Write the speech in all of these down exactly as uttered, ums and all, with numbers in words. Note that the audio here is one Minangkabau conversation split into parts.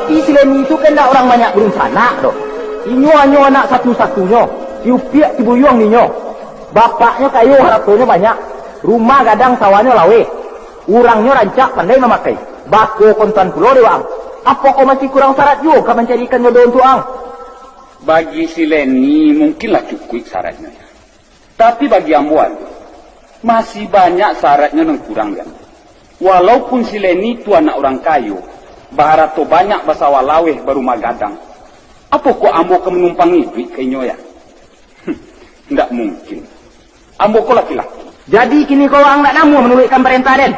Tapi si Leni tu kan ndak urang banyak barunsanak doh. Inyo hanyo anak satu-satunyo, si upiak si buyuang ninyo. Bapaknyo kayo, haratonyo banyak, rumah gadang, sawahnyo laweh. Urangnyo rancak, pandai mamakai. Bako kontan pulo dek waang. Apokoh masih kurang sarat juo ka mancarikan jodoh untuak ang? Bagi si Leni, mungkinlah cukuik saratnyo, ya. Tapi bagi ambo, masih banyak saratnyo nan kurang, ya. Walaupun si Leni tu anak urang kayo, baharato banyak, basawah laweh, barumah gadang, apokoh ambo ka manumpang iduik ka inyo, ya? Ndak mungkin. Ambo ko laki-laki. Jadi, kini ko waang ndak namuah manuruikkan parentah den?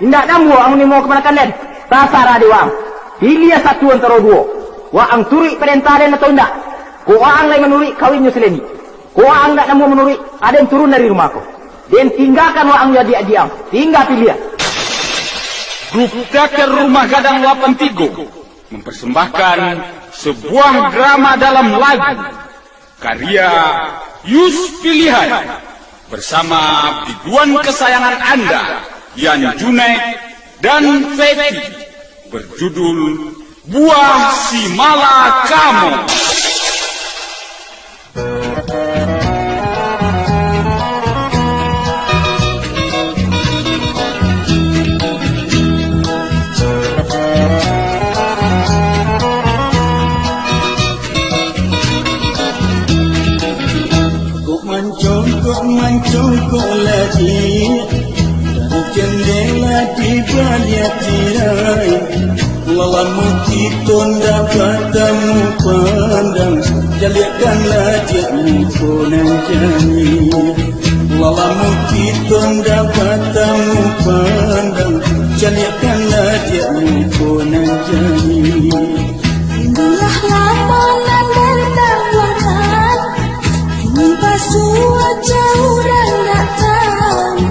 Indak namuah waang manimo kamanakan den? Tasarah dek waang. Piliah satu antaro duo. Waang turuik parentah den atau indak? Kok waang lai manuruik kawinnyo si Leni. Kok waang ndak namuah manuruik, aden turun dari rumah ko. Den tinggakan waang jo adiak-adiak ang. Tingga piliah. Grup Teater Rumah Gadang lapan tigo mempersembahkan sebuah drama dalam lagu. Karya Yus Pilihan bersama biduan kesayangan Anda, Yan Junaid dan Feti, berjudul Buah Si Malakamo. Kok mancongkok-mancongkok lagi, dari jendela di baliak tirai. Lah lamo kito ndak batamu pandang, caliakkanlah diak muko nan jani. Lah lamo kito ndak batamu pandang, caliakkanlah diak muko nan jani. Itulah lamo nan den tangguangkan, kini basuo jauh urang ndak tahu.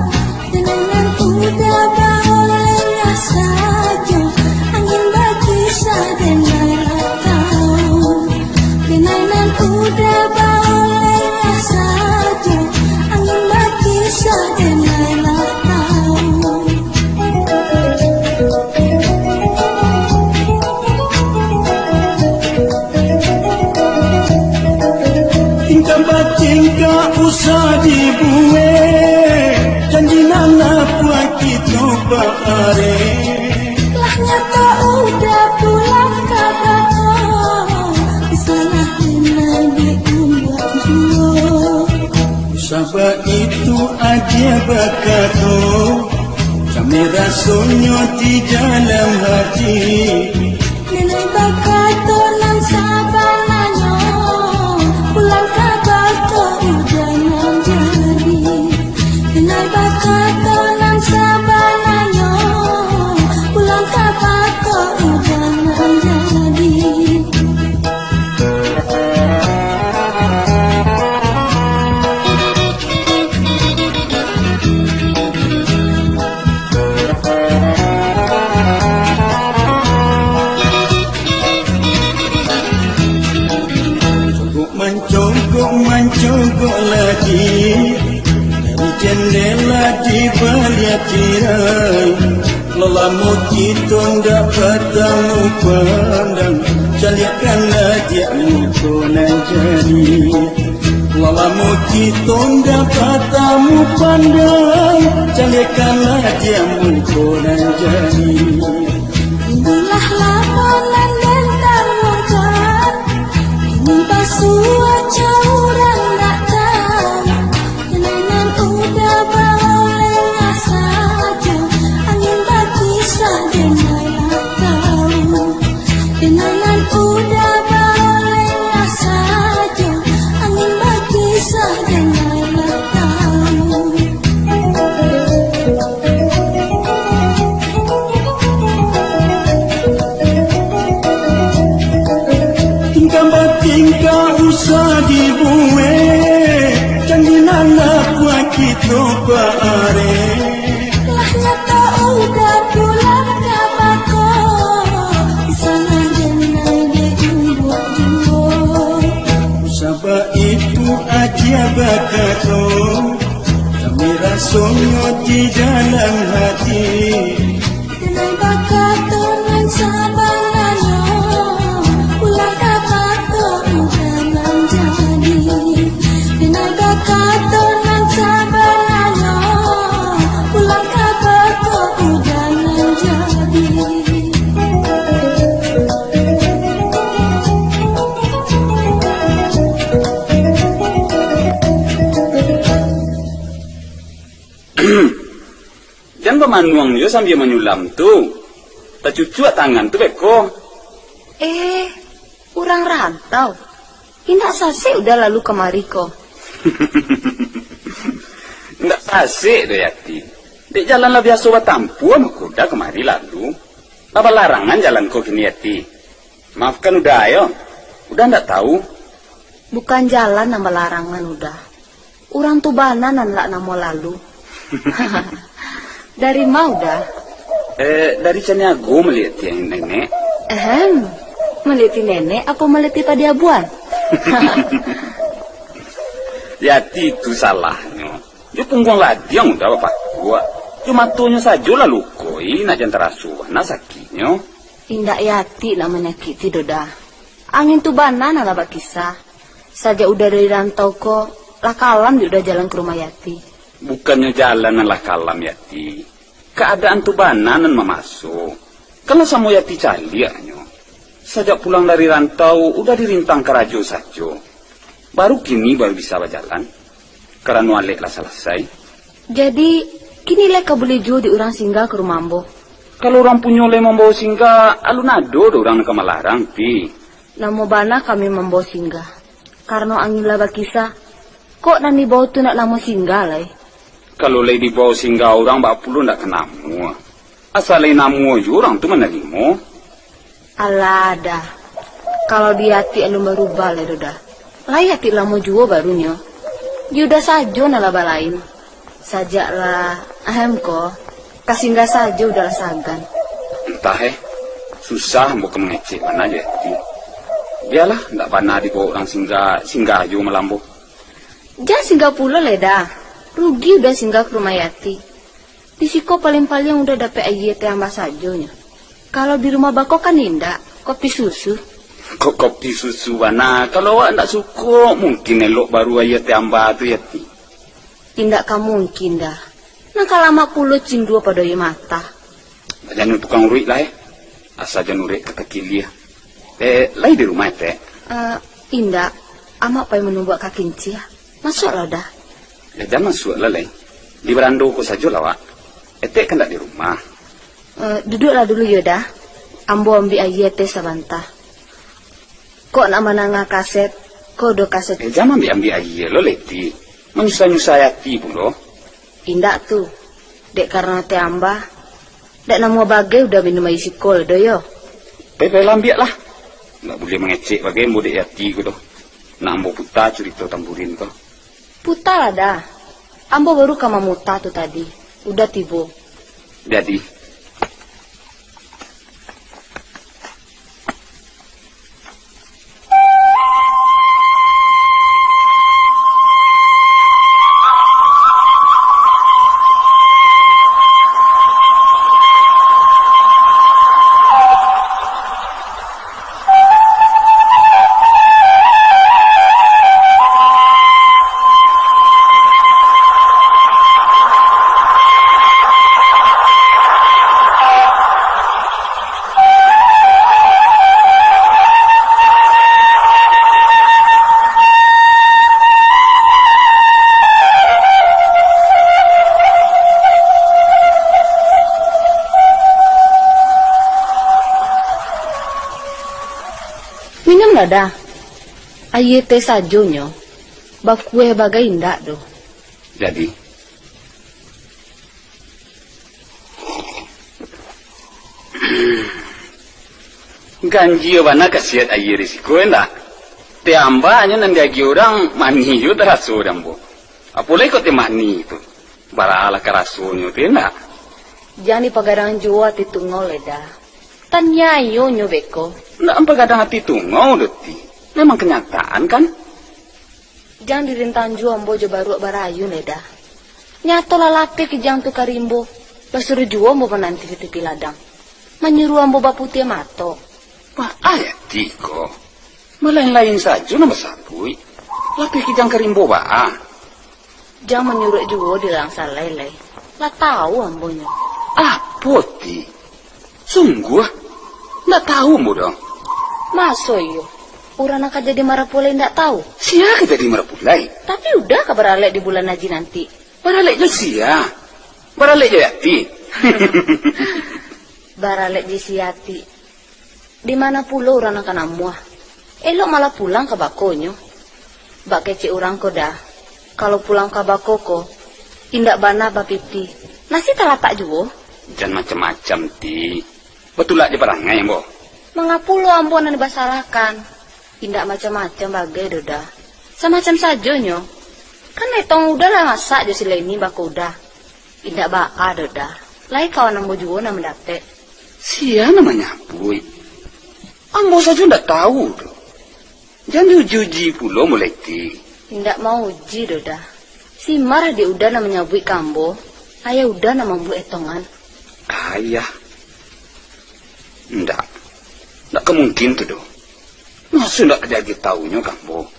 Denai nan udah baoleh sajo, angin bakisah denai lah tahu. Denai nan udah baoleh sajo, angin bakisah denai lah tahu. Tingkah batingkah usah dibuek, janji nan apuah kito baarek. Lah nyato udah pulang ka bako, salah denai dibuek juo. Sabab itu agiah bakato, kami rasonyo di dalam hati. Denai bakato nan sabananyo, pulang ka bako udah nan jadi. Denai bakato nan sabananyo, pulang ka bako udah nan jadi. Congkok mancongkok, mancongkok lagi, dari jendela di baliak tirai. Lah lamo kito ndak batamu pandang, caliakkanlah diak muko nan jani. Lah lamo kito ndak batamu pandang, caliakkanlah diak muko nan jani. Itulah lamo nan den tangguangkan, kini basuo jauh urang ndak tahu. Denai nan udah baoleh sajo, angin bakisah denai lah tahu. Denai nan udah baoleh sajo, angin bakisah denai lah tahu. Tingkah batingkah usah dibuek, janji nan apuah kito baarek. Lah nyato udah pulang ka bako, salah denai dibuek juo. Sabab itu agiah bakato, kami rasonyo di dalam hati. Denai bakato nan sabananyo, Manuang jo sambia manyulam tu. Tacucuak tangan tu beko. Eh, urang rantau. Indak sasek Uda lalu kamari ko. Indak sasek doh, Yati. Dek jalan lah biaso batampuah, mako Uda kamari lalu. Lah balarangan jalan ko kini, Yati. Maafkan Uda yo. Uda ndak tahu. Bukan jalan nan balarangan, Uda. Urang tu bana nan lah namo lalu. Dari ma Uda? Eh, dari Caniago maliek ti, Nenek. Ehem. Maliek ti Nenek apo maliek ti padi abuan? Yati tu salahnyo. Jo pungguang ladiang Uda bapakuak. Jo matonyo sajo lah luko, ih, nak jan taraso bana sakiknyo. Indak Yati nak manyakiti doh, Da. Angin tu bana nan lah bakisa. Sajak Uda dari rantau ko, lah kalam jo Uda jalan ka rumah Yati. Bukannyo jalan nan lah kalam, Yati. Kaadaan tu bana nan mamaso. Kan lah samo Yati caliaknyo. Sajak pulang dari rantau, Uda dirintang karajo sajo. Baru kini baru bisa bajalan. Karano alek lah salasai. Jadi, kini lai ka buliah juo dek urang singgah ka rumah ambo? Kalau urang punyo lai mambao singgah, alun ado doh urang nan ka malarang, Ti. Namo bana kami mambao singgah. Karano angin lah bakisa, kok nan dibao tu ndak namo singgah lai? Kalau lai dibao singgah urang, baa pulo ndak ka namuah. Asa lai namuah juo urang tu manarimo. Alah, Da. Kalau di Yati alun barubah lai doh, Da. Lai Yati lamo juo barunyo. Di Uda sajo nan lah balain. Sajak lah, ahem ko, ka singgah sajo Uda lah sagan. Antah, eh. Susah ambo ka mangecek bana jo Yati. Bialah, ndak bana dibao urang singgah, singgah juo malambo. Jan singgah pulo lai, Da. Rugi Uda singgah ka rumah Yati. Di siko paliang-paliang Uda dapek aia teh amba sajonyo. Kalau di rumah bako kan indak, kopi susu. Kok kopi susu bana? Kalau awak ndak suko, mungkin elok baru aia teh amba tu, Yati. Indak ka mungkin, Da. Nan ka lamak pulo cindua pado aia mata. Jan tukang uruik lah, eh. Asa jan urek ka kaki liah. Eh, lai di rumah, Etek? Eh, indak. Amak pai manumbuak ka kincia. Masuaklah, Da. Ya, jan masuaklah, lai. Di barando ko sajolah, wak. Etek kan ndak di rumah. Eh, duduaklah dulu, yo, Da. Ambo ambiak aia teh sabanta. Kok nak mandanga kaset, ko do kaset. Eh, jan ambiak-ambiak aia lo, Leti. Manyusah-nyusah ati pulo. Indak tu. Dek karano teh amba, dak namuah bagai Uda minum aia siko lai doh, yo. Pai-pai lah ambiaklah. Ndak buliah mangecek bagai ambo dek Yati ko doh. Nak ambo puta curito tamburin ko. Putalah, Da. Ambo baru ka mamuta tu tadi. Uda tibo. Jadi. Minumlah, Da. Aia teh sajonyo, bakueh bagai indak doh. Jadi, ganjia bana kasiat aia di siko, indak? Teh amba nyo nan diagiah urang manih juo taraso di ambo. Apo lai kok teh manih tu? Baralah karasonyo tu, indak? Jan dipagadang juo ati tungau lai, Da. Taniayo nyo beko. Ndak ampagadang ati tungau doh, Ti. Memang kanyataan, kan? Jan dirintang juo ambo jo baruak barayun lai, Da. Nyato lah lapeh Kijang tu ka rimbo. Lah suruah juo ambo mananti di tepi ladang. Manyuruah ambo baputiah mato. Baa Ti ko? Malain-lain sajo nan basabuik. Lapeh Kijang ka rimbo baa? Jan manyuruak juo di ladang salai lai. Lah tau ambonyo. Apo Ti? Sungguah? Ndak tau ambo doh. Maso iyo? Urang nan ka jadi marapulai ndak tau? Sia ka jadi marapulai? Tapi Uda ka baralek di bulan haji nanti. Baralek jo sia? Baralek jo Yati? Baralek di siati. Di mana pulo urang nan ka namuah? Elok malah pulang ka bakonyo. Bak kecek urang ko dah, kalau pulang ka bako ko, indak bana bapiti. Nasi talatak juo. Jan macam-macam, Ti. Batulak jo parangai ambo. Manga pulo ambo nan dibasalahkan? Indak macam-macam bagai doh dah. Samacam sajonyo. Kan etong udah lah masak jo si Leni bako udah. Indak baa doh dah. Lai kawan ambo juo nan mandapek. Sia nan manyabuik? Ambo sajo ndak tahu doh. Jan diuji-uji pulo mulai ti. Indak mauji doh dah. Si Mar dek Uda nan manyabuik ka ambo, ayah Uda nan mambuek etongan. Ayah? Ndak. Ndak ka mungkin tu doh. Maso ndak ka jadi taunyo ka ambo?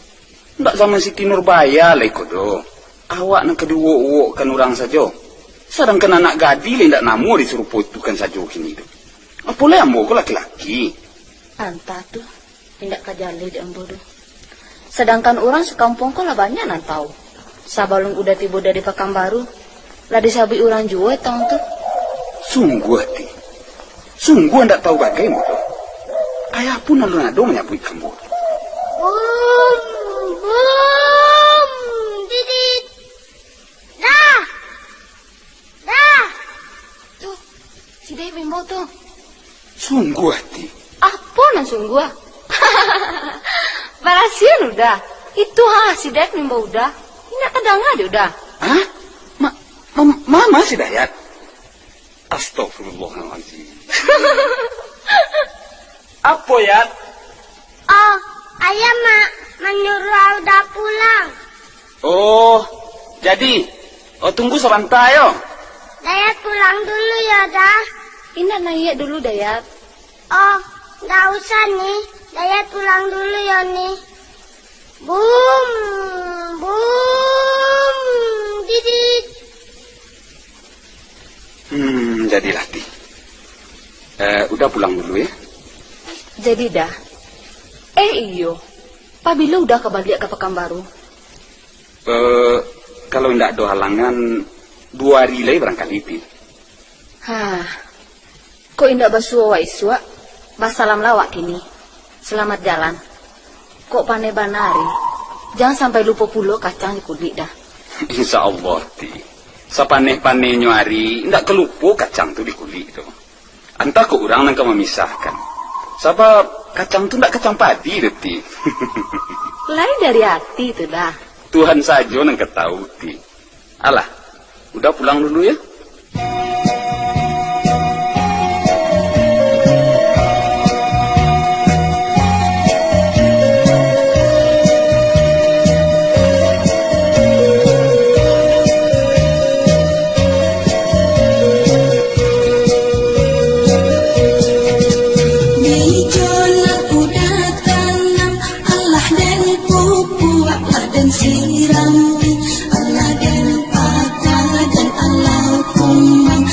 Ndak zaman Siti Nurbaya lai ko doh. Awak nan ka diuwok-uwokkan urang sajo. Sadangkan anak gadih lai ndak namuah disuruh potukan sajo kini tu. Apo lai ambo ko laki-laki. Antah tu. Indak ka jaleh dek ambo doh. Sadangkan urang sakampuang ko lah banyak nan tahu. Sabalun Uda tibo dari Pakanbaru, lah disabuik urang juo etong tu. Sungguah, Ti. Sungguah ndak tahu bagai ambo tu. Ayah pun alun ado manyabuik ka ambo. Bum, bum, didit. Dah. Dah. Tu, si Dayat maimbau tu. Sungguah, Ti. Apo nan sungguah? Barasian Uda. Itu ha, si Dayat maimbau Uda. Indak tadanga dek Uda. Hah? Ma, ma, mama si Dayat? Astagfirullahalazim. Apo, Yat? Oh, ayah ma-, manyuruah Uda pulang. Oh, jadi, oh, tunggu sabanta yo. Dayat pulang dulu yo, Da. Indak naiak dulu, Dayat. Oh, ndak usah, Ni. Dayat pulang dulu yo, Ni. Bum, bum, didit. Hmm, jadilah, Ti. Eh, Uda pulang dulu, ya. Jadi, Da. Eh, iyo. Pabilo Uda ka baliak ka Pakanbaru? Eh, kalau indak ado halangan, duo ari lai barangkali, Ti. Hah. Kok indak basuo awak isuak, basalamlah awak kini. Salamat jalan. Kok paneh bana ari, jan sampai lupo pulo kacang di kulik dah. Insya Allah, Ti. Sapaneh-panehnyo ari, indak ka lupo kacang tu di kulik tu. Antah kok urang nan ka mamisahkan. Sabab kacang tu indak kacang padi doh, Ti. Lain dari ati tu dah. Tuhan sajo nan ka tahu, Ti. Alah, Uda pulang dulu, ya. Di jalan Uda tanam, alah den pupuak, alah den sirami, alah den pakan, alah den kumbang.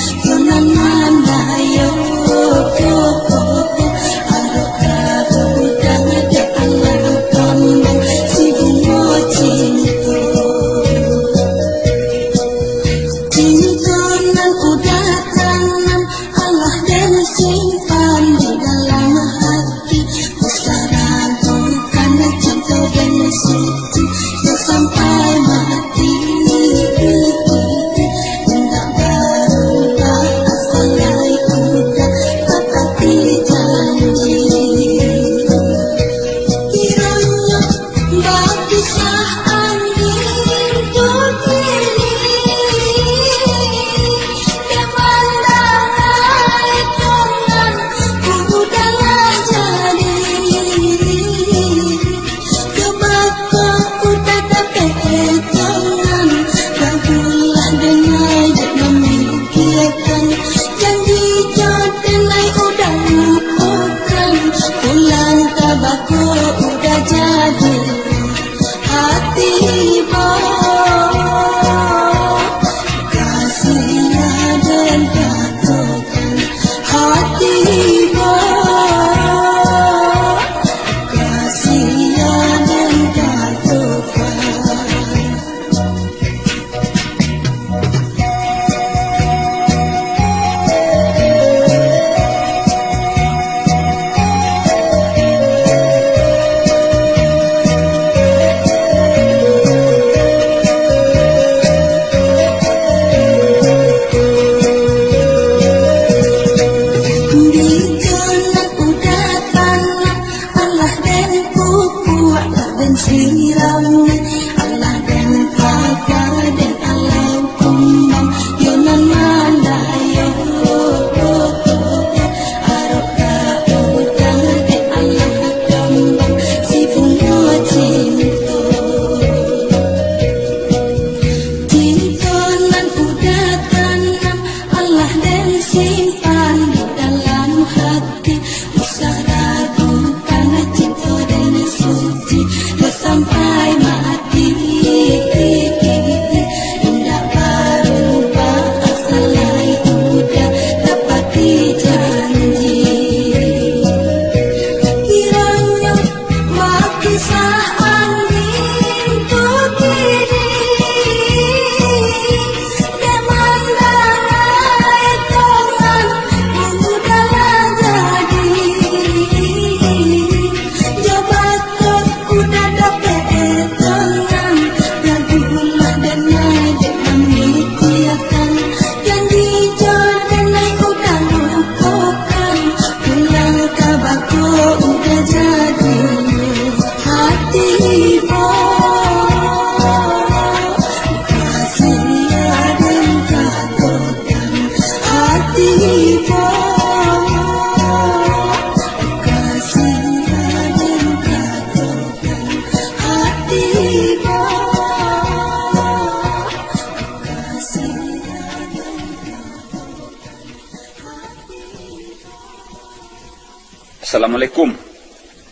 Assalamualaikum.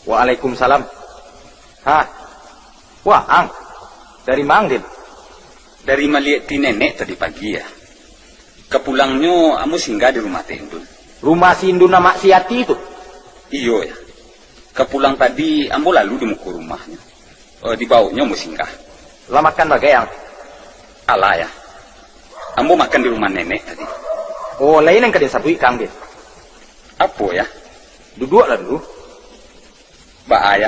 Waalaikumsalam. Ha. Wah, Ang. Dari ma, Din? Dari maliek ti nenek tadi pagi, ya. Kapulangnyo ambo singgah di rumah Teh Indun. Rumah si Indun amak si Yati tu? Iyo, ya. Kapulang tadi ambo lalu di muko rumahnyo. Eh, dibaoknyo ambo singgah. Lah makan bagai, Ang? Alah, ya. Ambo makan di rumah nenek tadi. Oh, lain nan ka den sabuik, Kang, Din. Apo, ya? Duduaklah dulu. Baa, ya?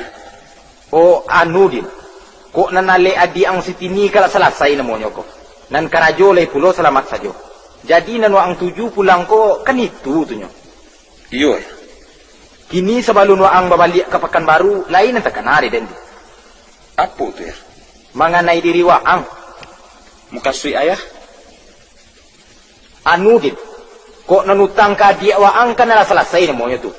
Oh, anu, Din. Kok nan alek adiak ang Sitini ka lah salasai namonyo ko. Nan karajo lai pulo salamat sajo. Jadi nan waang tuju pulang ko kan itu tu nyo. Iyo, ya. Kini sabalun waang babaliak ka Pakanbaru, lain nan takana dek den tu. Apo tu, ya? Manganai diri waang. Mukasuik ayah? Anu, Din, kok nan utang ka adiak waang kan lah salasai namonyo tu.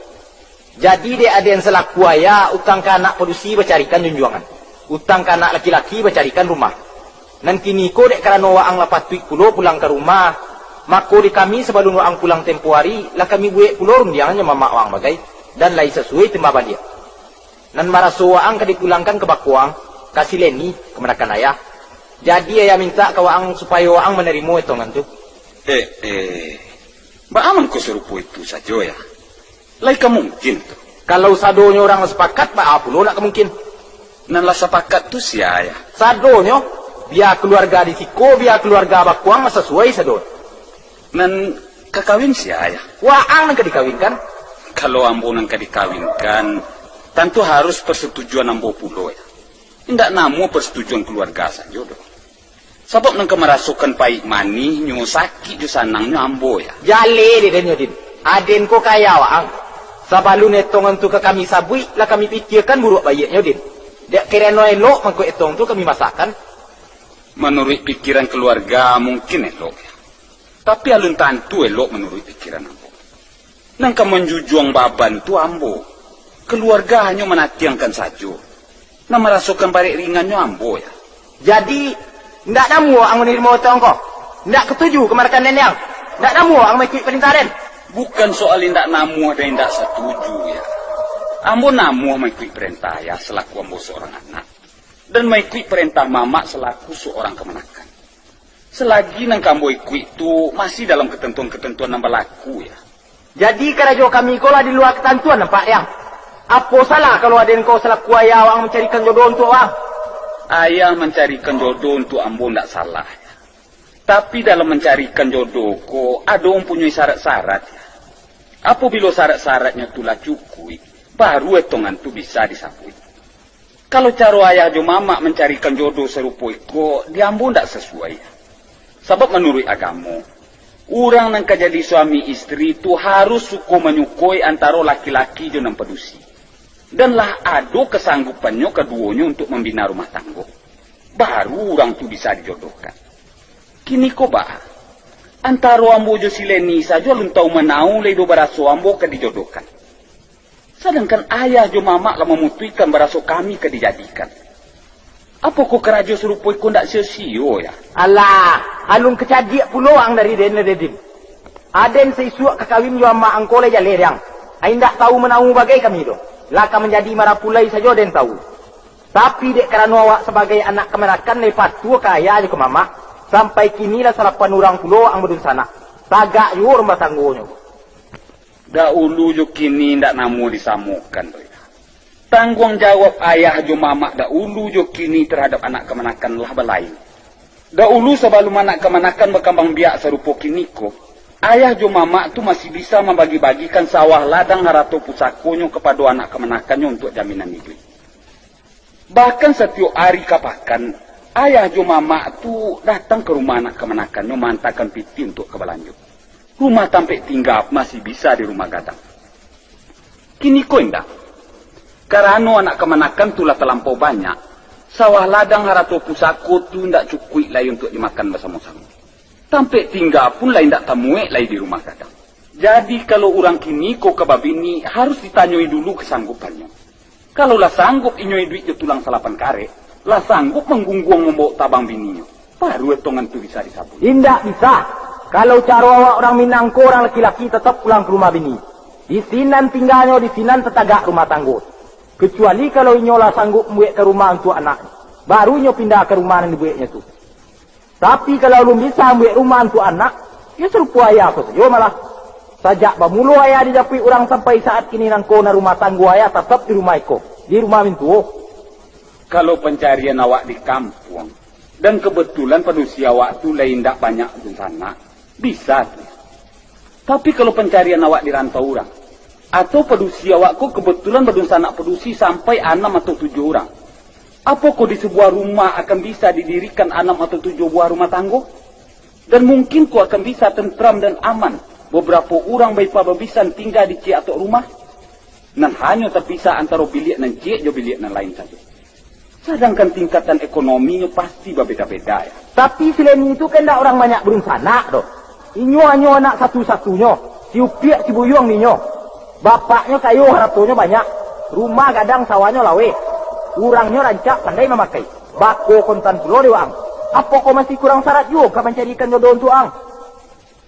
Jadi, dek aden salaku ayah, utang ka anak padusi bacarikan junjuangan, utang ka anak laki-laki bacarikan rumah. Nan kini ko dek karano waang lah patuik pulo pulang ka rumah, mako di kami sabalun waang pulang tempo ari, lah kami buek pulo rundiangan jo mamak waang bagai, dan lai sasuai timbang baliak. Nan maraso waang ka dipulangkan ka bako ang, ka si Leni, kamanakan ayah. Jadi, ayah mintak ka waang supayo waang manarimo etongan tu. Eh, eh, baa mangko sarupo itu sajo, ya? Lai ka mungkin tu. Kalau sadonyo urang lah sapakat, baa pulo nak ka mungkin? Nan lah sapakat tu sia, ya? Sadonyo, bia kaluarga di siko, bia kaluarga bako ang, lah sasuai sadonyo. Nan ka kawin sia, ya? Waang nan ka dikawinkan. Kalau ambo nan ka dikawinkan, tantu harus persetujuan ambo pulo, ya. Indak namuah persetujuan kaluarga sajo doh. Sabab nan ka marasokan paik manihnyo, sakik jo sanangnyo ambo, ya. Jaleh dek den nyo, Din. Aden ko ka ayah waang. Sabalun etongan tu ka kami sabuik, lah kami pikiakan buruak baiaknyo, Din. Dek karano elok mangko etong tu kami masakkan. Manuruik pikiran kaluarga, mungkin elok, ya. Tapi alun tantu elok manuruik pikiran ambo. Nan ka manjujuang baban tu ambo. Kaluarga hanyo manatiangkan sajo. Nan marasokan barek ringannyo ambo, ya. Jadi, indak namuah ang manarimo etong ko? Indak katuju kamanakan nenek ang? Indak namuah ang maikuik parentah den? Bukan soal indak namuah dan indak satuju, ya. Ambo namuah maikuik parentah ayah salaku ambo saurang anak, dan maikuik parentah mamak salaku saurang kamanakan. Salagi nan ka ambo ikuik tu masih dalam katantuan-katantuan nan balaku, ya. Jadi, karajo kami ko lah di lua katantuan, nampak, Yang. Apo salah kalau aden ko salaku ayah waang mancarikan jodoh untuak waang? Ayah mancarikan jodoh untuak ambo ndak salah, ya. Tapi, dalam mancarikan jodoh ko, ado mampunyoi syarat-syarat, ya. Apabilo syarat-syaratnyo tu lah cukuik, baru etongan tu bisa disabuik. Kalau caro ayah jo mamak mancarikan jodoh sarupo iko, di ambo ndak sasuai. Sabab manuruik agamo, urang nan ka jadi suami istri tu harus suko manyukoi antaro laki-laki jo nan padusi. Dan lah ado kasanggupannyo kaduonyo untuak mambina rumah tanggo. Baru urang tu bisa dijodohkan. Kini ko baa? Antaro ambo jo si Leni sajo alun tau manau lai doh baraso ambo ka dijodohkan. Sadangkan ayah jo mamak lah mamutuihkan baraso kami ka dijadikan. Apokoh karajo sarupo iko ndak sio-sio, ya? Alah, alun kacadiak pulo ang dari den, Dedin. Aden saisuak ka kawin jo amak ang ko lai jaleh, Dang. Ai indak tau manau bagai kami doh. Lah ka manjadi marapulai sajo den tau. Tapi dek karano awak sabagai anak kamanakan lai patuah ka ayah jo ka mamak, sampai kini lah salapan urang pulo ang badunsanak. Tagak juo rumah tanggonyo. Daulu jo kini indak namuah disamokan doh. Tangguang jawab ayah jo mamak daulu jo kini tarhadap anak kamanakan lah balain. Daulu sabalun anak kamanakan bakambang biak sarupo kini ko, ayah jo mamak tu masih bisa mambagi-bagikan sawah ladang harato pusakonyo kapado anak kamanakannyo untuak jaminan iduik. Bahkan satiok ari ka pakan, ayah jo mamak tu datang ka rumah anak kamanakannyo maantakan pitih untuak ka balanjo. Rumah tampek tingga masih bisa di rumah gadang. Kini ko indak. Karano anak kamanakan tu lah talampau banyak, sawah ladang harato pusako tu indak cukuik lai untuak dimakan basamo-samo. Tampek tingga pun lah indak tamuek lai di rumah gadang. Jadi, kalau urang kini ko ka babini, harus ditanyoi dulu kasanggupannyo. Kalau lah sanggup inyo iduik jo tulang salapan karek, lah sanggup manggungguang mambawok tabang bininyo, baru etongan tu bisa disabuik. Indak bisa. Kalau caro awak urang Minang ko, urang laki-laki tatap pulang ka rumah bini. Di sinan tingganyo, di sinan tatagak rumah tanggo. Kecuali kalau inyo lah sanggup mambuekkan rumah untuak anak, baru inyo pindah ka rumah nan dibueknyo tu. Tapi kalau alun bisa mambuek rumah untuak anak, iyo sarupo ayah ko sajo malah. Sajak bamulo ayah dijapuik urang sampai saat kini nangko, nan rumah tanggo ayah tatap di rumah iko, di rumah mintuo. Kalau pancarian awak di kampuang, dan kebetulan padusi awak tu lai indak banyak dunsanak, bisa tu. Tapi kalau pancarian awak di rantau urang, atau padusi awak ko kebetulan badunsanak padusi sampai anam atau tujuah urang, apokoh di sabuah rumah akan bisa didirikan anam atau tujuah buah rumah tanggo? Dan mungkin ko akan bisa tentram dan aman, babarapo urang baipah babisan tingga di ciek atok rumah, nan hanyo tapisah antaro biliak nan ciek jo biliak nan lain sajo. Sadangkan tingkatan ekonominyo pasti babeda-beda, ya. Tapi si Leni tu kan ndak urang banyak badunsanak doh. Inyo hanyo anak satu-satunyo, si upiak si buyuang dinyo. Bapaknyo kayo, haratonyo banyak, rumah gadang, sawahnyo laweh. Urangnyo rancak, pandai mamakai. Bako kontan pulo dek waang. Apokoh masih kurang sarat juo ka mancarikan jodoh untuak ang?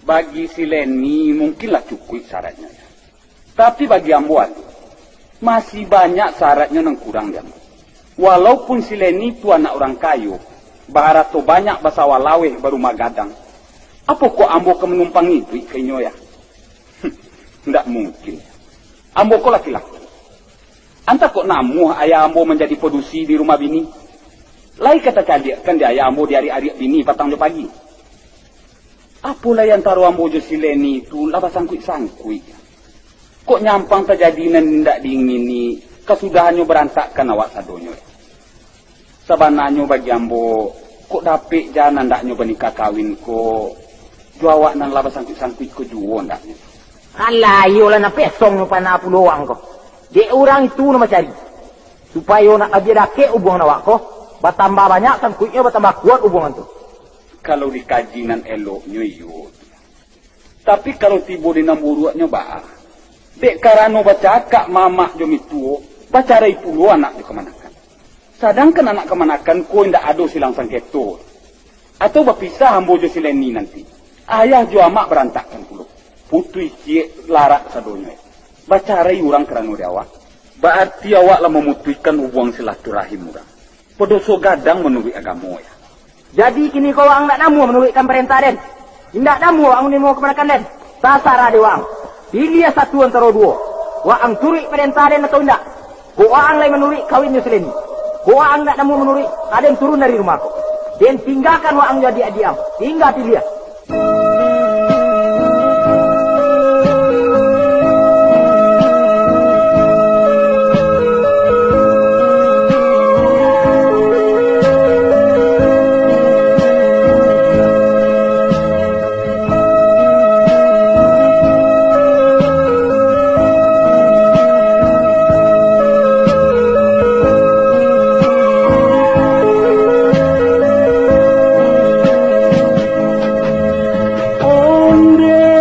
Bagi si Leni, mungkin lah cukuik saratnyo, ya. Tapi bagi ambo ado, masih banyak saratnyo nan kurang di ambo. Walaupun si Leni tu anak urang kayo, baharato banyak, basawah laweh, barumah gadang, apokoh ambo ka manumpang iduik ka inyo, ya? Ndak mungkin. Ambo ko laki-laki. Antah kok namuah ayah ambo manjadi padusi di rumah bini. Lai ka tacaliakkan dek ayah ambo diariak-ariak bini patang jo pagi. Apo lai antaro ambo jo si Leni tu lah basangkuik-sangkuik. Kok nyampang tajadi nan indak diingini, kasudahannyo barantakkan awak sadonyo. Sabananyo bagi ambo, kok dapek jan andaknyo banikah kawin ko, jo awak nan lah basangkuik-sangkuik ko juo andaknyo. Alah, iyolah, nan pesongnyo panah pulo waang ko. Dek urang itu nan mancari, supayo nak labiah dakek ubuangan awak ko, batambah banyak sangkuiknyo, batambah kuat ubuangan tu. Kalau dikaji nan eloknyo, iyo. Tapi kalau tibo di nan buruaknyo, baa? Dek karano bacakak mamak jo mituo, bacarai pulo anak jo kamanakan. Sadangkan anak kamanakan ko indak ado silang sangketo. Atau bapisah ambo jo si Leni nanti, ayah jo amak barantakkan pulo. Putuih ciek larak sadonyo, bacarai urang karano di awak. Baarti awak lah mamutuihkan ubuang silaturahim urang. Badoso gadang manuruik agamo, ya. Jadi, kini ko waang ndak namuah manuruikkan parentah den? Indak namuah waang manarimo kamanakan den? Tasarah dek waang. Piliah satu antaro duo. Waang turuik parentah den atau indak? Kok waang lai manuruik, kawin jo si Leni. Kok waang ndak namuah manuruik, aden turun dari rumah ko. Den tinggakan waang jo adiak-adiak ang. Tingga piliah. Ondeh,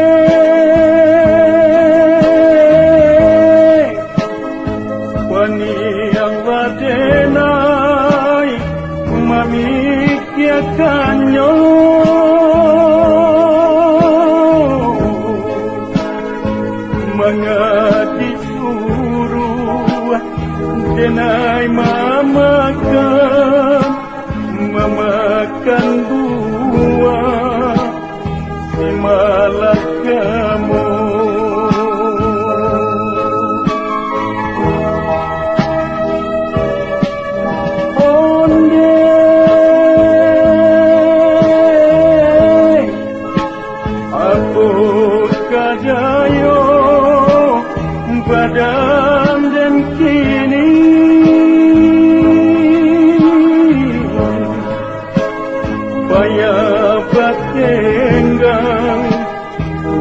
paniang badenai mamikiakannyo, mangati suruah denai mamakan, mamakan buah si malakamo. Ondeh, apo kadayo badan den kini? Payah batenggang,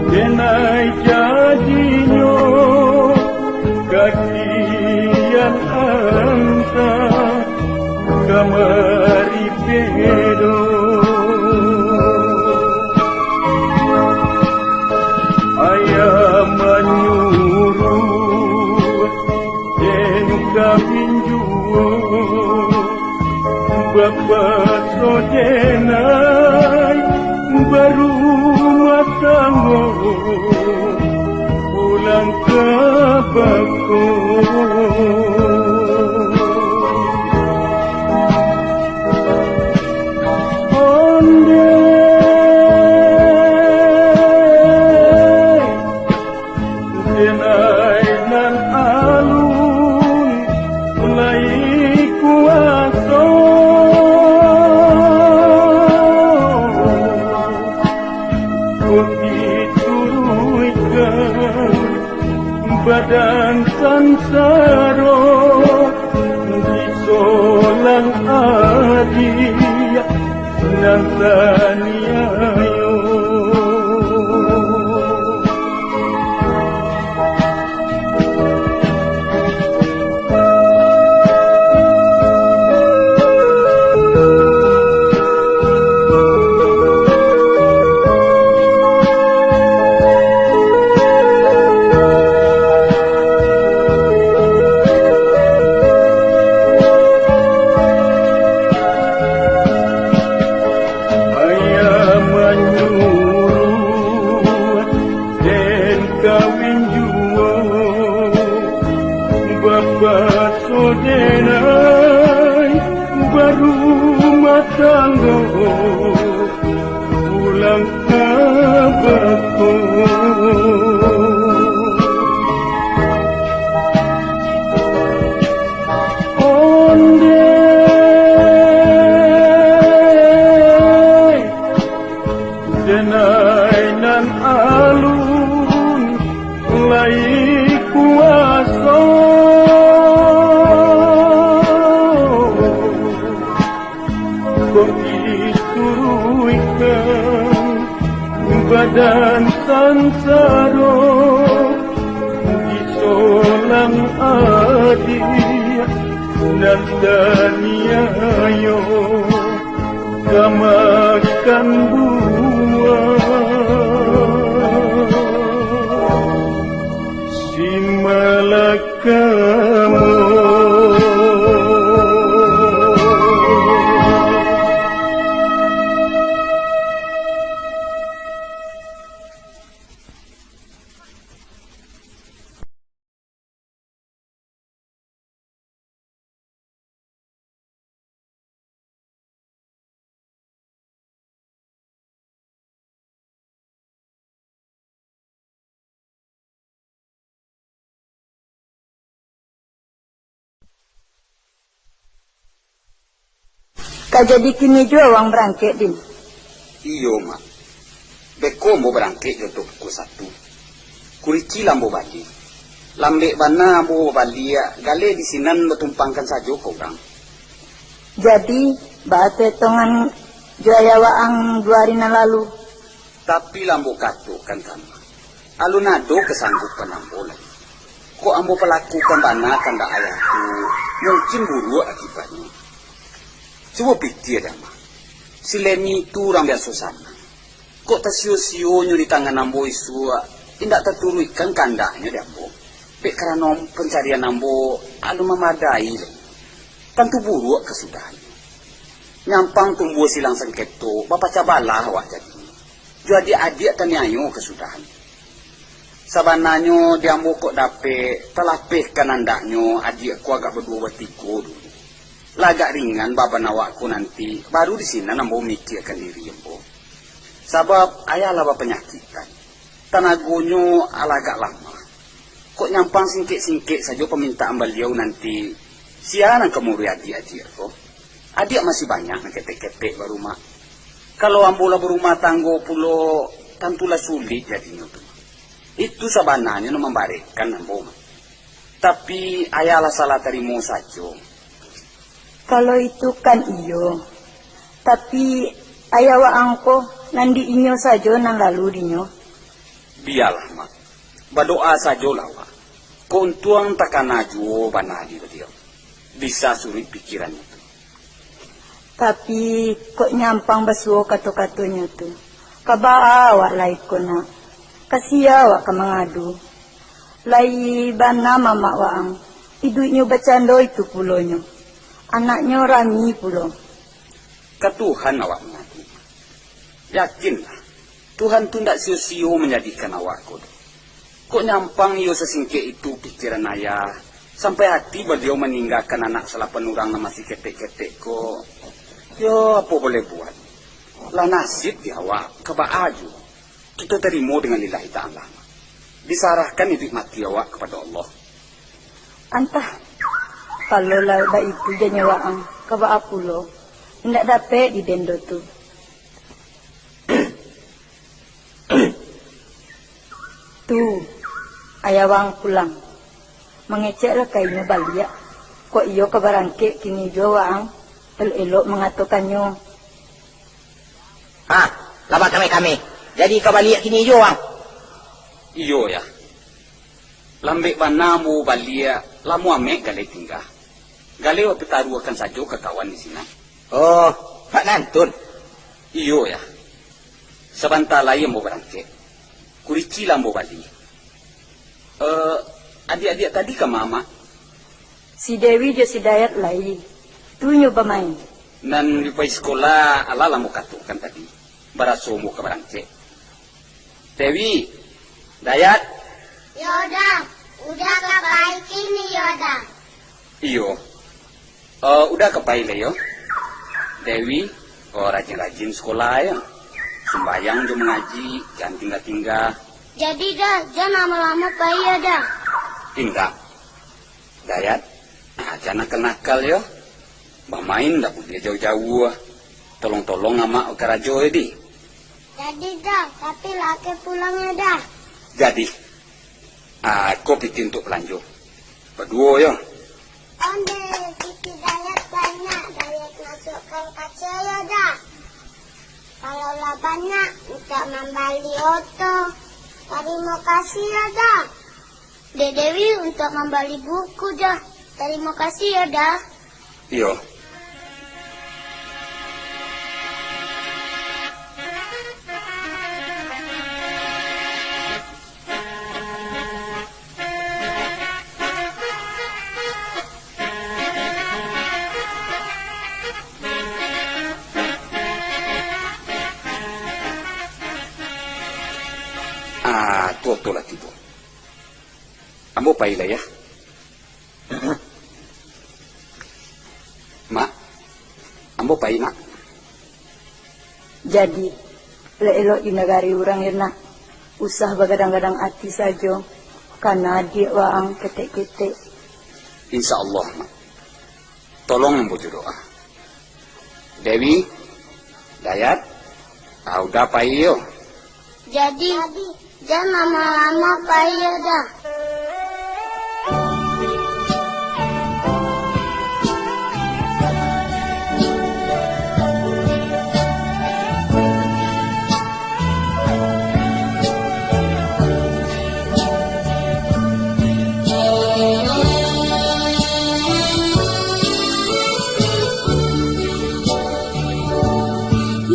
denai jadinyo, kakian anta kamari pedo. Ayah manyuruh den kawin juo, bapaso denai barumah tanggo, pulang ka Bako. Onde denai nan alun lai kuaso, kok dituruikan badan sansaro, disolang adiak nan taniayo. Ayah manyuruah den kawin juo, bapaso denai barumah tanggo, pulang ka bako. Onde denai nan alun lai kuaso, kok disuruikan badan sansaro, disolang adiak nan taniayo ka makan buah si malakamo. Ka jadi kini juo waang barangkek, Din? Iyo, Mak. Beko ambo barangkek jo tu pukua satu. Kuricilah ambo baliak. Lambek bana ambo babaliak, galeh di sinan batumpangkan sajo ka urang. Jadi, baa tu etongan jo ayah waang duo ari nan lalu? Tapi lah ambo katokan ka Mak, alun ado kasanggupan ambo lai. Kok ambo palakukan bana kandak ayah tu, mungkin buruak akibatnyo. Cubo pikia dek Mak, si Leni tu urang biaso sanang. Kok tasio-sionyo di tangan ambo isuak, indak taturuikan kandaknyo dek ambo, dek karano pancarian ambo alun mamadai lai. Tantu buruak kasudahannyo. Nyampang tumbuah silang sangketo, bapacah balah awak jadinyo. Jo adiak-adiak taniayo kasudahannyo. Sabananyo di ambo kok dapek, talapehkan andaknyo adiak ko agak baduo batigo dulu. Lah agak ringan baban awak ko nanti, baru di sinan ambo mikiakan diri ambo. Sabab ayah lah bapanyakitan, tanagonyo alah agak lamah. Kok nyampang singkek-singkek sajo pamintaan baliau nanti, sia nan ka mauruih adiak-adiak ko? Adiak masih banyak nan ketek-ketek barumah. Kalau ambo lah barumah tanggo pulo, tantulah sulik jadinyo tu. Itu sabananyo nan mambarekkan ambo, Mak. Tapi, ayah lah salah tarimo sajo. Kalau itu kan iyo, tapi, ayah waang ko nan di inyo sajo nan lalu dinyo. Bialah, Mak. Badoa sajolah awak. Kok untuang takana juo bana di baliau. Bisa suruik pikirannyo tu. Tapi, kok nyampang basuo kato-katonyo tu. Ka baa awak lai ko, Nak? Ka sia awak ka mangadu? Lai bana mamak waang, iduiknyo bacando itu pulonyo. Anaknyo rami pulo. Ka Tuhan awak mangadu. Yakinlah, Tuhan tu ndak sio-sio manjadikan awak ko doh. Kok nyampang iyo sasingkek itu pikiran ayah, sampai ati baliau maninggakan anak salapan urang nan masih ketek-ketek ko? Yo, apo boleh buat? Lah nasib di awak, ka baa juo. Kito tarimo dengan lillahi ta'ala. Disarahkan iduik mati awak kapado Allah. Antah, kalau lah baitu janyo waang, ka baa pulo, indak dapek didendo tu. Tu, ayah waang pulang. Mangeceklah ka inyo baliak. Kok iyo ka barangkek kini juo waang, elok-elok mangatokannyo. Ha, lah bakameh-kameh. Jadi ka baliak kini juo waang? Iyo, Yah. Lambek bana ambo baliak, lamo amek galeh tingga. Galeh bapitaruahkan sajo ka kawan di sinan. Oh, Pak Nantun? Iyo, Yah. Sabanta lai ambo barangkek. Kurici lah ambo bali. Eh, adiak-adiak tadi kama, Mak? Si Dewi jo si Dayat lai. Tu nyo bamain. Nan bi pai sikola, alah lah ambo katokan tadi. Baraso ambo ka barangkek. Dewi, Dayat. Yo, Da. Uda ka pai kini, yo, Da. Iyo. Eh, Uda ka pai lai, yo. Dewi, oh, rajin-rajin sikola, yo. Sumbayang jo mangaji, jan tingga-tingga. Jadi, Da, jan lamo-lamo pai, yo, Da. Indak. Dayat, ah, jan nakal-nakal, yo. Bamain ndak buliah jauah-jauah. Tolong-tolong amak bakarajo, yo, di. Jadi, Da, tapi lah ka pulang, yo, Da. Jadi. Ah, ko pitih untuak balanjo. Baduo, yo. Onde, pitih Dayat banyak, Dayat masuakkan ka cek, yo, Da. Kalau lah banyak, untuak mambali oto. Tarimo kasih, yo, Da. Dek Dewi untuak mambali buku, Da. Tarimo kasih, yo, Da. Iyo. Ah, tu, tu lah tibo. Ambo pai lah, Yah. Mak, ambo pai, Mak. Jadi, elok-elok di nagari urang, yo, Nak. Usah bagadang-gadang ati sajo, kana adiak waang ketek-ketek. Insya Allah, Mak. Tolong ambo jo doa. Dewi, Dayat, ah, Uda pai, yo. Jadi, jan lamo-lamo pai, yo, Da.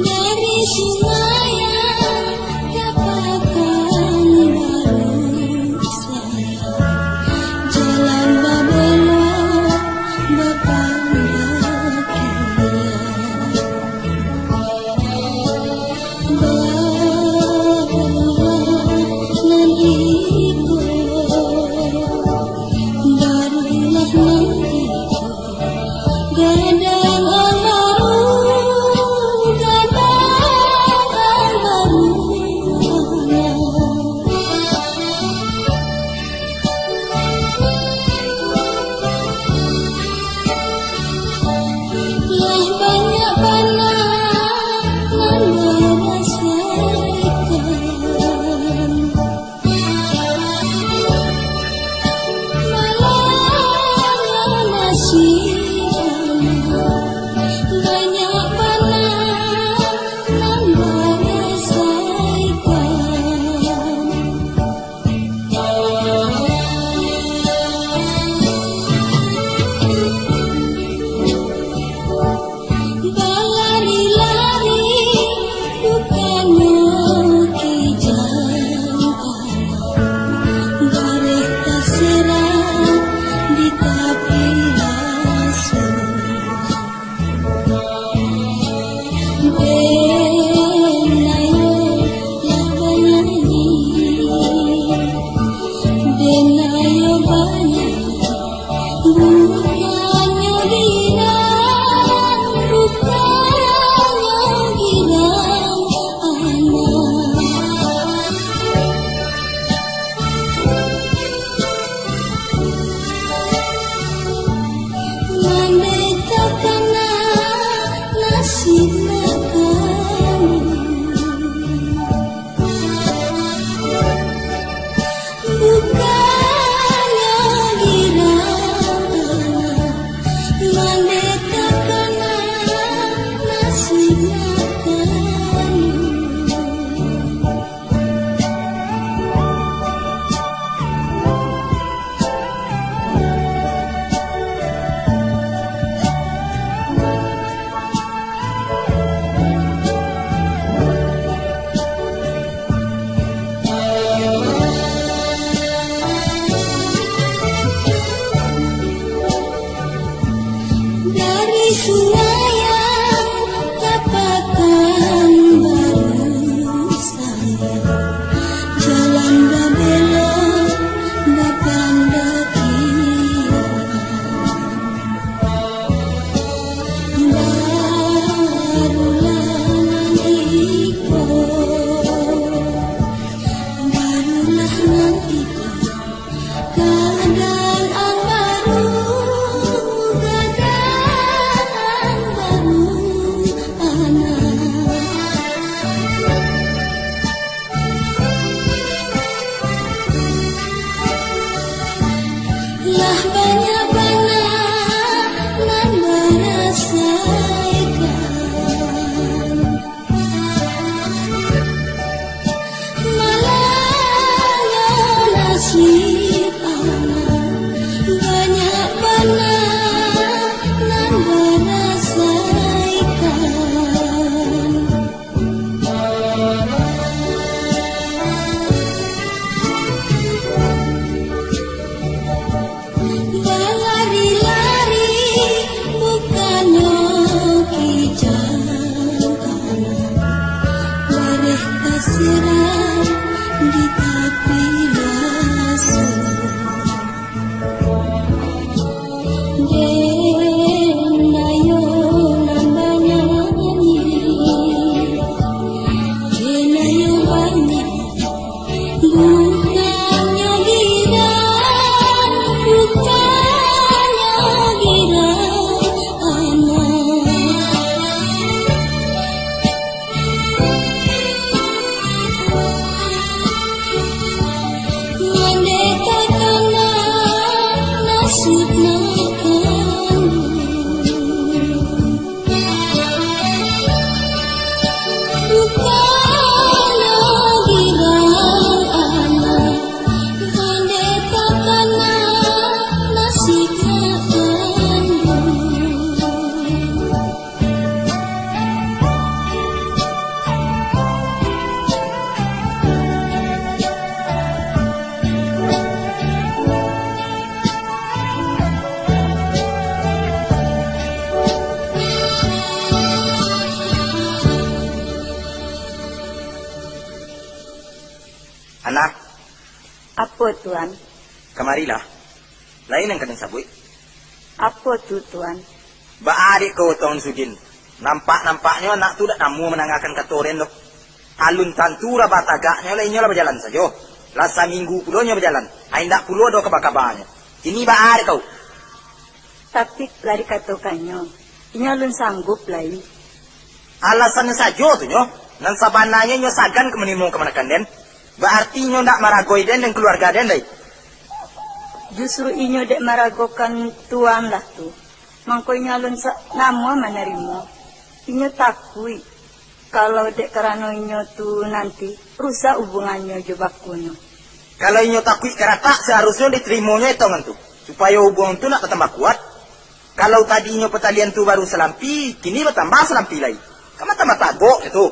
Dari Sumayan ka Pakanbaru, jalan babelok bapandakian. Barulah nan iko, barulah nan iko, gadang ambaru, gadang ambaru. Lah banyak bana nan marasakan, malah masih Sungai yang tapakan barusan, jalan babelok bapandakian. Barulah mangiko, barulah mangiko. Gadang baru, gadang baru, anak. Lah banyak bana nan barasaikan. Malah nasib anak, banyak bana nan barasaikan. Balari-lari bukannyo kijang anak, bareh tasirah di tapi basuah. Den ayo nan banyanyi, den ayo banyak. Bukannyo girang, bukannyo girang, anak. Mandeh takana nasib nan kanduang. Bukannyo girang anak, mandeh takana nasib nan kanduang. Anak. Apo, Tuan? Kamarilah. Lai nan ka den sabuik. Apo tu, Tuan? Baa dek kau, Tuan Sudin? Nampak-nampaknyo anak tu dak namuah mandangakan kato den doh. Alun tantu urang batagaknyo lah, inyo lah bajalan sajo. Lah saminggu pulo nyo bajalan, ai indak pulo ado kaba-kabanyo. Kini baa dek kau? Tapi lah dikatokannyo, inyo alun sanggup lai. Alasannyo sajo tu nyo, nan sabananyo inyo sagan ka manimo kamanakan den. Baarti inyo ndak maragoi den dan kaluarga den lai. Justru inyo dek maragokan Tuan lah tu, mangko inyo alun sa-, namuah manarimo. Inyo takuik, kalau dek karano inyo tu nanti rusak hubungannyo jo bakonyo. Kalau inyo takuik karatak, saharusnyo ditarimonyo etongan tu, supayo hubungan tu nak batambah kuat. Kalau tadinyo patalian tu baru salampi, kini batambah salampi lai. Kan batambah tagok tu.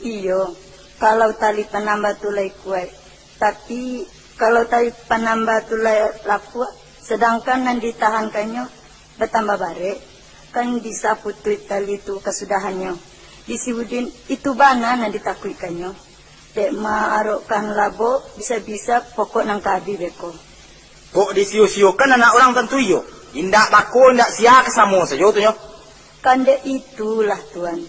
Iyo, kalau tali panambah tu lai kuaik. Tapi, kalau tali panambah tu lai lapuak, sadangkan nan ditahankannyo batambah barek, kan bisa putuih tali tu kasudahannyo. Di si Udin, itu bana nan ditakuikkannyo. Dek maarokkan labo, bisa-bisa pokok nan ka abih beko. Kok disio-siokan anak urang tantu iyo? Indak bako, indak sia, ka samo sajo tu nyo. Kan dek itulah, Tuan.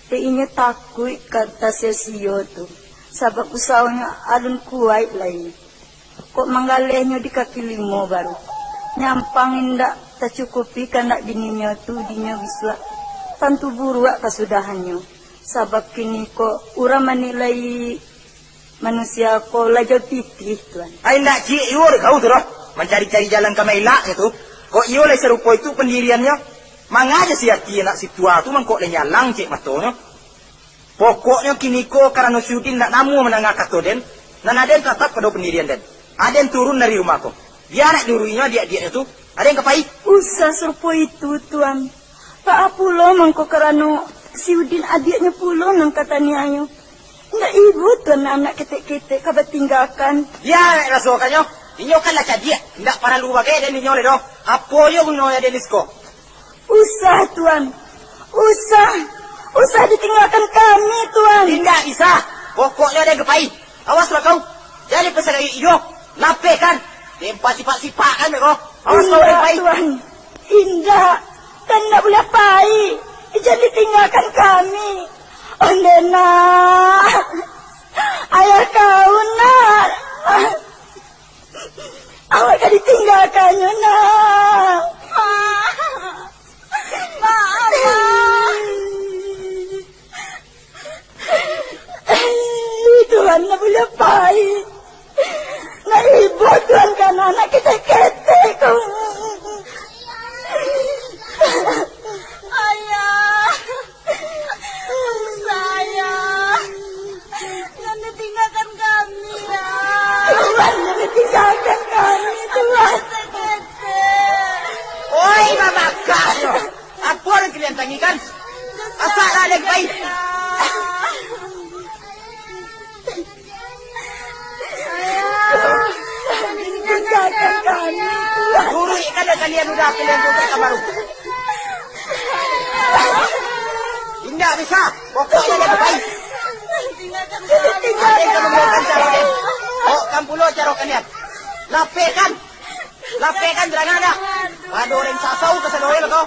Dek inyo takuik ka tasio-sio tu, sabab usahonyo alun kuaik lai. Kok manggalehnyo di kaki limo baru, nyampang indak tacukupi kandak bininyo tu dinyo bisuak, tantu buruak kasudahannyo. Sabab kiniko urang manilai manusia ko lajau pitih, Tuan. Ai, indak ciek juo dek kau tu doh, mancari-cari jalan ka maelaknyo tu. Kok iyo lai sarupo itu pandiriannyo, manga jo si Ati anak si tuo tu mangko lai nyalang ciek matonyo. Pokoknyo kiniko karano si Udin ndak namuah mandanga kato den, nan aden tatap pado pandirian den. Aden turun dari rumah ko. Bia nak diuruinyo adiak-adiaknyo tu, aden ka pai. Usah sarupo itu, Tuan. Baa pulo mangko karano si Udin adiaknyo pulo nan ka taniayo. Indak ibo Tuan anak ketek-ketek ka batinggakan. Bia nak rasokannyo, inyo kan lah cadiak, indak paralu bagai den inyo lai doh. Apo yo gunonyo den di siko? Usah, Tuan. Usah. Usah ditinggakan kami, Tuan. Indak bisa. Pokoknyo den ka pai. Awas lah kau. Jan dipasagari iyo. Lapehkan. Den pasipak-sipakan dek ko. Awas kau, den ka pai. Indak, Tuan. Indak. Tuan indak buliah pai. Jan ditinggakan kami. Ondeh, Nak. Ayah kau, Nak. Awak ka ditinggakannyo, Nak. Ma. Ma, Ma. Tuhan ndak buliah pai. Nak ibo Tuhan ka anak-anak ketek-ketek ko. Ayah. Sayang, jan ditinggakan kami, Yah. Tuhan, jan ditinggakan kami, Tuhan. Oi, babakaknyo. Apo nan kalian tangikan? Asaklah den pai. Tinggalkan kami, Tuhan. Turuikkan kalian udah kalian tuntut ka baru. Indak bisa. Pokoknyo den pai. Ado ka mambuangkan caro den. Baokan pulo caro kalian. Lapehkan. Lapehkan, jangan ado. Ado urang sasau ka sadonyo ko.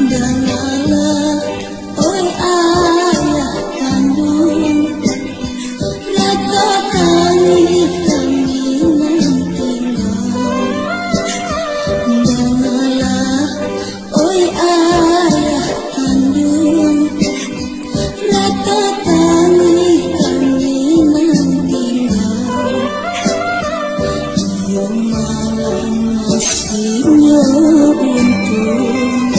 Dangalah, oi ayah kanduang, rato tangih kami nan tingga. Dangalah, oi ayah kanduang, rato tangih kami nan tingga. Iyo malah nasibnyo untuang,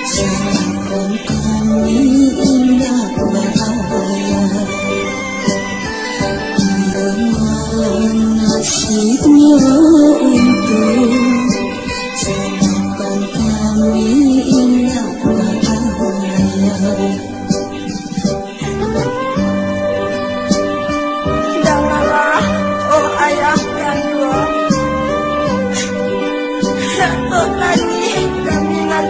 sadangkan kami indak baraya. Iyo malah nasibnyo untuang, sadangkan kami indak baraya. Dangalah, oh ayah kanduang, rato tangih kami nan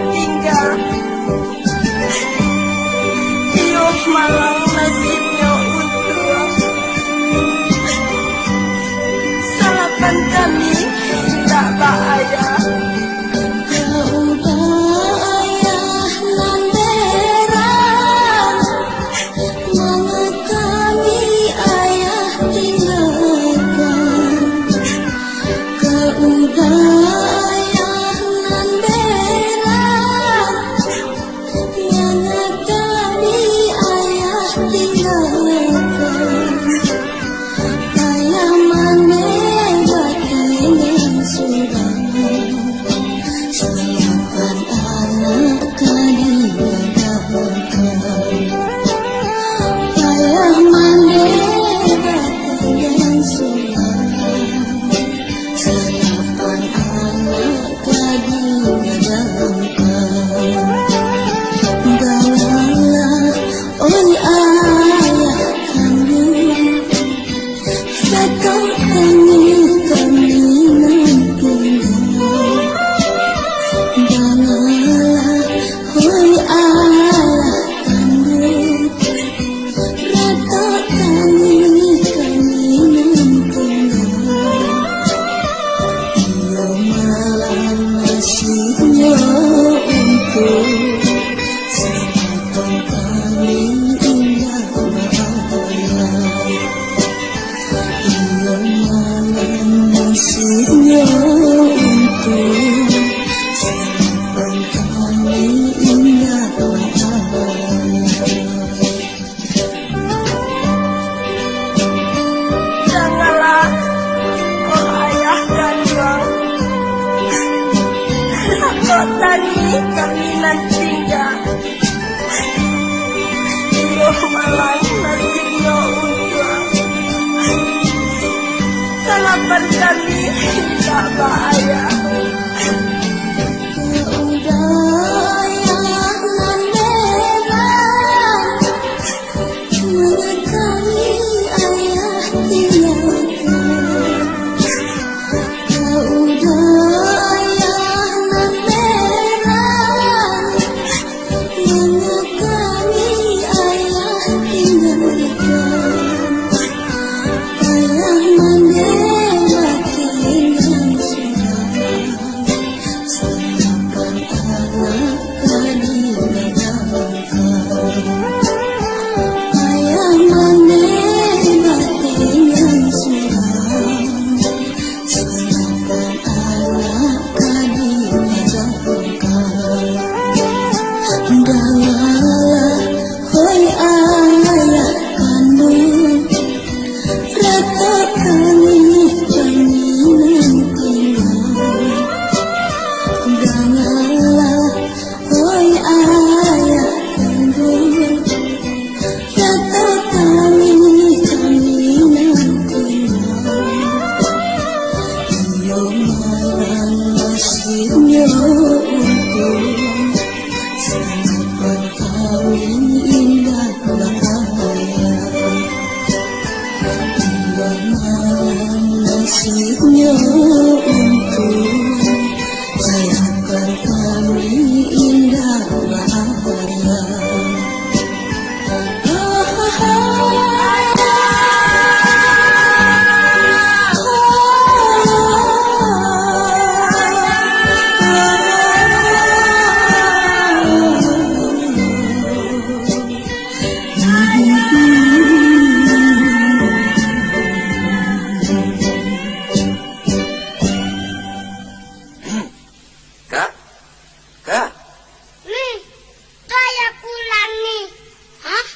Janganlah, hoi ayah kanduang, ratok tangih kami nan tingga. Iyo malang nasihnyo untuak sarapan kami indak baalah. Iyo malang nasihnyo untuak sarapan kami indak baalah. Janganlah, oh ayah kanduang, ratok tangih kami nan tingga. Iyo malang nasihnyo untuak sarapan kami indak baalah. Udah ayah nan merah, manga kami ayah tinggalkan. Udah ayah nan merah, manga kami ayah tinggalkan. Ayah mandeh batinggang surang. Sarapan anak ka digadangkan. Ayah mandeh batinggang surang. Sarapan anak ka digadangkan. Dangalah, hoi ayah kanduang, ratok tangih kami nan tingga. Dangalah, hoi ayah kanduang, ratok tangih kami nan tingga. Iyo malang nasihnyo untuak sarapan kami indak baalah. Iyo malang nasihnyo untuak sarapan kami indak baalah. Kak, Kak. Ni, tu ayah pulang ni. Hah?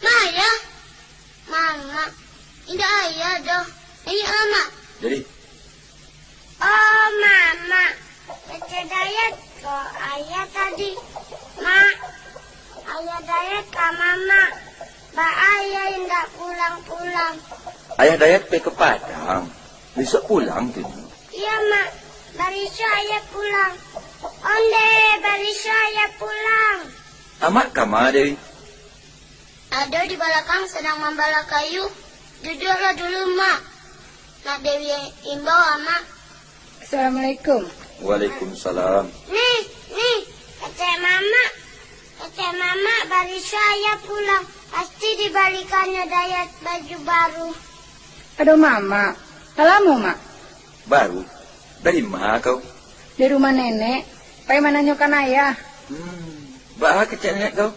Ma ayah? Mamak. Indak ayah doh. Ini Mamak. Jadi? Oh, Mamak. Kecek Dayat ko ayah tadi. Mak, ayah Dayat ka Mamak. Baa ayah indak pulang-pulang? Ayah Dayat pai ka Padang. Bisuak pulang tu. Iyo, Mak. Barisuak ayah pulang. Ondeh, barisuak ayah pulang. Amak kama, Dewi? Ado di balakang sadang mambalah kayu. Duduaklah dulu, Mak. Nak Dewi imbau, Amak. Assalamualaikum. Waalaikumsalam. Nih, nih, kecek Mamak. Kecek Mamak, barisuak ayah pulang. Pasti dibalikannyo Dayat baju baru. Aduh, Mamak. Lah lamo, Mak? Baru? Dari ma kau? Dari rumah nenek. Pai mananyokan ayah. Hmm, baa kecek nenek kau?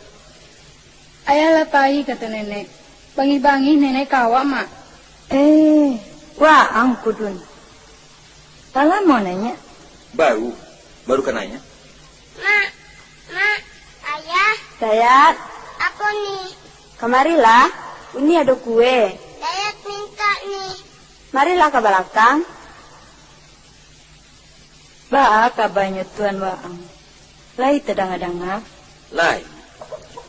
Ayah lah pai, kato nenek. Bangih-bangih nenek ka awak, Mak. Eh, waang kudun. Lah lamo naiak? Baru, baru ka naiak. Mak, Mak, Ayah. Dayat. Apo ni? Kamarilah, uni ado kue. Dayat mintak ni. Marilah ka balakang. Baa kabanyo Tuan Waang? Lai tadanga-danga? Lai.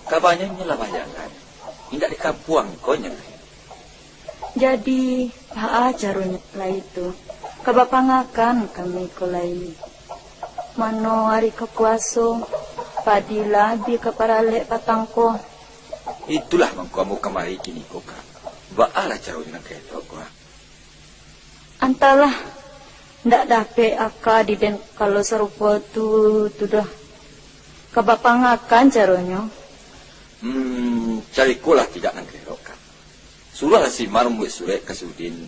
Kabanyo nyo lah bajalan. Indak di kampuang ko nyo lai. Jadi, baa caronyo lai tu? Ka bapangakan kami ko lai. Mano ari ka puaso, padi lah abih ka paralek patang ko. Itulah mangko ambo kamari kini ko, Kak. Baa lah caronyo nan ka elok ko, ah? Antahlah, Ndak dapek aka di den kalau sarupo tu, tu doh. Ka bapangakan caronyo. Hmm, cari kolah tidak nan ka elok, Kak. Suruahlah si Mar mambuek surek ka si Udin.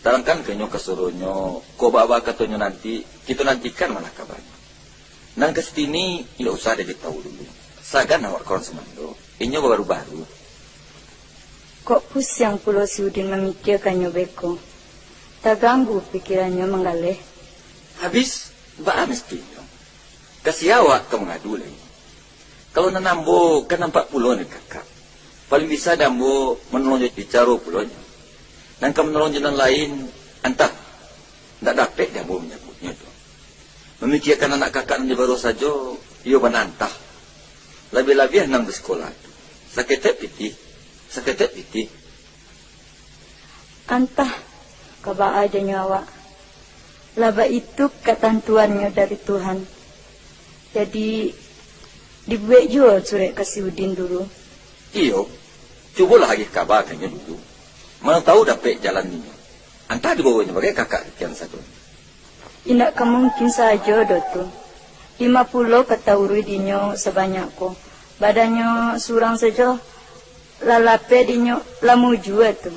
Tarangkan ka inyo kasadonyo, kok baa katonyo nanti, kito nantikan malah kabanyo. Nan ka sitini, indak usah diberitahu dulu. Sagan awak ka urang sumando, inyo baru-baru. Kok pusiang pulo si Udin mamikiakannyo beko. Taganggu pikirannyo manggaleh. Habis, baa mestinyo? Ka sia awak ka mangadu lai. Kalau nan ambo kan nampak pulo ni, Kakak. Paling bisa dek ambo manolong jo di caro pulo nyo. Nan ka manolong jo nan lain, antah. Ndak dapek dek ambo manyabuiknyo tu. Mamikiakan anak Kakak nan di baruah sajo, iyo bana antah. Labiah-labiah nan basikola tu. Saketek pitih, saketek pitih. Antah, ka baa janyo awak. Lah baitu katantuannyo dari Tuhan. Jadi, dibuek juo surek ka si Udin dulu. Iyo, cubolah agiah kaba ka inyo dulu. Mano tahu dapek jalan inyo. Antah dibaonyo bagai kakak kian sajo. Indak ka mungkin sajo doh tu. Dima pulo ka tauruih dinyo sabanyak ko. Badannyo surang sajo, lah lapeh dinyo lah mujua tu.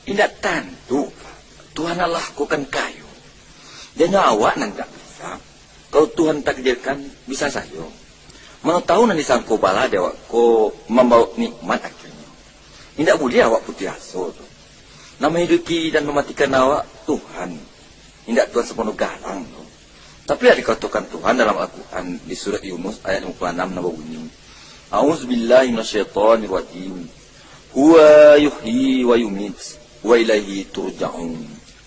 Indak tantu, Pak. Tuhan Allah ko kan kayo. Janyo awak nan indak bisa. Kalau Tuhan takdirkan, bisa sajo. Mano tahu nan disangko bala di awak ko mambaok nikmat akhianyo. Indak buliah awak putuih aso tu. Nan mahiduiki dan mamatikan awak, Tuhan. Indak Tuhan Sampono Garang tu. Tapi lah dikatokan Tuhan dalam Al-Quran di surat Yunus ayat limo puluah anam nan babunyi, "A'udzubillahi minasyaitonirrajim. Huwa yuhyi wa yumit, wa ilaihi turja'un."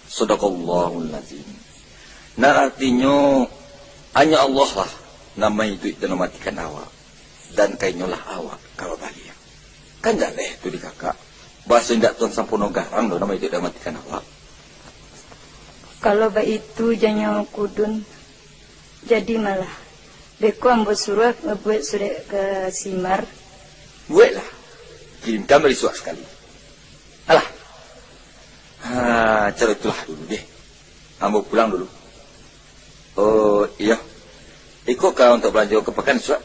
Sadaqallahul azim. Nan artinyo, hanyo Allah lah nan maiduik dan mamatikan awak, dan ka Inyo lah awak ka babaliak. Kan jaleh tu di kakak. Baso indak Tuhan Sampono Garang doh nan maiduik dan mamatikan awak. Kalau baitu janyo Kudun, jadi malah. Beko ambo suruah mambuek surek ka si Mar. Bueklah. Kirimkan bisuak sakali. Alah. Ha, caro itulah dulu deh. Ambo pulang dulu. Oh, iyo. Iko ka untuak balanjo ka pakan bisuak.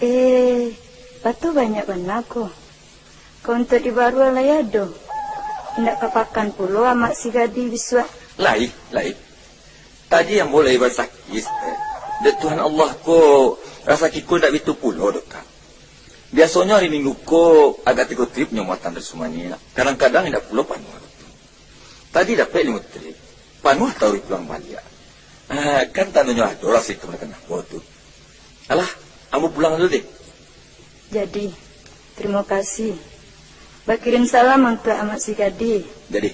Eh, batu banyak bana ko. Ka untuak di baruah lai ado. Indak ka pakan pulo amak si Gadi bisuak. Lai, lai. Tadi ambo lai basakik, eh. Dek Tuhan Allah ko, rasaki ko indak bitu pulo doh, Kak. Biasonyo ari Minggu ko agak tigo trip nyo muatan dari sumani, nak. Kadang-kadang indak pulo panuah. Tadi dapek limo trip, panuah taruih pulang baliak. Ah, kan tandonyo ado lah situ nak kena ambo tu. Alah, ambo pulang dulu deh. Jadi, terima kasih. Bakirim salam untuak amak si Gadi. Jadi.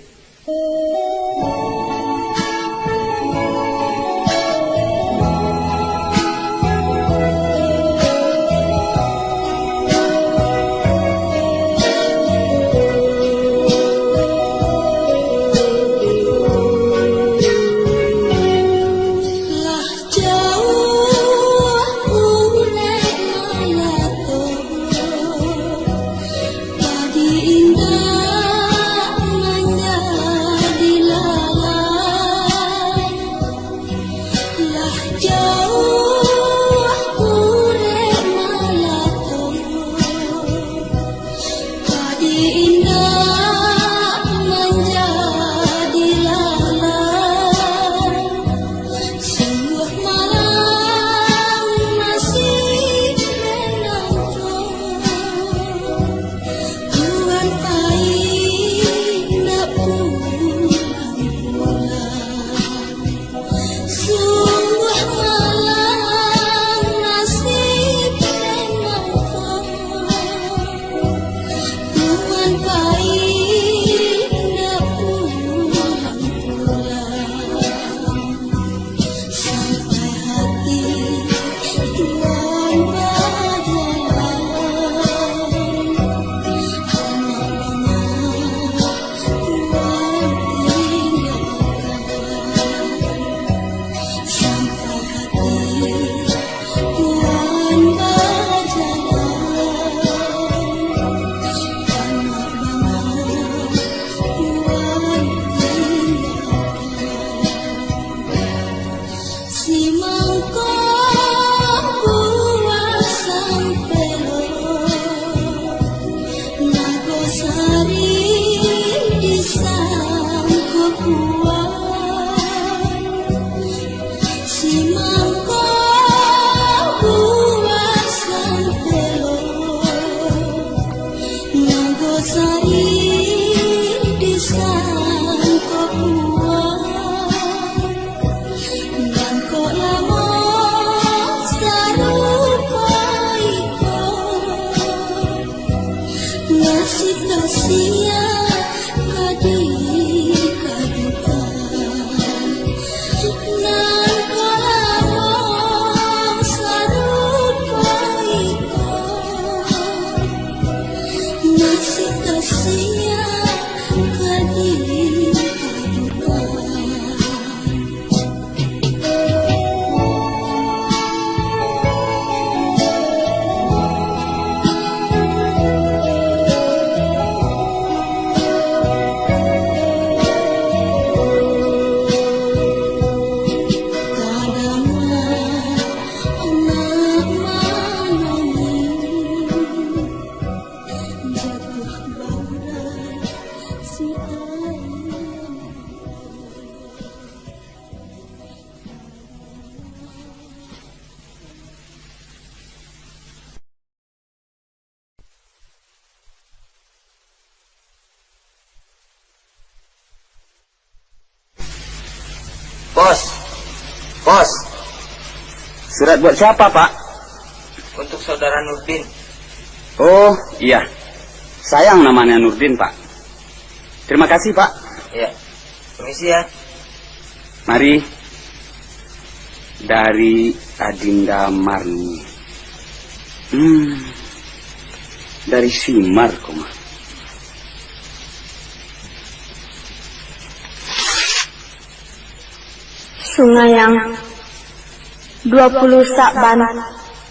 Pos. Pos. Surat buat siapa, Pak? Untuk saudara Nurdin. Oh, iya. Sayang namanya Nurdin, Pak. Terima kasih, Pak. Iya. Permisi ya. Mari. Dari Adinda Marni. Hmm. Dari Simar, koma. Sungayang, dua puluh Sa'ban,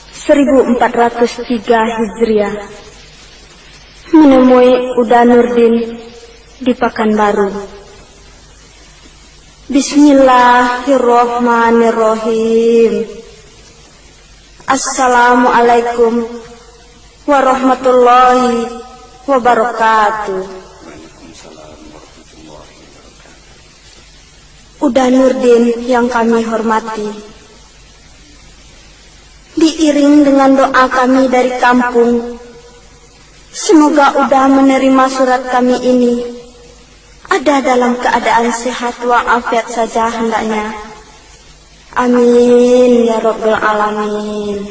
seribu empat ratus tiga Hijriah. Menemui Uda Nurdin di Pakanbaru. Bismillahirrahmanirrahim. Assalamualaikum warahmatullahi wabarakatuh. Uda Nurdin yang kami hormati, diiring dengan doa kami dari kampung, semoga Uda menerima surat kami ini ada dalam keadaan sehat walafiat saja hendaknya. Amin, ya Rabbal Alamin.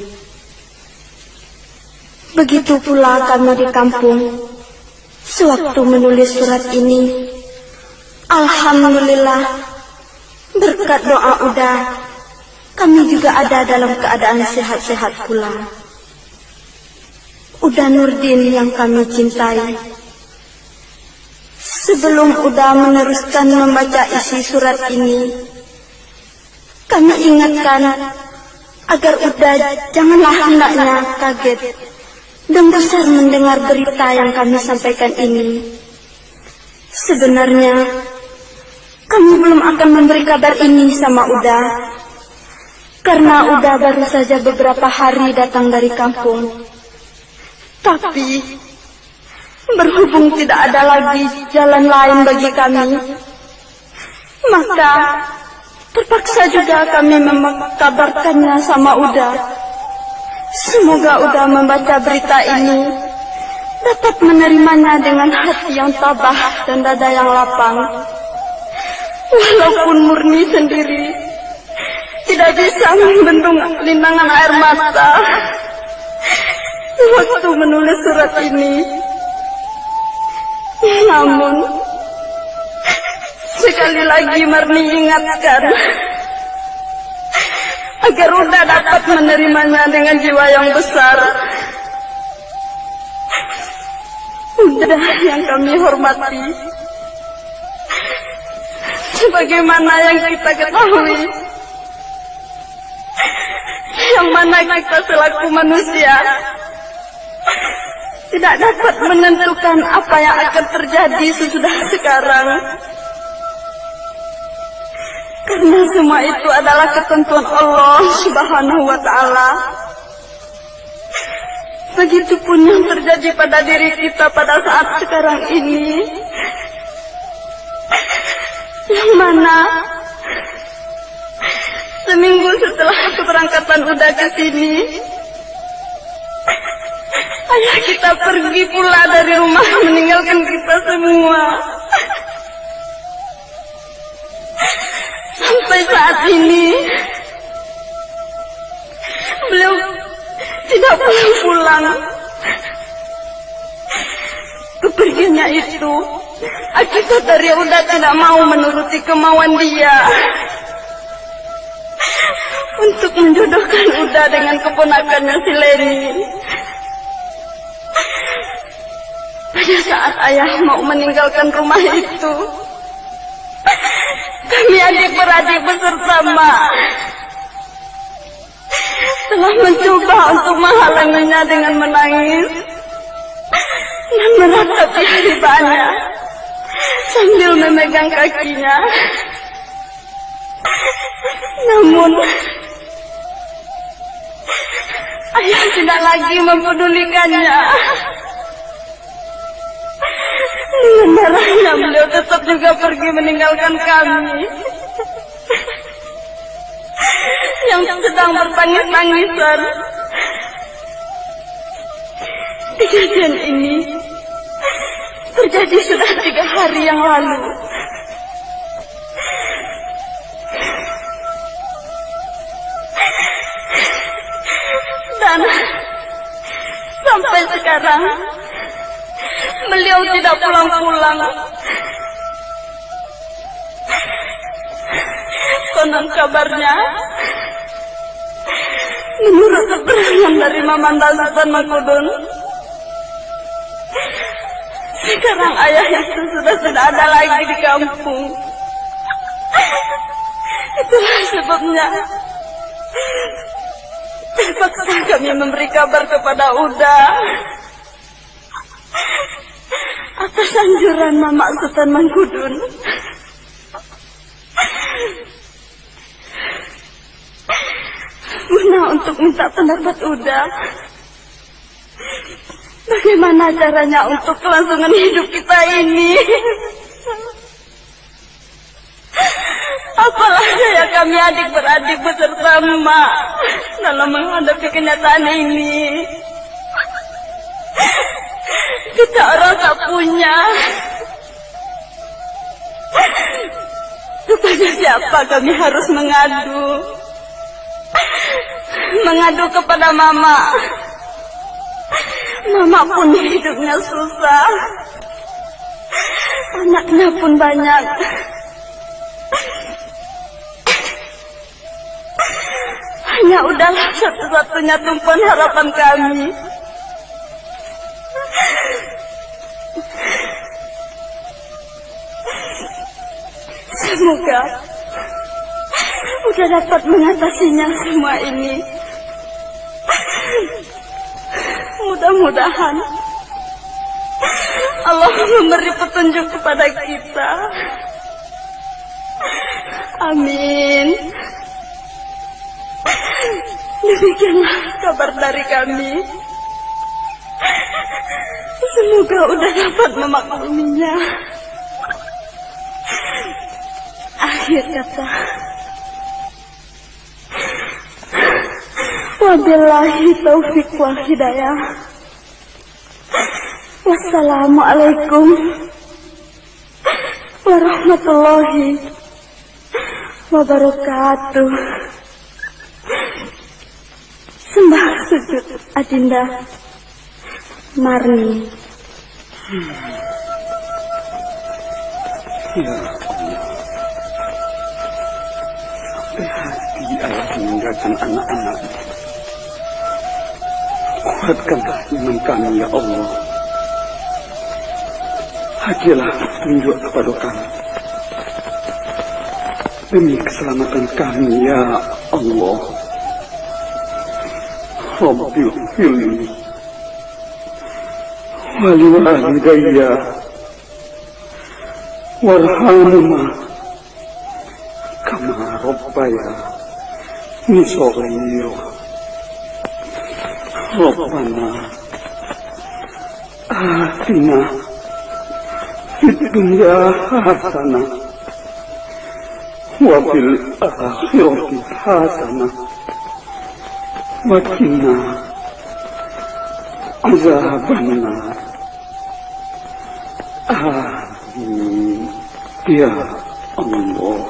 Begitu pula kami di kampung, sewaktu menulis surat ini. Alhamdulillah, berkat doa Uda, kami juga ada dalam keadaan sehat-sehat pula. Uda Nurdin yang kami cintai, sebelum Uda meneruskan membaca isi surat ini, kami ingatkan agar Uda janganlah hendaknya kaget dan gusar mendengar berita yang kami sampaikan ini. Sebenarnya, kami belum akan memberi kabar ini sama Uda, karena Uda baru saja beberapa hari datang dari kampung. Tapi, berhubung tidak ada lagi jalan lain bagi kami, maka terpaksa juga kami mengkabarkannya sama Uda. Semoga Uda membaca berita ini dapat menerimanya dengan hati yang tabah dan dada yang lapang. Walaupun Murni sendiri tidak bisa membendung linangan air mata waktu menulis surat ini. Namun, sekali lagi Murni ingatkan, agar Uda dapat menerimanya dengan jiwa yang besar. Uda yang kami hormati, sebagaimana yang kita ketahui, yang mana kita selaku manusia tidak dapat menentukan apa yang akan terjadi sesudah sekarang. Karena semua itu adalah ketentuan Allah Subhanahu wa Ta'ala. Begitupun yang terjadi pada diri kita pada saat sekarang ini. Yang mana seminggu setelah keberangkatan Uda ke sini, ayah kita pergi pula dari rumah, meninggalkan kita semua. Sampai saat ini, beliau tidak pulang-pulang. Kepergiannya itu akibat dari Uda tidak mau menuruti kemauan dia untuk menjodohkan Uda dengan keponakannya si Leni. Pada saat ayah mau meninggalkan rumah itu, kami adik beradik beserta mak telah mencoba untuk menghalanginya dengan menangis dan meratapi haribanya sambil memegang kakinya. Namun, ayah tidak lagi mempedulikannya. Dengan darahnya beliau tetap juga pergi meninggalkan kami yang sedang bertangis-tangisan. Kejadian ini terjadi sudah tiga hari yang lalu. Sampai sekarang, beliau tidak pulang-pulang. Konon kabarnya, menurut keterangan dari Mamanda Sutan Mangkudun, sekarang ayah itu sudah tidak ada lagi di kampung. Itulah sebabnya terpaksa kami memberi kabar kepada Uda atas anjuran Mamak Sutan Mangkudun, guna untuk minta pendapat Uda, bagaimana caranya untuk kelangsungan hidup kita ini. Apalah daya kami adik beradik beserta emak dalam menghadapi kenyataan ini. Kita orang tak punya. Kepada siapa kami harus mengadu? Mengadu kepada Mamak. Mamak pun hidupnya susah. Anaknya pun banyak. Hanya Udalah satu-satunya tumpuan harapan kami. Semoga Uda dapat mengatasinya semua ini. Mudah-mudahan Allah memberi petunjuk kepada kita. Amin. Demikianlah kabar dari kami. Semoga Uda dapat memakluminya. Akhir kata, wabillahi taufik wal hidayah. Wassalamualaikum warahmatullahi wabarakatuh. Sembah sujud Adinda Marni. Ya Allah, sampai hati ayah meninggalkan anak-anak. Kuatkanlah iman kami, ya Allah. Agiahlah petunjuk kepada kami demi keselamatan kami, ya Allah. Rabbighfirli waliwalidayya warhamhuma kama rabbayani shaghira. Rabbana atina fid dunya hasanah wa fil akhirati hasanah wa qina azabannar. Amin. Ya Allah.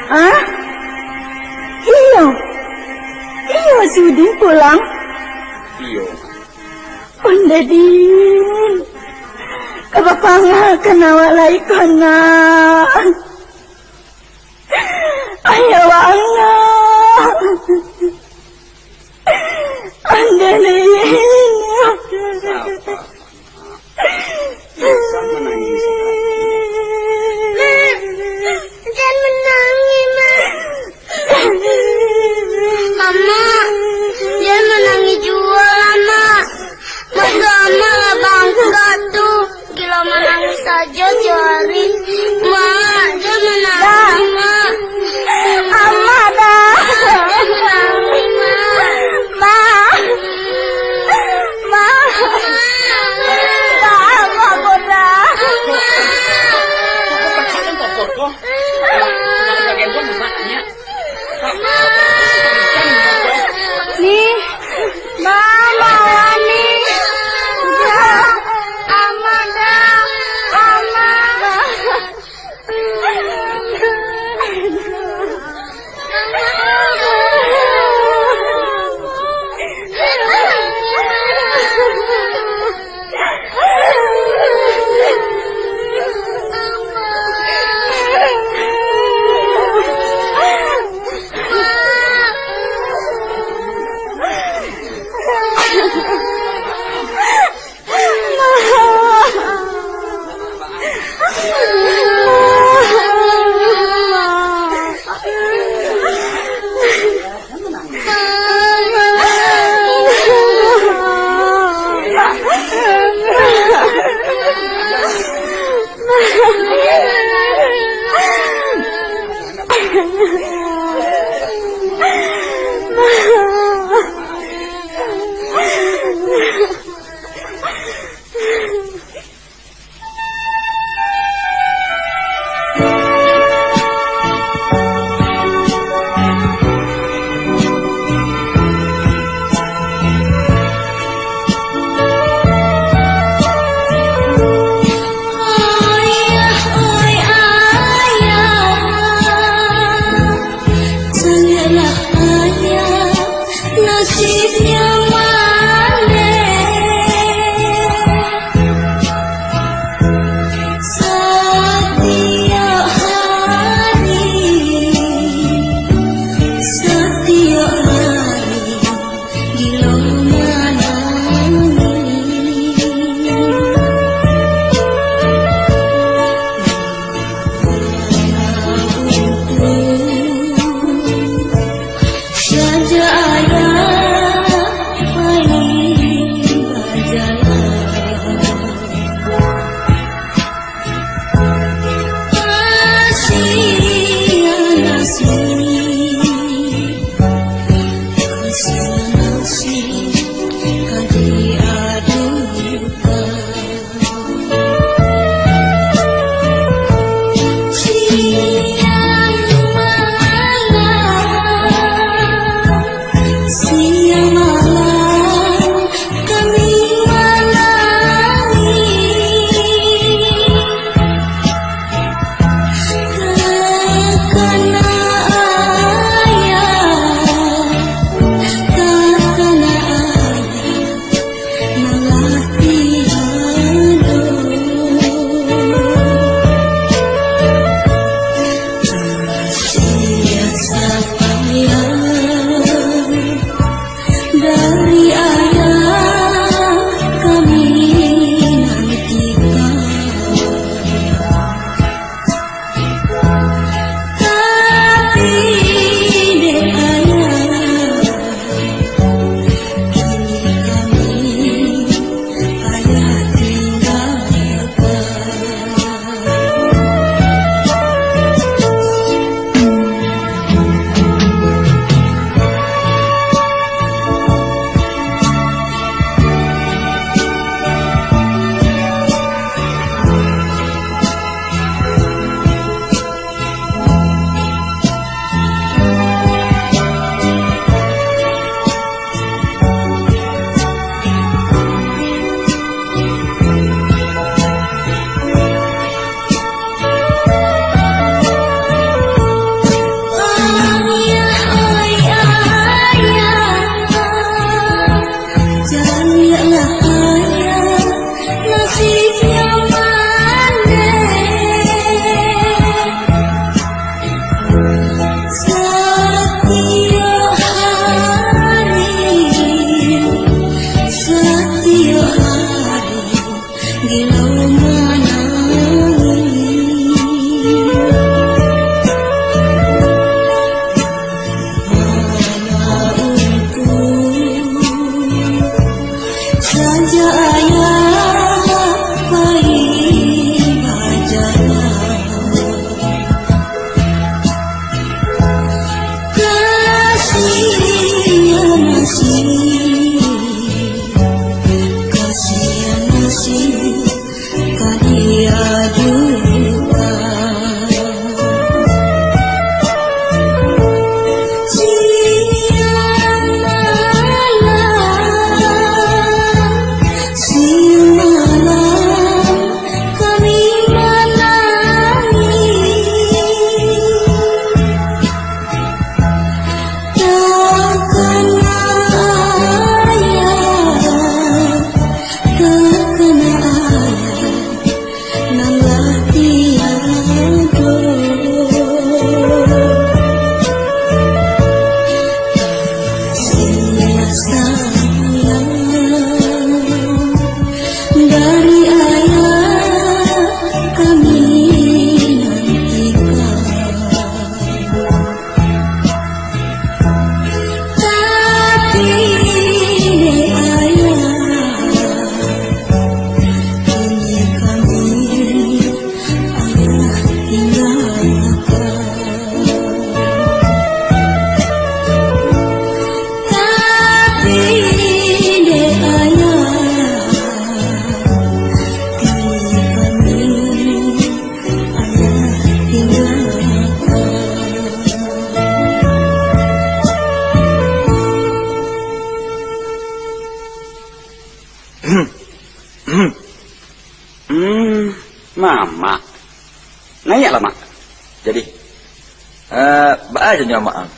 Ah? Iyo. Iyo, si Udin pulang. Iyo. Ondeh, Din. Ka bapangakan awak lai ko, nak. Ayah, awak angah. Ondeh, Din. Sabar. Jan manangih, Mak. Amak, jan manangih juo lah, Mak. Mato Amak lah bangkak tu. Gilo manangih sajo tiok ari. Mak, jan manangih, Mak. Amak dah. Mak, jan manangih, Mak. Mak. Mak. Mak, Mak, Mak. Mak. Ni, Mama, ni. Dah, Amak dah, Amak. Mamak. Naiaklah, Mak. Jadi, eh, baa jo nyo, Mak, ang?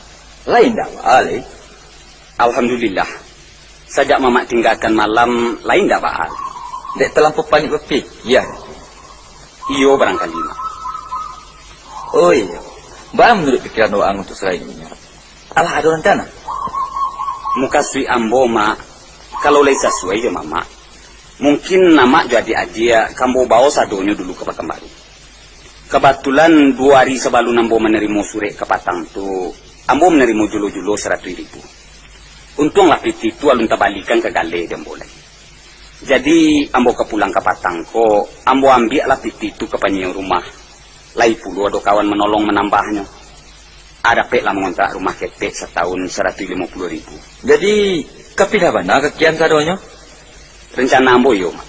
Lai indak baa lai? Alhamdulillah. Sajak Mamak tinggakan malam, lai indak baa. Dek talampau panik bapikia. Iyo, barangkali, Mak. Oh iyo. Baa manuruik pikiran waang untuak salain inyo? Alah ado rancana? Mukasuik ambo, Mak, kalau lai sasuai jo Mamak, mungkin Mamak jo adiak-adiak ka ambo bao sadonyo dulu ka Pakanbaru. Kabatulan, duo ari sabalun ambo manarimo surek kapatang tu, ambo manarimo julo-julo saratuih ribu. Untuanglah pitih tu alun tabalikan ka galeh di ambo lai. Jadi, ambo ka pulang kapatang ko, ambo ambiaklah pitih tu ka panyiyo rumah. Lai pulo ado kawan manolong manambahnyo. A, dapeklah mangontrak rumah ketek satahun saratuih limo puluah ribu. Jadi, ka pindah bana ka kian sadonyo? Rencana ambo iyo, Mak.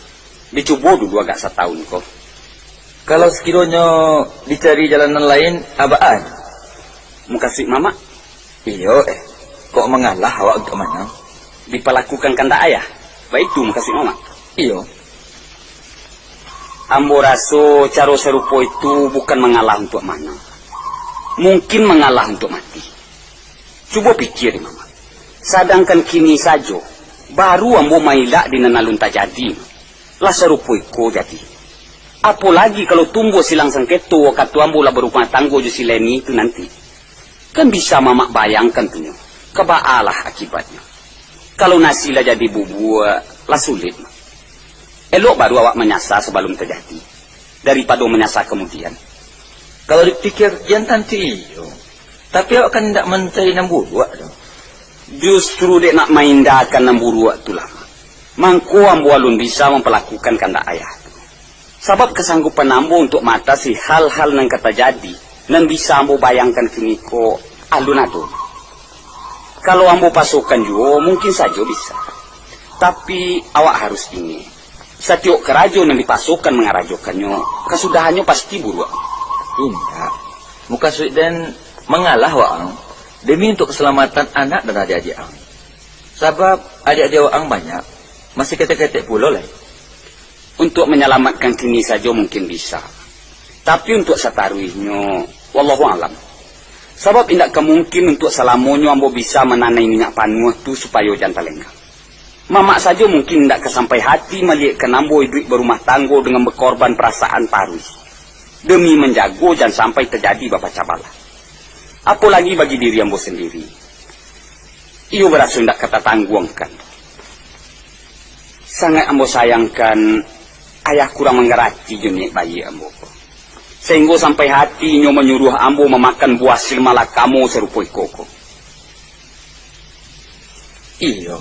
Dicubo dulu agak satahun ko. Kalau sakironyo dicari jalan nan lain, a baa? Mukasuik Mamak? Iyo, eh. Kok mangalah awak untuak manang? Dipalakukan kandak ayah? Baitu mukasuik Mamak? Iyo. Ambo raso caro sarupo itu bukan mangalah untuak manang. Mungkin mangalah untuak mati. Cubo pikia dek Mamak. Sadangkan kini sajo, baru ambo mailak di nan alun tajadi. Lah sarupo iko jadi. Apo lagi kalau tumbuah silang sangketo wakatu ambo lah barumah tanggo jo si Leni tu nanti. Kan bisa Mamak bayangkan tu nyo, ka baalah akibatnyo. Kalau nasi lah jadi bubua, lah sulit, Mak. Elok baru awak manyasa sabalun tajadi, daripado manyasa kamudian. Kalau dipikia kian tantu iyo, tapi awak kan indak mancari nan buruak doh. Justru dek nak maindahkan nan buruak tu lah, Mak, mangko ambo alun bisa mampalakukan kandak ayah tu. Sabab kasanggupan ambo untuak maatasi hal-hal nan ka tajadi, nan bisa ambo bayangkan kiniko, alun ado. Kalau ambo pasokan juo, mungkin sajo bisa. Tapi, awak harus ingek, satiok karajo nan dipasokan mangarajokannyo, kasudahannyo pasti buruak. Indak. Mukasuik den mangalah waang, demi untuak kasalamatan anak dan adiak-adiak ang. Sabab, adiak-adiak waang banyak, masih ketek-ketek pulo lai. Untuak manyalamatkan kini sajo mungkin bisa. Tapi untuak sataruihnyo, wallahu alam. Sabab indak ka mungkin untuak salamonyo ambo bisa mananai minyak panuah tu supayo jan talenggang. Mamak sajo mungkin indak ka sampai hati maliyekkan ambo iduik barumah tanggo dengan bakorban parasaan paruih, demi manjago jan sampai tajadi bapacah balah. Apo lagi bagi diri ambo sandiri. Iyo baraso indak ka tatangguangkan. Sangaik ambo sayangkan, ayah kurang manggarati jo niaik baiak ambo ko, sainggo sampai hati inyo manyuruah ambo mamakan buah silmalakamo sarupo iko ko. Iyo,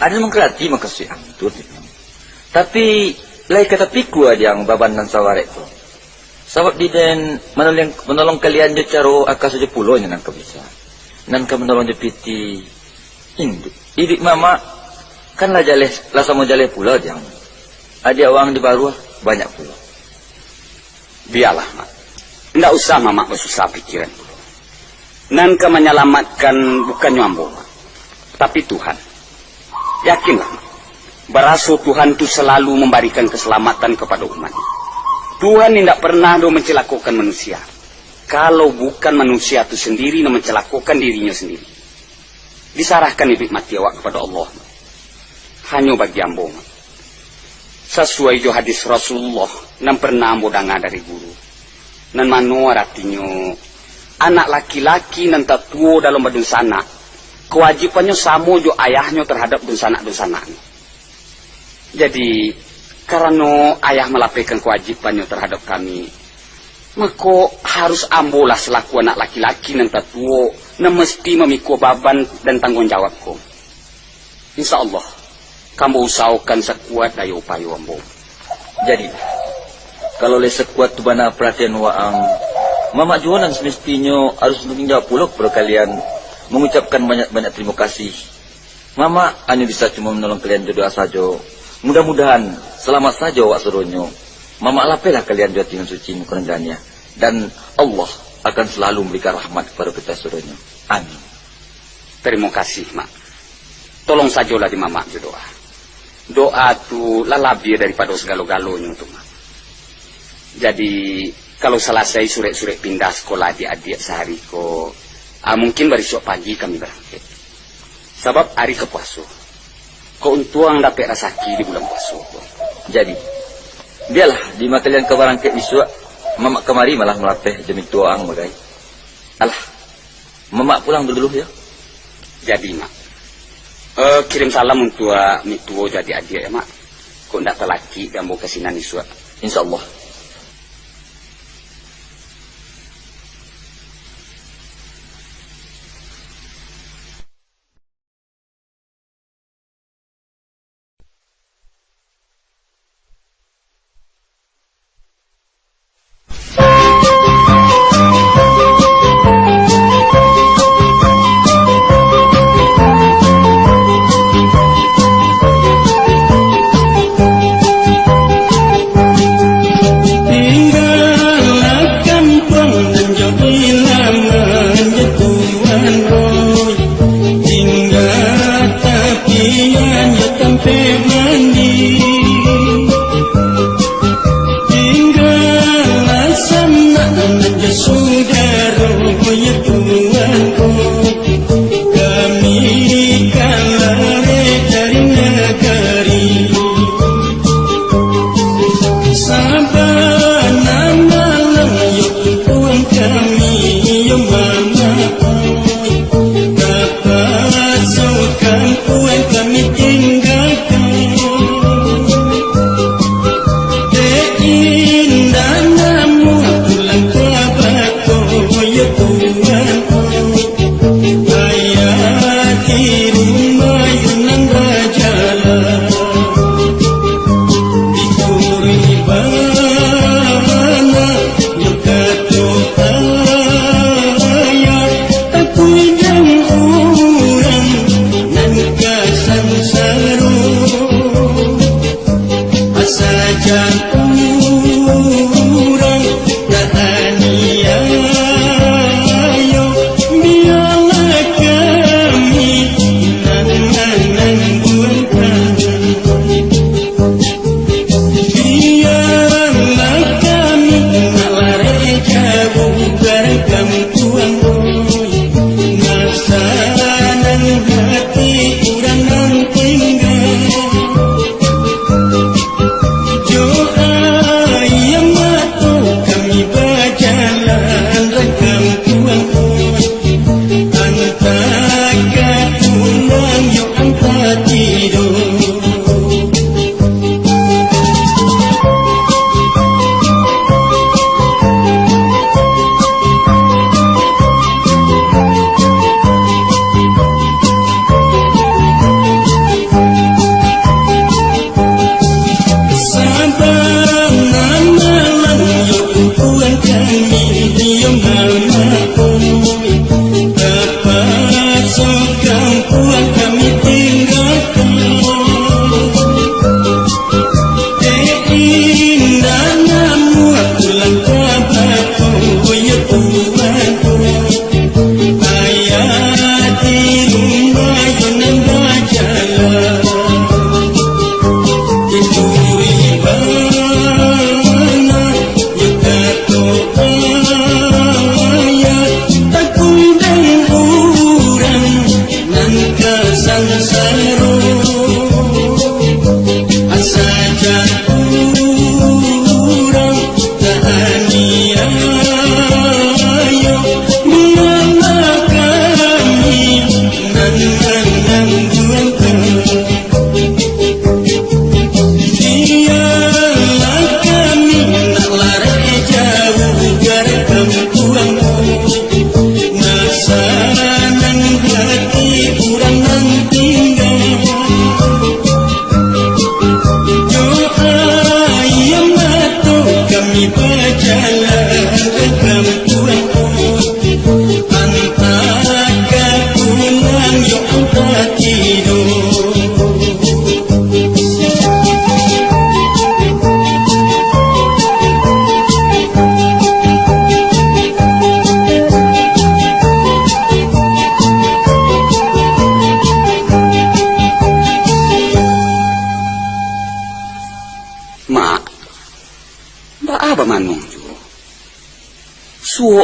aden manggarati mukasuik ang tu, Dek. Tapi, lai ka tapikua dek ang baban nan sawarek tu. Sabab di den manolong, manolong kalian jo caro aka sajo pulo nyo nan ka bisa. Nan ka manolong jo pitih induak. Iduik mamak kan lah jaleh, lah samo jaleh pulo dek ang. Adiak waang di baruah banyak pulo. Bialah, Mak. Indak usah Mamak basusah pikiran pulo. Nan ka manyalamatkan bukannyo ambo, Mak, tapi Tuhan. Yakinlah, Mak, baraso Tuhan tu salalu mambarikan kasalamatan kapado umat. Tuhan indak pernah doh mancalakokan manusia, kalau bukan manusia tu sandiri nan mancalakokan dirinyo sandiri. Disarahkan iduik mati awak kapado Allah. Hanyo bagi ambo, Mak, sasuai jo hadis Rasulullah nan pernah ambo danga dari guru, nan mano aratinyo, anak laki-laki nan tatuo dalam badunsanak, kawajibannyo samo jo ayahnyo tarhadap dunsanak-dunsanaknyo. Jadi, karano ayah malapehkan kawajibannyo tarhadap kami, mako, harus ambolah salaku anak laki-laki nan tatuo, nan mesti mamikua baban dan tangguang jawab ko. Insya Allah, ka ambo usahokan sakuat dayo upayo ambo. Jadi, kalau lai sakuat tu bana paratian waang, mamak juo nan samestinyo harus batangguang jawab pulo kapado kalian, mangucapkan banyak-banyak tarimo kasih. Mamak hanyo bisa cuma manolong kalian jo doa sajo. Mudah-mudahan, salamaik sajo awak sadonyo. Mamak lapehlah kalian jo ati nan suci, muko nan janiah. Dan Allah akan salalu mambarikan rahmat kapado kito sadonyo. Amin. Tarimo kasih, Mak. Tolong sajolah di mamak jo doa. Doa tu lah labiah daripado sagalo-galonyo tu, Mak. Jadi, kalau salasai surek-surek pindah sakolah adiak-adiak sahari ko, ah, mungkin barisuak pagi kami barangkek. Sabab ari ka puaso. Kok untuang dapek rasaki di bulan puaso ko. Jadi, bialah, dima kalian ka barangkek bisuak, mamak kamari malah malapeh jo mintuo ang bagai. Alah, mamak pulang dulu, yo. Jadi, Mak. Eh, kirim salam untuak mintuo jo adiak-adiak, yo, Mak. Kok ndak talakik di ambo ka sinan isuak. Insya Allah.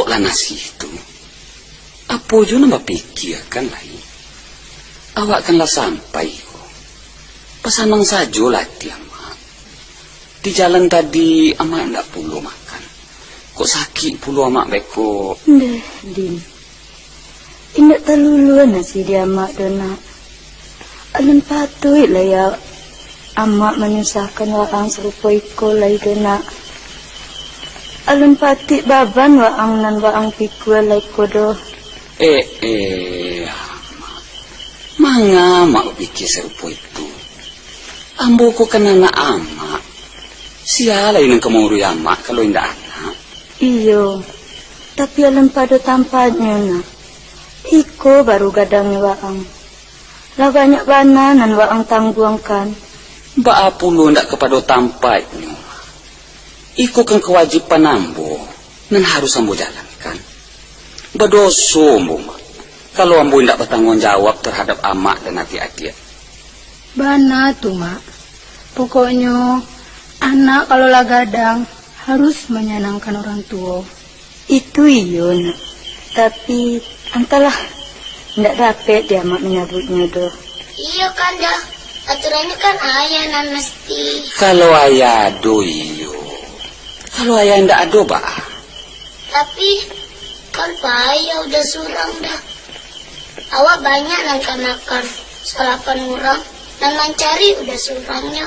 Kok lah nasi tu? Apo jo nan bapikiakan lai? Awak kan lah sampai ko. Basanang sajolah ati amak. Di jalan tadi, amak indak pulo makan. Kok sakik pulo amak beko. Ndeh, Din. Indak taluluah nasi di amak doh, Nak. Alun patuik lai ya, amak manyusahkan waang sarupo iko lai doh, Nak. Alun patuik baban waang nan waang pikua lai ko doh. Eh, eh, amak. Manga amak bapikia sarupo itu? Ambo ko kan anak amak. Sia lai nan ka mauruih amak, kalau indak anak? Iyo, tapi alun pado tampaiknyo, Nak. Iko baru gadangnyo waang. Lah banyak bana nan waang tangguangkan. Baa pulo indak ka pado tampaiknyo? Iko kan kawajiban ambo, nan harus ambo jalankan. Badoso ambo, Mak, kalau ambo indak batangguang jawab tarhadap amak dan adiak-adiak. Bana tu, Mak. Pokoknyo, anak kalau lah gadang, harus manyanangkan urang tuo. Itu iyo, Nak. Tapi, antahlah, indak dapek di amak manyabuiknyo doh. Iyo kan, Da. Aturannyo kan ayah nan mesti. Kalau ayah ado, iyo. Kalau ayah indak ado, baa? Tapi, kan payah Uda surang, Da. Awak banyak nan ka makan, salapan urang, nan mancari Uda surangnyo.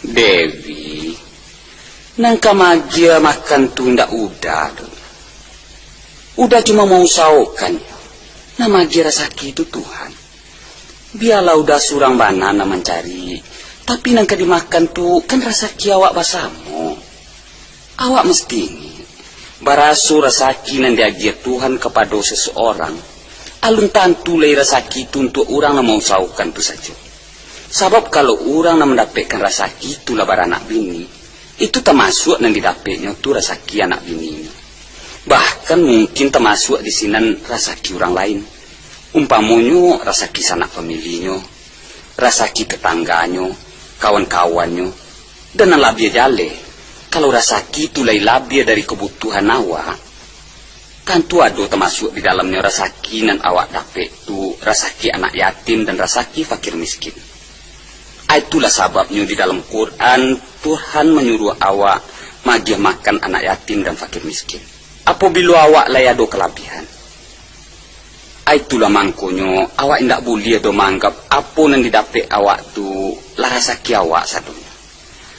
Dewi, nan ka maagiah makan tu indak Uda doh. Uda cuma mausahokan, nan maagiah rasaki tu Tuhan. Bialah Uda surang bana nan mancari, tapi nan ka dimakan tu kan rasaki awak basamo. Awak musti ingek, baraso rasaki nan diagiah Tuhan kapado sasaurang, alun tantu lai rasaki tu untuak urang nan mausahokan tu sajo. Sabab kalau urang nan mandapekkan rasaki tu lah baranak bini, itu tamasuak nan didapeknyo tu rasaki anak bininyo. Bahkan mungkin tamasuak di sinan rasaki urang lain. Umpamonyo rasaki sanak familinyo, rasaki tetangganyo, kawan-kawannyo, dan nan labiah jaleh, kalau rasaki tu lai labiah dari kabutuhan awak, tantu ado tamasuak di dalamnyo rasaki nan awak dapek tu, rasaki anak yatim dan rasaki fakir miskin. A, itulah sababnyo di dalam Quran, Tuhan manyuruah awak maagiah makan anak yatim dan fakir miskin, apabilo awak lai ado kalabiahan. A, itulah mangkonyo, awak indak buliah doh maanggap apo nan didapek awak tu lah rasaki awak sadonyo.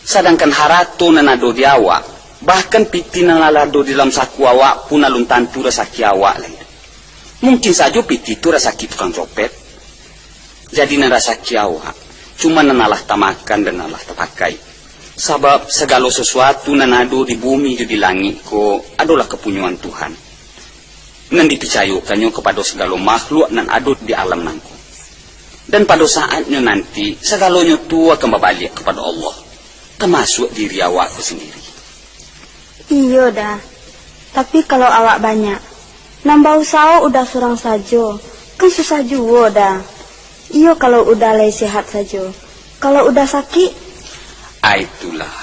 Sadangkan harato nan ado di awak, bahkan pitih nan lah ado di dalam saku awak pun alun tantu rasaki awak lai. Mungkin sajo pitih tu rasaki tukang copet. Jadi nan rasaki awak, cuma nan alah tamakan dan alah tapakai. Sabab sagalo sasuatu nan ado di bumi jo di langik ko adolah kapunyoan Tuhan, nan dipicayokannyo kapado sagalo makhluk nan ado di alam nangko. Dan pado saatnyo nanti, sagalonyo tu akan babaliak kapado Allah, tamasuak diri awak ko sandiri. Iyo, Da. Tapi kalau awak banyak, nan bausaho Uda surang sajo, kan susah juo, Da. Iyo, kalau Uda lai sehat sajo. Kalau Uda sakik? A, itulah.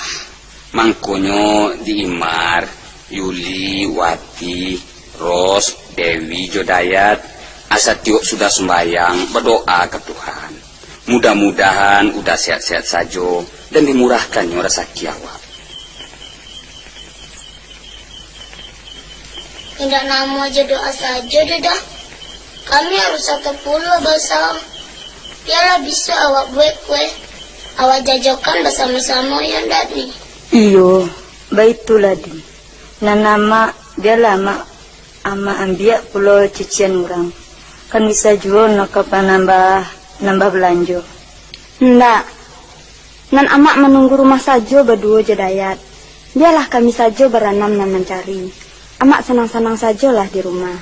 Mangkonyo di Imar, Yuli, Wati, Ros, Dewi, jo Dayat, asa tiok sudah sumbayang, badoa ka Tuhan. Mudah-mudahan Uda sehat-sehat sajo, dan dimurahkannyo rasaki awak. Indak namuah jo doa sajo doh, Da. Kami harus satu pulo bausaho. Bialah bisuak awak buek kue, awak jajakan basamo-samo, yo ndak, Ni? Iyo, baitulah, Din. Nan amak, bialah amak, amak ambiak pulo cucian urang. Kan bisa juo nan ka panambah, nambah balanjo. Ndak. Nan amak manunggu rumah sajo baduo jo Dayat. Bialah kami sajo baranam nan mancari. Amak sanang-sanang sajolah di rumah.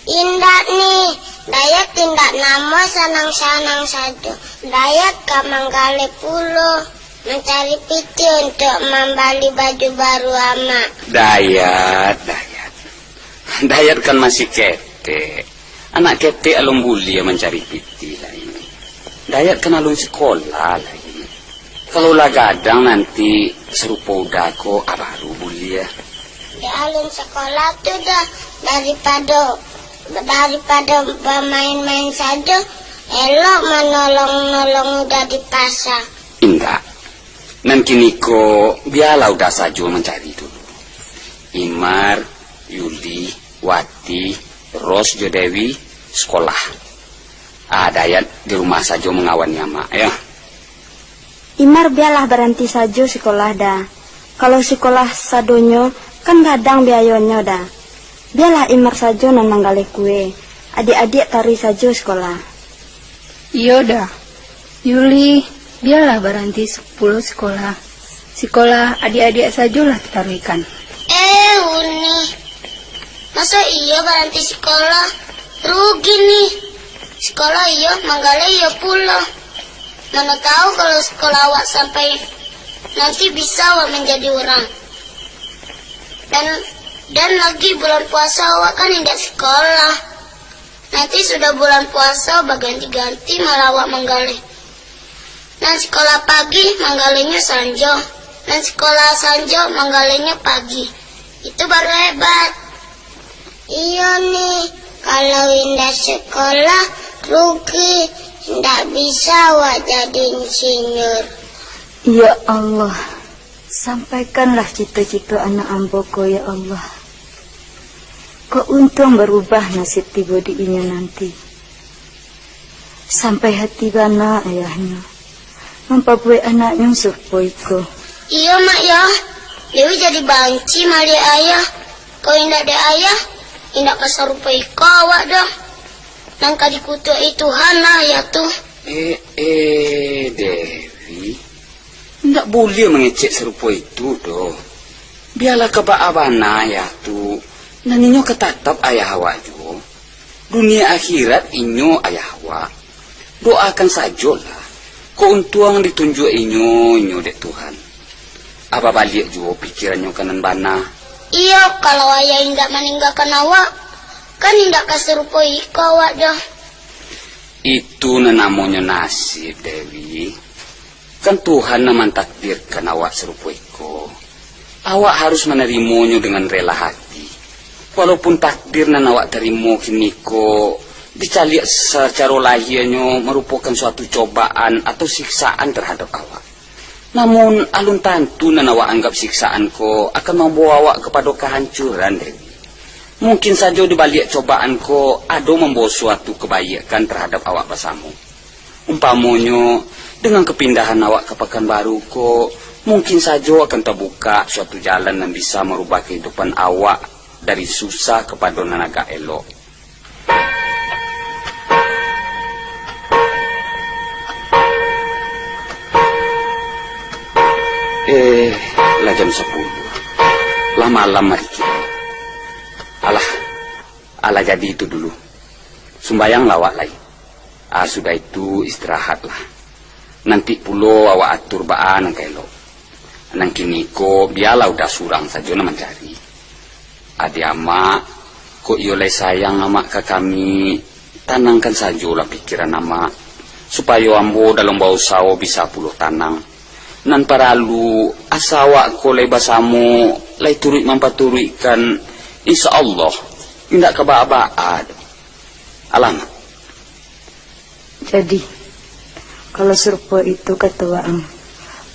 Indak, Ni, Dayat indak namuah sanang-sanang sajo. Dayat ka manggaleh pulo, mancari pitih untuak mambali baju baru amak. Dayat, Dayat. Dayat kan masih ketek. Anak ketek alun buliah mancari pitih lai. Dayat kan alun sikolah lai. Kalau lah gadang nanti sarupo Uda ko, a, baru buliah. Di alun sakolah tu dah, daripado, daripado bamain-main sajo, elok manolong-nolong uda di pasa. Indak. Nan kiniko, bialah uda sajo mancari dulu. Imar, Yuli, Wati, Ros jo Dewi, sakolah. A, Dayat di rumah sajo mangawani amak, yo. Imar bialah baranti sajo sikolah, Da. Kalau sikolah sadonyo, kan gadang biayonyo, Da. Bialah Imar sajo nan manggaleh kue. Adiak-adiak taruih sajo sikolah. Iyo, Da. Yuli, bialah baranti pulo sikolah. Sikolah adiak-adiak sajolah tataruihkan. Eh, Uni. Maso iyo baranti sikolah? Rugi nih. Sikolah iyo, manggaleh iyo pulo. Mano tahu kalau sikolah awak sampai nanti bisa awak manjadi urang. Dan, dan lagi bulan puaso awak kan indak sikolah. Nanti sudah bulan puaso baganti-ganti malah awak manggaleh. Nan sikolah pagi manggalehnyo sanjo, nan sikolah sanjo manggalehnyo pagi. Itu baru hebat. Iyo nih, kalau indak sikolah, rugi, indak bisa awak jadi insinyur. Ya Allah, sampaikanlah cito-cito anak ambo ko, ya Allah. Kok untuang barubah nasib tibo di inyo nanti. Sampai hati bana ayahnyo mampabuwek anaknyo sarupo iko. Iyo, Mak, yo. Dewi jadi banci maliek ayah. Kok indak dek ayah, indak ka sarupo iko awak doh. Nan ka dikutuak-i Tuhan lah ayah tu. Eh, eh, Dewi. Indak buliah mangecek sarupo itu doh. Bialah ka baa bana ayah tu, nan inyo ka tatap ayah awak juo. Dunia akhirat inyo ayah awak. Doakan sajolah, kok untuang ditunjuak inyo, inyo dek Tuhan. A babaliak juo pikirannyo ka nan bana. Iyo, kalau ayah indak maninggakan awak, kan indak ka sarupo iko awak doh. Itu nan namonyo nasib, Dewi. Kan Tuhan nan mantakdirkan awak sarupo iko. Awak harus manarimonyo dengan rela hati. Walaupun takdir nan awak tarimo kiniko dicaliak sacaro lahianyo marupokan suatu cobaan atau siksaan tarhadap awak. Namun, alun tantu nan awak anggap siksaan ko akan mambawa awak kapado kahancuran, Dewi. Mungkin sajo di baliak cobaan ko ado mambawa suatu kabaikan tarhadap awak basamo. Umpamonyo, dengan kapindahan awak ka Pakanbaru ko, mungkin sajo akan tabukak suatu jalan nan bisa marubah kahidupan awak dari susah kapado nan agak elok. Eh, lah jam sapuluah. Lah malam ari kini. Alah, alah jadi itu dulu. Sumbayanglah awak lai. Ah, sudah itu istirahatlah. Nanti pulo awak atur baa nan ka elok. Nan kiniko bialah udah surang sajo nan mancari. Adiak amak, kok iyo lai sayang amak ka kami, tanangkan sajolah pikiran amak, supayo ambo dalam bausaho bisa pulo tanang. Nan paralu, asa awak ko lai basamo, lai turuik mampaturuikkan, insya Allah, indak ka baa-baa doh. Alah, Mak. Jadi, kalau sarupo itu kato waang,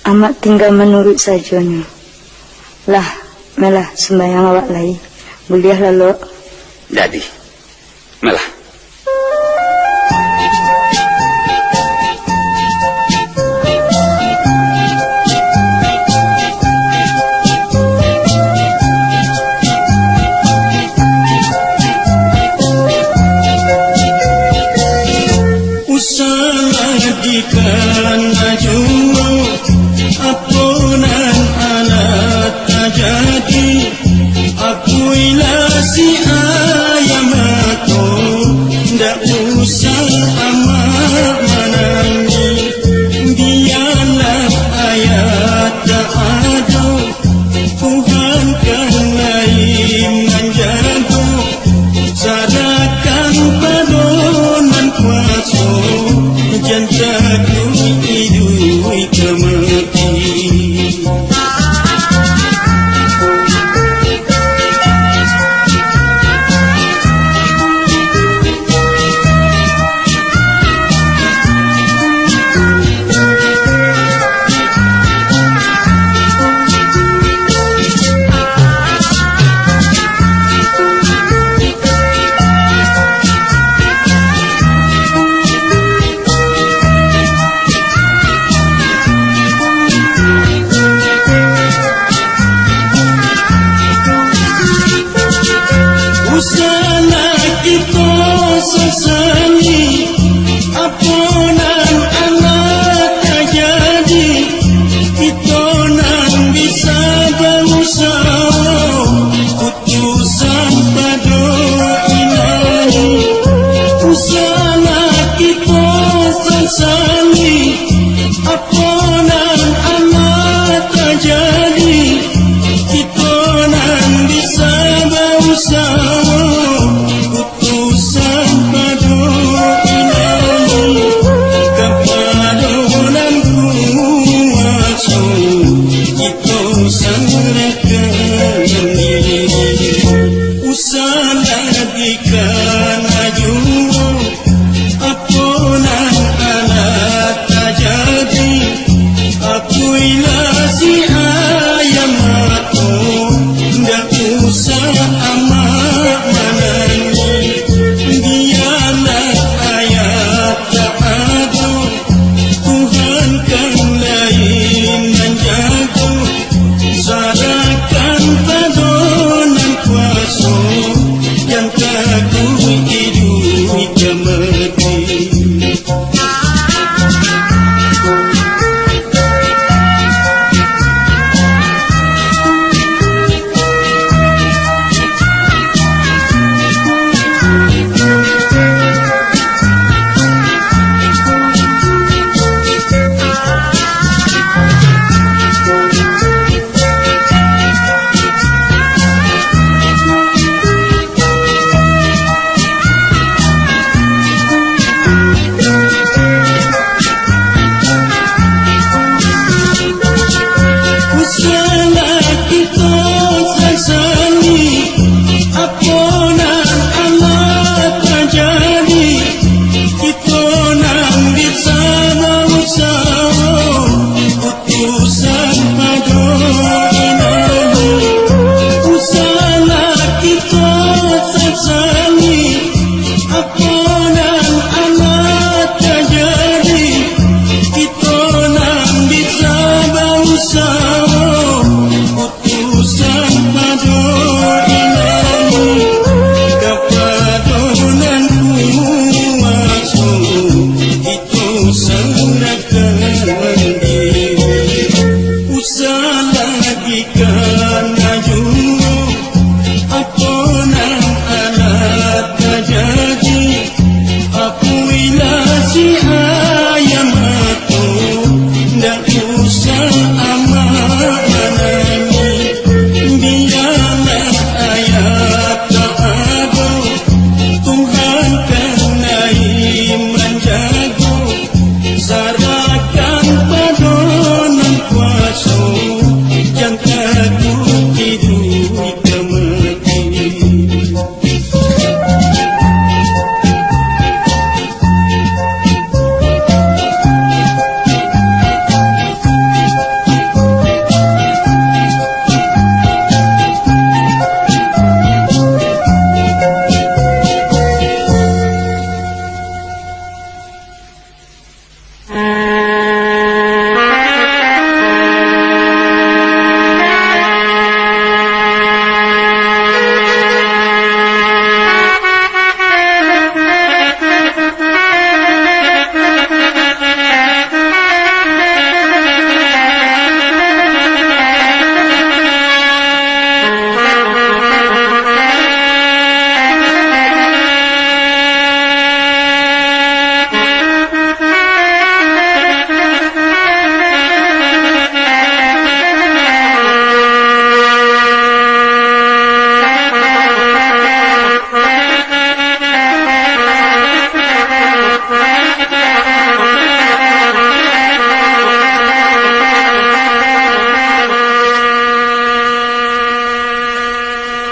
amak tingga manuruik sajonyo. Lah, malah sumbayang awak lai. Buliah lalok. Jadi, malah. Usahlah dikana juo, apo nan alah tajadi. Akuilah si ayah mako, ndak usah amak manangih. Bialah ayah tak ado, Tuhan kan lai manjago. Sadangkan pado nan kuaso, jan takuik iduik. Sani, apo nan alah tajadi, kito nan bisa bausaho, putusan pado Ilahi. Usahlah kito sansani, apo nan alah tajadi, kito nan bisa bausaho, putusan pado Ilahi, kapado nan kuwaso, kito sarahkan diri. Usahlah dikana juo, apo nan alah tajadi, akuilah si ayah mako, ndak usah amak manangih. Bialah ayah tak ado, Tuhan kan lai manjago. Sarahkan pado Nan Kuaso, jan takuik iduik ka mati. Usahlah kito sasali, apo nan alah tajadi, kito nan bisa bausaho, putusan pado Ilahi. Usahlah kito sasali, apo nan alah tajadi, kito nan bisa bausaho, putusan pado Ilahi, kapado Nan Kuaso, kito sarahkan diri. Usahlah dikana juo, apo nan alah tajadi, akuilah si ayah mako, ndak usah amak manangih. Bialah ayah tak ado, Tuhan kan lai manjago. Sarahkan pado Nan Kuaso, jan takuik iduik ka mati.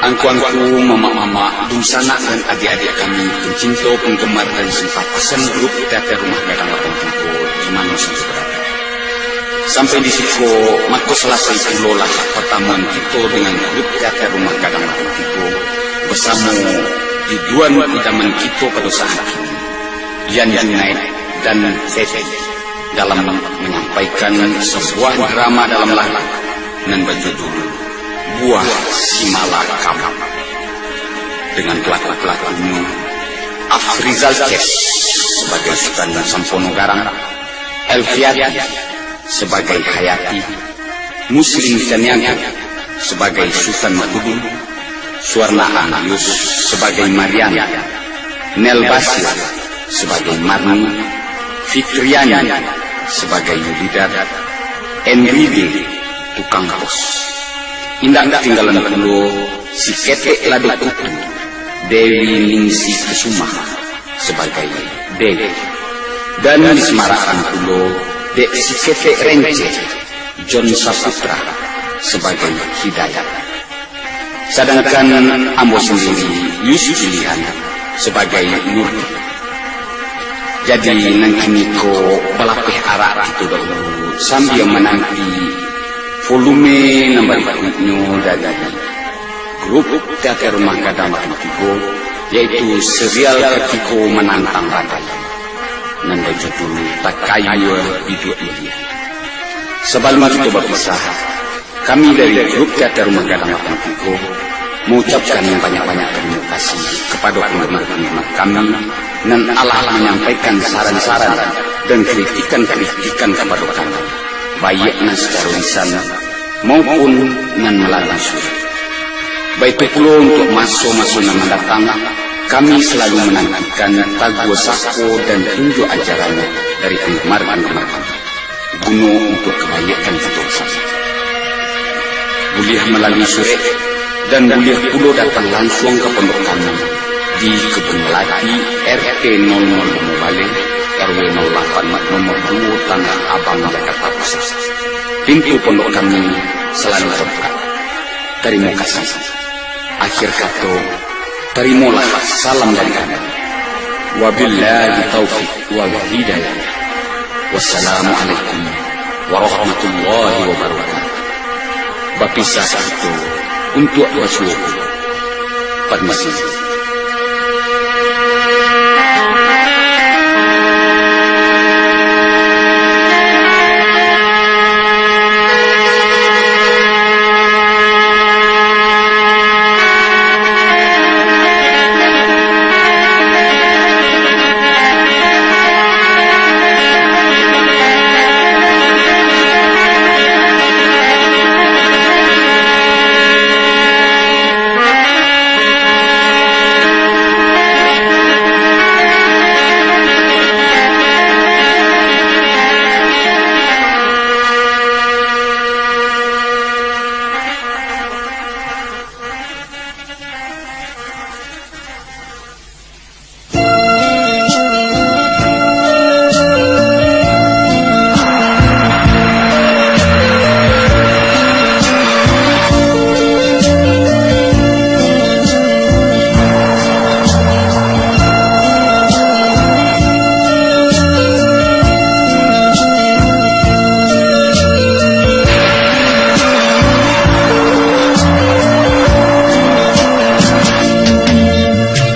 Angku-angku, mamak-mamak, dunsanak dan adiak-adiak kami, pencinto, penggemar, dan simpatisan grup teater Rumah Gadang Lapan Tigo, di mano sajo barado. Sampai di siko, mako salasai pulolah partamuan kito dengan grup teater Rumah Gadang Lapan Tigo, basamo iduan idaman kito pado saat kini, Yan Junaid dan Feby, dalam manyampaikan sabuah drama dalam lagu nan bajudul Buah Simalakam, dengan pelaku-pelakunyo Afrizal Ces sabagai Sutan Sampono Garang, Elviati sabagai Hayati, Muslim Caniago sabagai Sutan Makudin, Suwarna Anglius sabagai Marian, Nel Basir sabagai Marni, Fitriani sabagai Yulidar, Enride tukang pos. Indak katinggalan pulo si Ketek Lado Kutu, Dewi Ningsi Kusuma sabagai Dewi. Dan disamarakkan pulo dek si Ketek Renceh, John Saputra sabagai Hidayat. Sadangkan ambo sandiri, Yus Pilihan, sabagai Nurdi. Jadi, nan kiniko balapeh arak kito dahulu, sambia mananti volume nan barikuiknyo dari grup Teater Rumah Gadang Batu Tigo, yaitu serial katigo Manantang Badai, nan bajudul Takayua Biduak Iliah. Sabalum kito bapisah, kami dari grup Teater Rumah Gadang Batu Tigo maucapkan banyak-banyak tarimo kasih kapado panggemar-panggemar kami nan alah manyampaikan saran-saran dan kritikan-kritikan kapado kami, baiak nan sacaro lisan maupun nan malalui surat. Baitu pulo untuak maso-maso nan mandatang, kami salalu manantikan taguah sako dan tunjuak ajaran dari panggemar-panggemar kami, guno untuak kabaiakkan kito basamo. Buliah malalui surek, dan buliah pulo datang lansuang ka pondok kami di Kebun Melati, R T nol nol limo baleh, R W nol lapan, nomor duo, Tanah Abang, Jakarta Pusat. Pintu pondok kami salalu tabukak. Tarimo kasih. Akhir kato, tarimolah salam dari kami. Wabillahi taufiq wal hidayah. Wassalamualaikum warahmatullahi wabarakatuh. Bapisah kito untuak basuo. Permisi.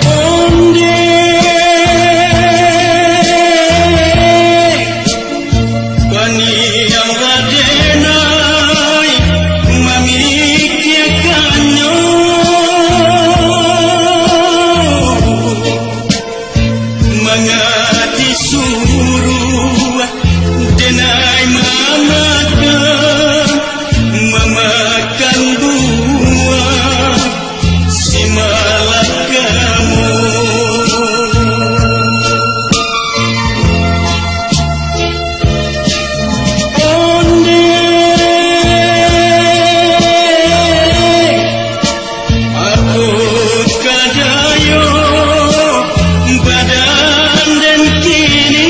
Onde, paniang badenai mamikiakannyo, mangati suruah denai mamakan, mamakan buah. Simalakamo. Onde, apo kadayo badan den kini?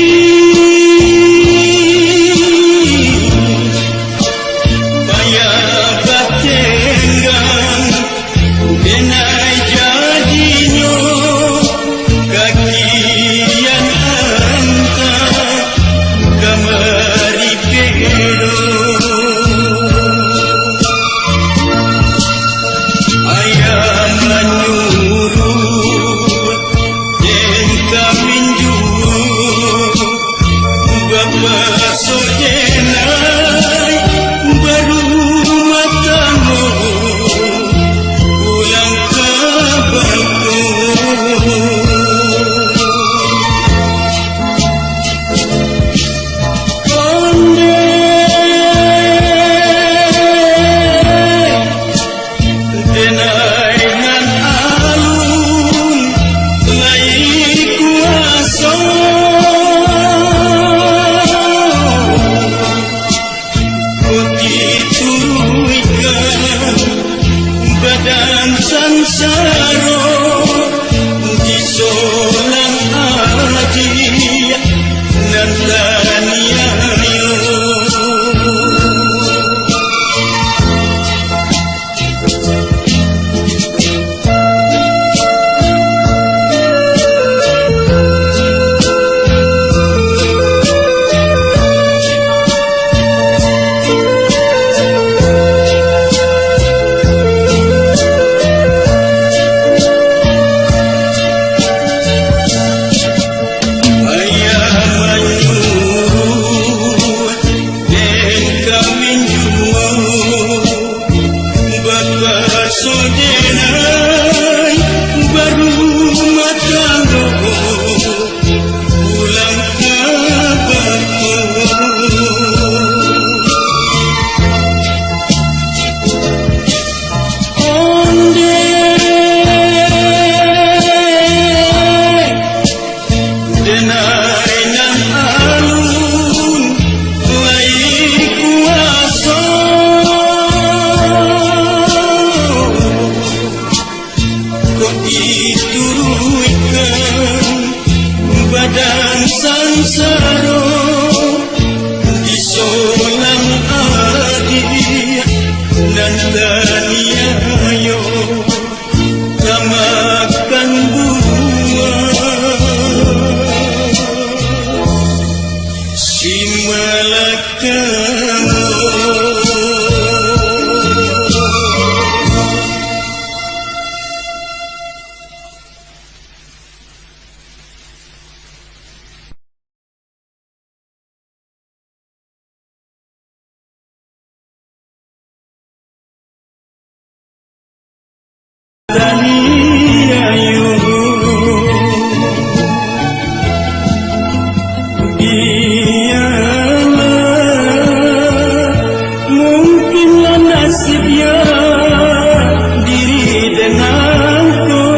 Denai nan alun lai kuaso, kok dituruikkan badan sansaro, disolang adiak nan taniayo. Tamakan buah si malakama. Mungkinlah nasib ya diri denganku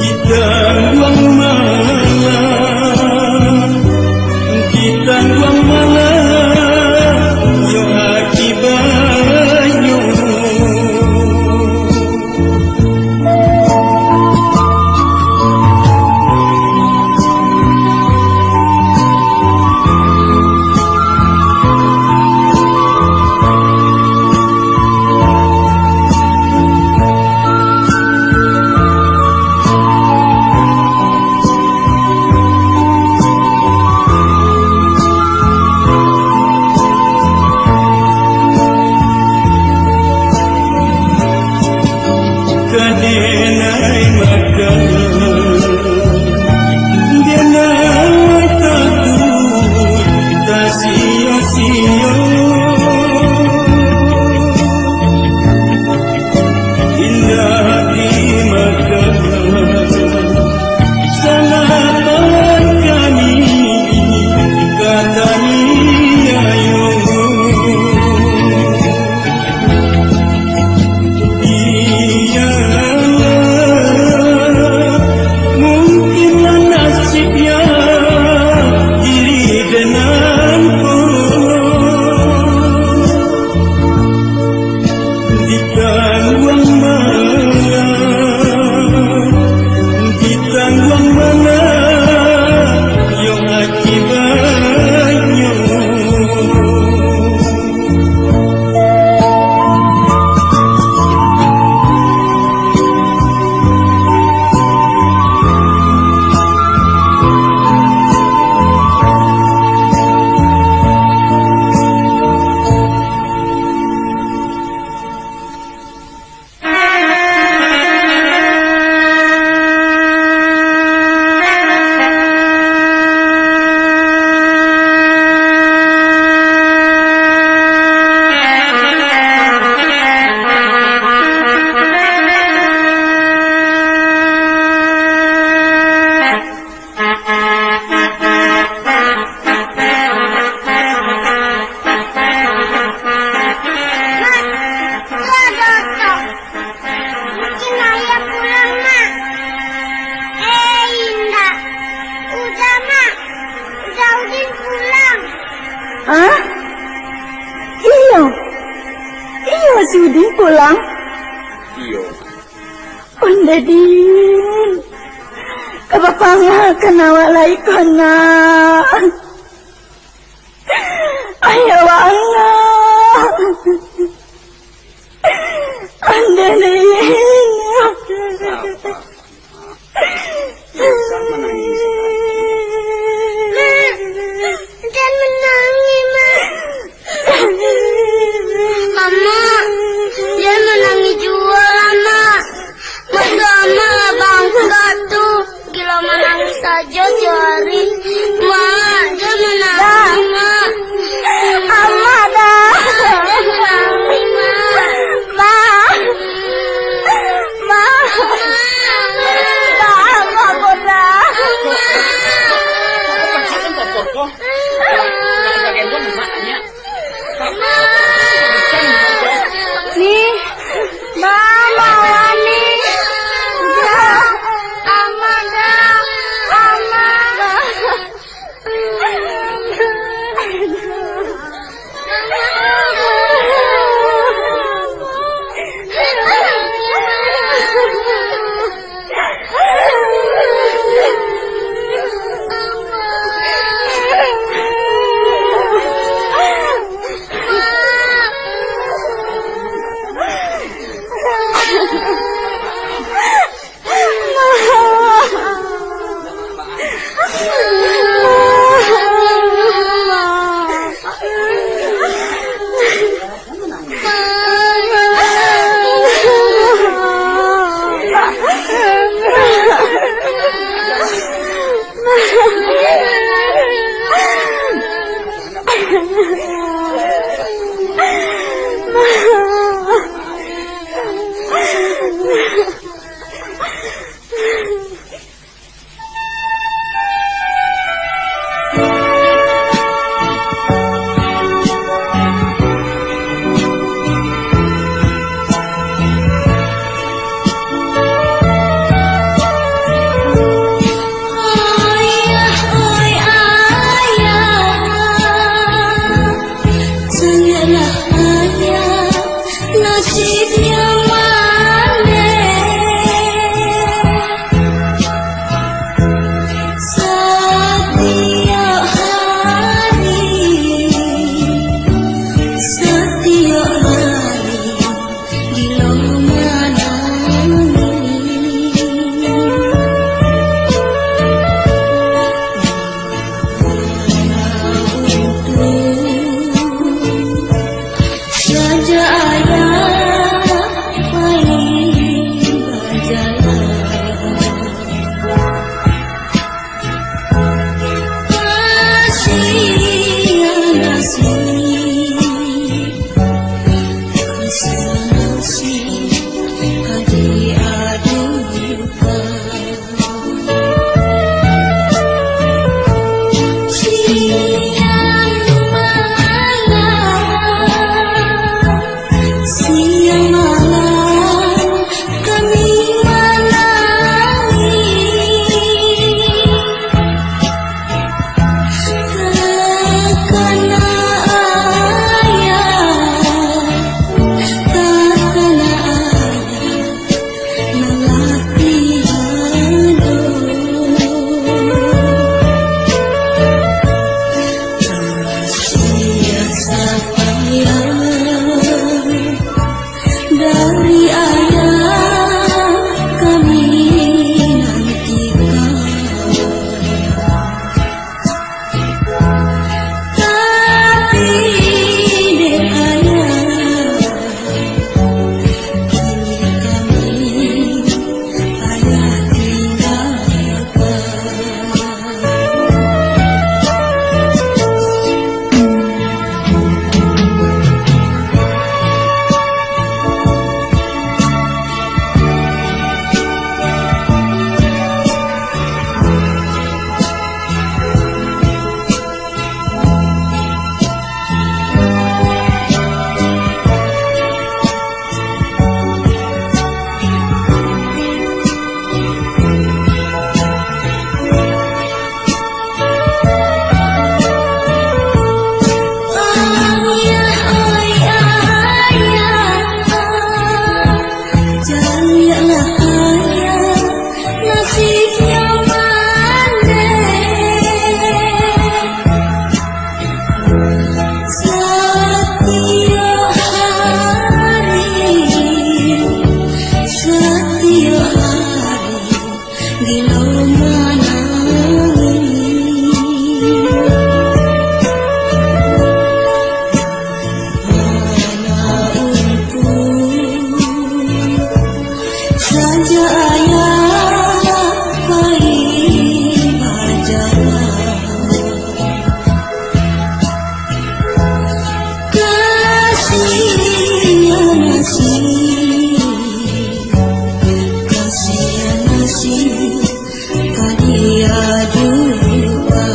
ditangguang malam, ditangguang malam, yo akibatnyo. Kadenai makan, denai takuik, tasio-sio. Indak dimakan, salapan kami ka taniayo. Iyolah, mungkinlah nasib ya diri denganku ditangguang malam, ditangguang malam, yo akibatnyo. Mak, tu ado oto. Mungkin ayah pulang, Mak. Eh, indak. Uda, Mak. Uda Udin pulang. Hah? Iyo. Iyo, si Udin pulang. Iyo. Ondeh Din. Ka bapangakan awak lai ko, Nak. Ayo, Angah. Andalin. Sabar. Tidak usah menangis. Mak, jangan menangis, Mak. Amak, jangan menangis juo lah, Mak. Mata Amak lah bangkak tu. Gilo manangih sajo tiok ari. Mak, jan manangih, Mak. Amak dah. Mak, jan manangih, Mak. Mak. Mak. Mak, Mak, Mak, dah. Mak. Ni, Mak, Mak, Mak, ni. Gilo manangih, mana untung, sajak ayah pai bajalan. Kasian nasib, kasian nasib, ka dia jua.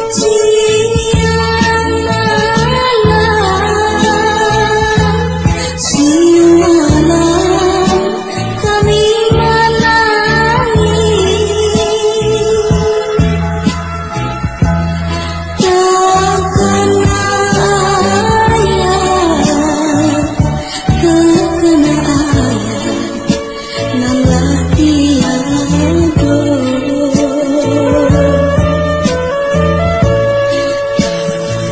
Siang malam, siang malam, kami manangih. Takana ayah, takana ayah, nan lah tiado.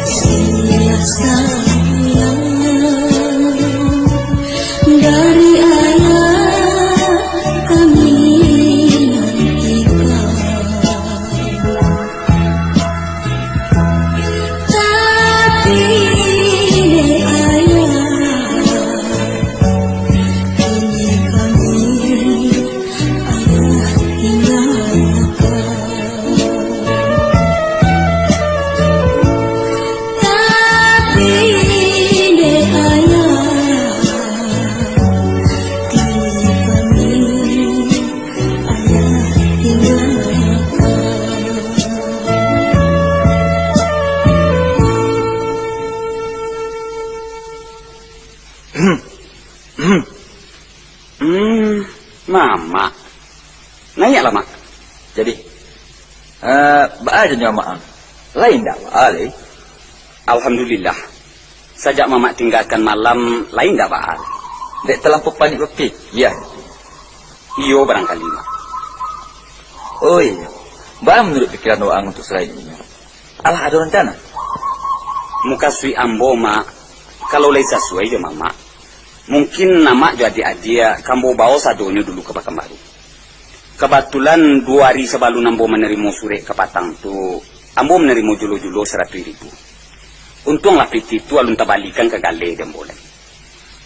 Kasih sayang dari ayah kami nantikan. Tapi dek ayah, kini kami ayah tinggalkan. Tapi dek ayah, kini kami ayah tinggalkan. Hmm, Mamak. Naiaklah, Mak. Jadi, eh, baa janyo Mamak ang? Lai indak baa lai? Alhamdulillah. Sajak Mamak tinggakan malam, lai indak baa. Dek talampau panik bapikia? Iyo, barangkali, Mak. Oh iyo. Baa manuruik pikiran waang untuak salain inyo? Alah ado rancana? Mukasuik ambo, Mak, kalau lai sasuai jo Mamak, mungkin Mamak jo adiak-adiak ka ambo bao sadonyo dulu ka Pakanbaru. Kabatulan, duo ari sabalun ambo manarimo surek kapatang tu, ambo manarimo julo-julo saratuih ribu. Untuanglah pitih tu alun tabalikan ka galeh di ambo lai.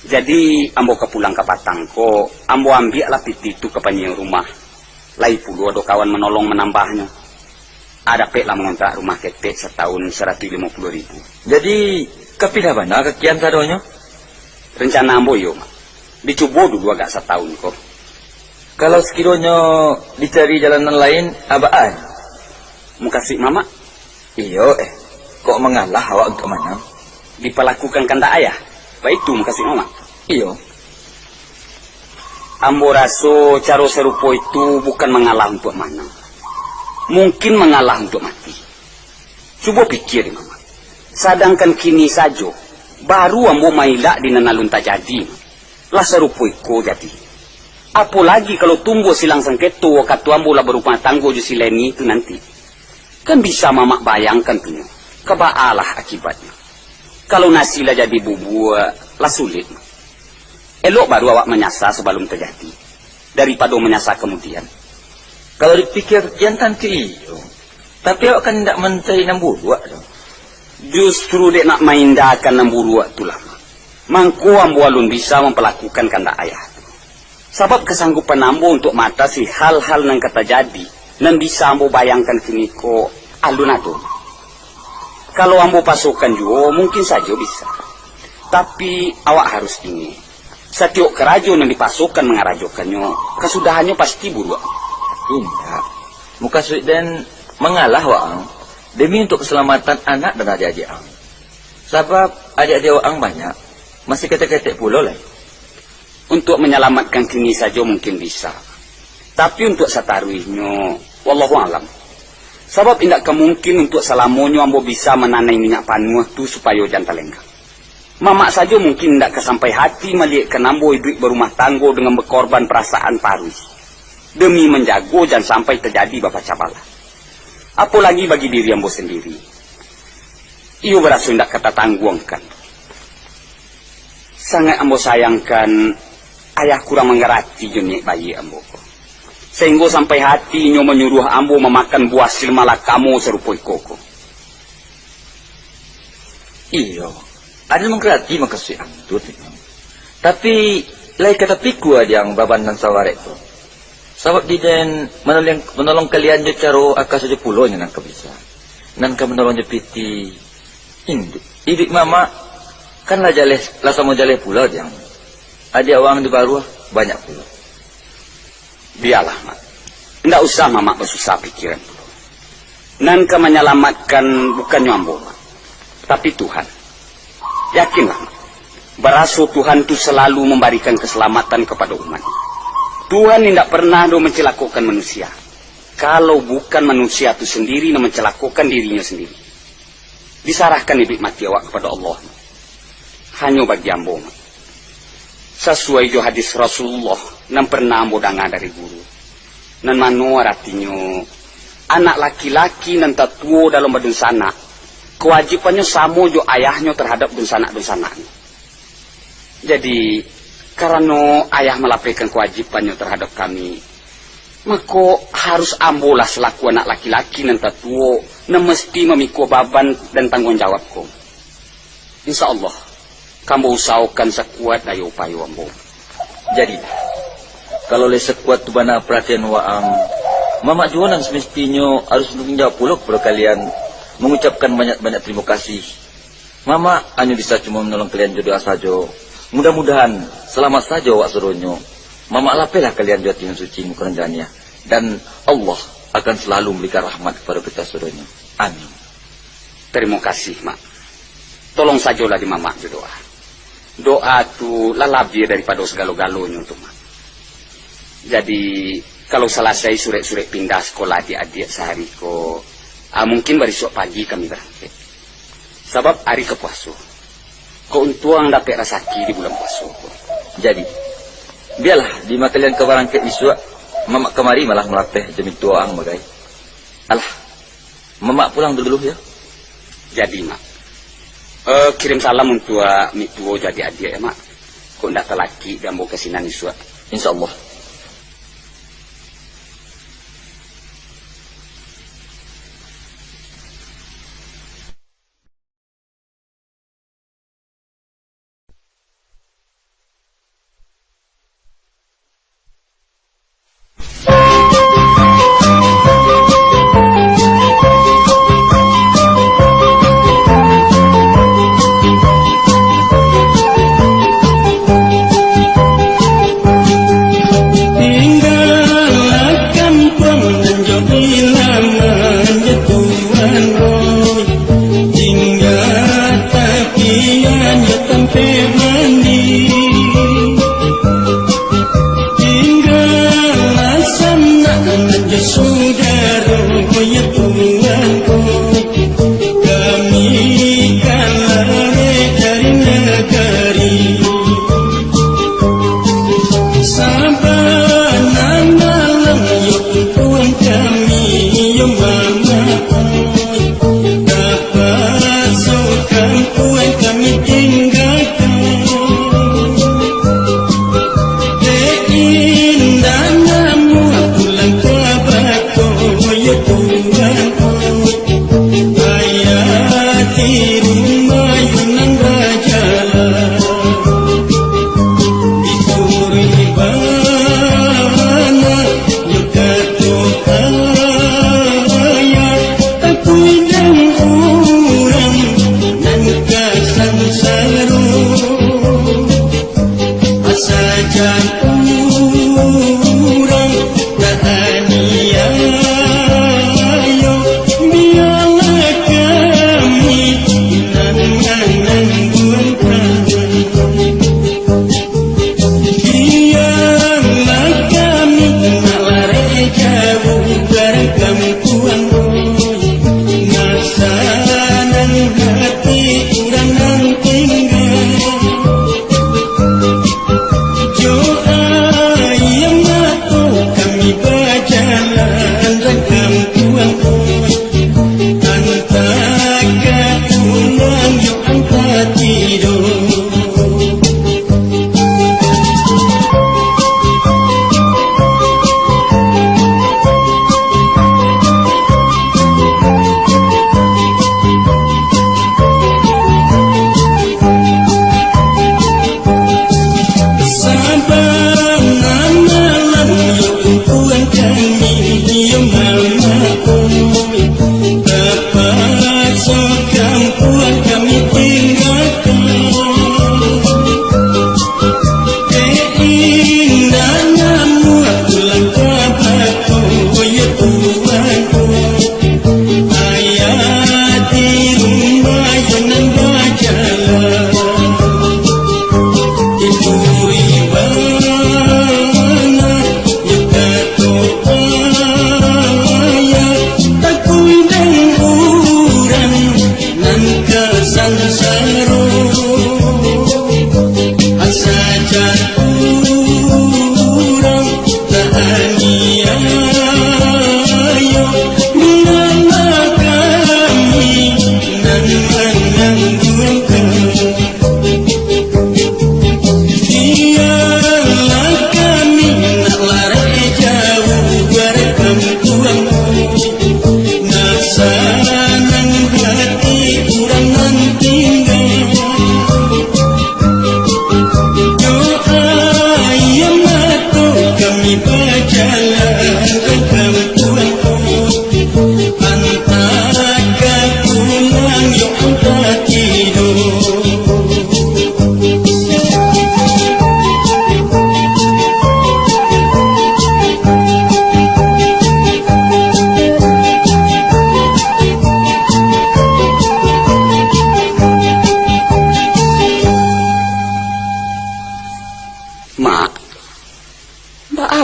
Jadi, ambo ka pulang kapatang ko, ambo ambiaklah pitih tu ka panyiyo rumah. Lai pulo ado kawan manolong manambahnyo. Ah, dapeklah mangontrak rumah ketek satahun saratuih limo puluah ribu. Jadi, ka pindah bana ka kian sadonyo? Rencana ambo iyo, Mak. Dicubo dulu agak satahun ko. Kalau sakironyo dicari jalan nan lain, a baa? Mukasuik Mamak? Iyo, eh. Kok mangalah awak untuak manang? Dipalakukan kandak ayah? Baitu mukasuik Mamak? Iyo. Ambo raso caro sarupo itu bukan mangalah untuak manang. Mungkin mangalah untuak mati. Cubo pikia dek Mamak. Sadangkan kini sajo, baru ambo mailak di nan alun tajadi, Mak. Lah sarupo iko jadi. Apo lagi kalau tumbuah silang sangketo wakatu ambo lah barumah tanggo jo si Leni tu nanti. Kan bisa Mamak bayangkan tu nyo, ka baalah akibatnyo. Kalau nasi lah jadi bubuak, lah sulik, Mak. Elok baru awak manyasa sabalun tajadi, daripado manyasa kamudian. Kalau dipikia kian tantu iyo, tapi awak kan indak mancari nan buruak tu. Justru dek nak mahindakan nan buruak tu lah, mangko ambo alun bisa mampalakukan kandak ayah tu. Sabab kasanggupan ambo untuak maatasi hal-hal nan ka tajadi, nan bisa ambo bayangkan kiniko, alun ado. Kalau ambo pasokan juo, mungkin sajo bisa. Tapi, awak harus ingek, satiok karajo nan dipasokan mangarajokannyo, kasudahannyo pasti buruak. Indak. Mukasuik den mangalah waang, demi untuak kasalamatkan anak dan adiak-adiak ang. Sabab, adiak-adiak waang banyak, masih ketek-ketek pulo lai. Untuak manyalamatkan kini sajo mungkin bisa. Tapi untuak sataruihnyo, wallahu alam. Sabab indak ka mungkin untuak salamonyo ambo bisa mananai minyak panuah tu supayo jan talenggang. Mamak sajo mungkin indak ka sampai hati maliyekkan ambo iduik barumah tanggo dengan bakorban parasaan paruih, demi manjago jan sampai tajadi bapacah balah. Apo lagi bagi diri ambo sandiri. Iyo baraso indak ka tatangguangkan. Sangaik ambo sayangkan Ayah kurang manggarati jo niaik baiak ambo ko, sainggo sampai hati inyo manyuruah ambo mamakan buah silmalakamo sarupo iko ko. Iyo, Aden manggarati makasuik Ang tu, Tiang. Tapi, lai ka tapikua di Ang baban nan sabarek tu. Sabab di den manolong, manolong kalian jo caro aka sajo pulo nyo nan ka bisa. Nan ka manolong jo pitih, indu-, iduik mamak, kan lah jaleh, lah samo jaleh pulo di Ang. Adiak waang di baruah, banyak pulo. Bialah, Mak. Indak usah Mamak basusah pikiran pulo. Nan ka manyalamatkan bukannyo ambo, Mak, tapi Tuhan. Yakinlah, Mak, baraso Tuhan tu salalu mambarikan kasalamatan kapado umat. Tuhan indak pernah doh mancalakokan manusia. Kalau bukan manusia tu sandiri nan mancalakokan dirinyo sandiri. Disarahkan iduik mati awak kapado Allah. Hanyo bagi ambo, Mak, sasuai jo hadis Rasulullah nan pernah ambo danga dari guru, nan mano aratinyo, anak laki-laki nan tatuo dalam badunsanak, kawajibannyo samo jo ayahnyo tarhadap dunsanak-dunsanaknyo. Jadi, karano ayah malapehkan kawajibannyo tarhadap kami, mako, harus ambolah salaku anak laki-laki nan tatuo, nan mesti mamikua baban dan tangguang jawab ko. Insya Allah, ka ambo usahokan sakuat dayo upayo ambo. Jadi, kalau lai sakuat tu bana paratian waang, Mamak juo nan samestinyo harus batangguang jawab pulo kapado kalian, mangucapkan banyak-banyak tarimo kasih. Mamak hanyo bisa cuma manolong kalian jo doa sajo. Mudah-mudahan, salamaik sajo awak sadonyo. Mamak lapehlah kalian jo ati nan suci, muko nan janiah. Dan Allah akan salalu mambarikan rahmat kapado kito sadonyo. Amin. Tarimo kasih, Mak. Tolong sajolah di Mamak jo doa. Doa tu lah labiah daripado sagalo-galonyo tu, Mak. Jadi, kalau salasai surek-surek pindah sakolah adiak-adiak sahari ko, ah, mungkin barisuak pagi kami barangkek. Sabab ari ka puaso. Kok untuang dapek rasaki di bulan puaso ko. Jadi, bialah, dima kalian ka barangkek bisuak, Mamak kamari malah malapeh jo mintuo ang bagai. Alah, Mamak pulang dulu, yo. Jadi, Mak. Eh, kirim salam untuak mintuo jo adiak-adiak, yo, Mak. Kok ndak talakik di ambo ka sinan isuak. Insya Allah. Tinggalah kampuang nan jo ilaman jo tuan, oi. Tinggalah takian jo tampek mandi. Tinggalah sanak nan jo sudaro, oi, yo tuan, oi. Kami ka lareh dari nagari. Sabana malam yo tuan kami yo mamak. Tapaso kampuang kami tinggakan. Dek indak namuah pulang ka bako yo tuan. Ayah di rumah yo nan bajalan. Dituruik bana yo kato ayah, takuik dek urang nan ka sansaro. Asa jan urang taaniayo, bialah kami nan manangguang. Bialah kami nak lareh jauah dari kampuang, nak sanang hati urang nan tingga. Jo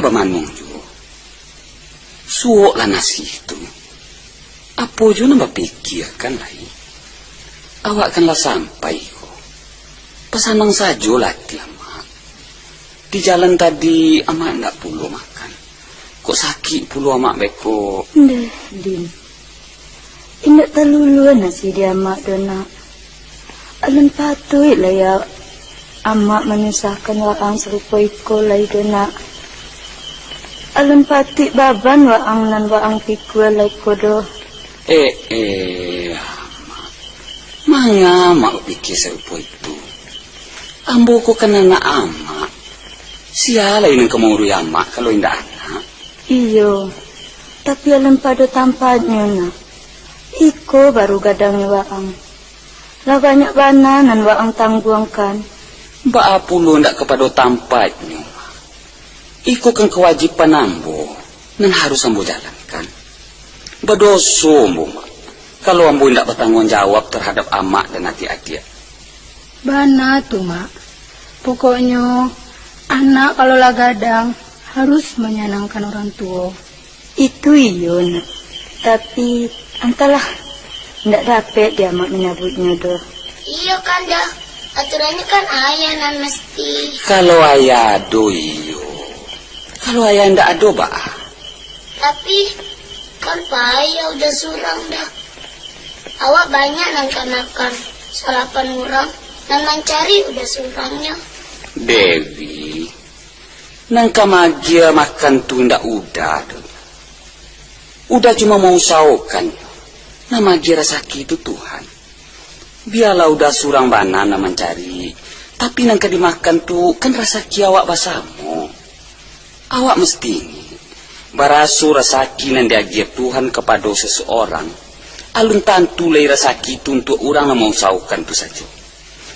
Bamanuang juo. Suoklah nasi tu. Apo juo nan bapikiakan lai? Awak kan lah sampai ko. Basanang sajolah ati amak. Di jalan tadi amak indak pulo makan. Kok sakik pulo amak beko. Ndeh, Din. Indak taluluah nasi di amak doh, Nak. Alun patuik lai ya amak manyusahkan waang sarupo iko lai doh, Nak. Alun patuik baban waang nan waang pikua lai ko doh. Eh, eh, amak. Manga amak bapikia sarupo itu? Ambo ko kan anak amak. Sia lai nan ka mauruih amak kalau indak anak? Iyo, tapi alun pado tampaiknyo, Nak. Iko baru gadangnyo waang. Lah banyak bana nan waang tangguangkan. Baa pulo indak ka pado tampaiknyo? Iko kan kawajiban ambo, nan harus ambo jalankan. Badoso ambo, Mak, kalau ambo indak batangguang jawab tarhadap amak dan adiak-adiak. Bana tu, Mak. Pokoknyo, anak kalau lah gadang, harus manyanangkan urang tuo. Itu iyo, Nak. Tapi, antahlah, indak dapek di amak manyabuiknyo doh. Iyo kan, Da. Aturannyo kan ayah nan mesti. Kalau ayah ado, iyo. Kalau ayah indak ado, baa? Tapi, kan payah uda surang, Da. Awak banyak nan ka makan, salapan urang, nan mancari uda surangnyo. Dewi, nan ka maagiah makan tu indak uda doh. Uda cuma mausahokan, nan maagiah rasaki tu Tuhan. Bialah uda surang bana nan mancari, tapi nan ka dimakan tu kan rasaki awak basamo. Awak mesti ingek, baraso rasaki nan diagiah Tuhan kapado sasaurang, alun tantu lai rasaki tu untuak urang nan mausahokan tu sajo.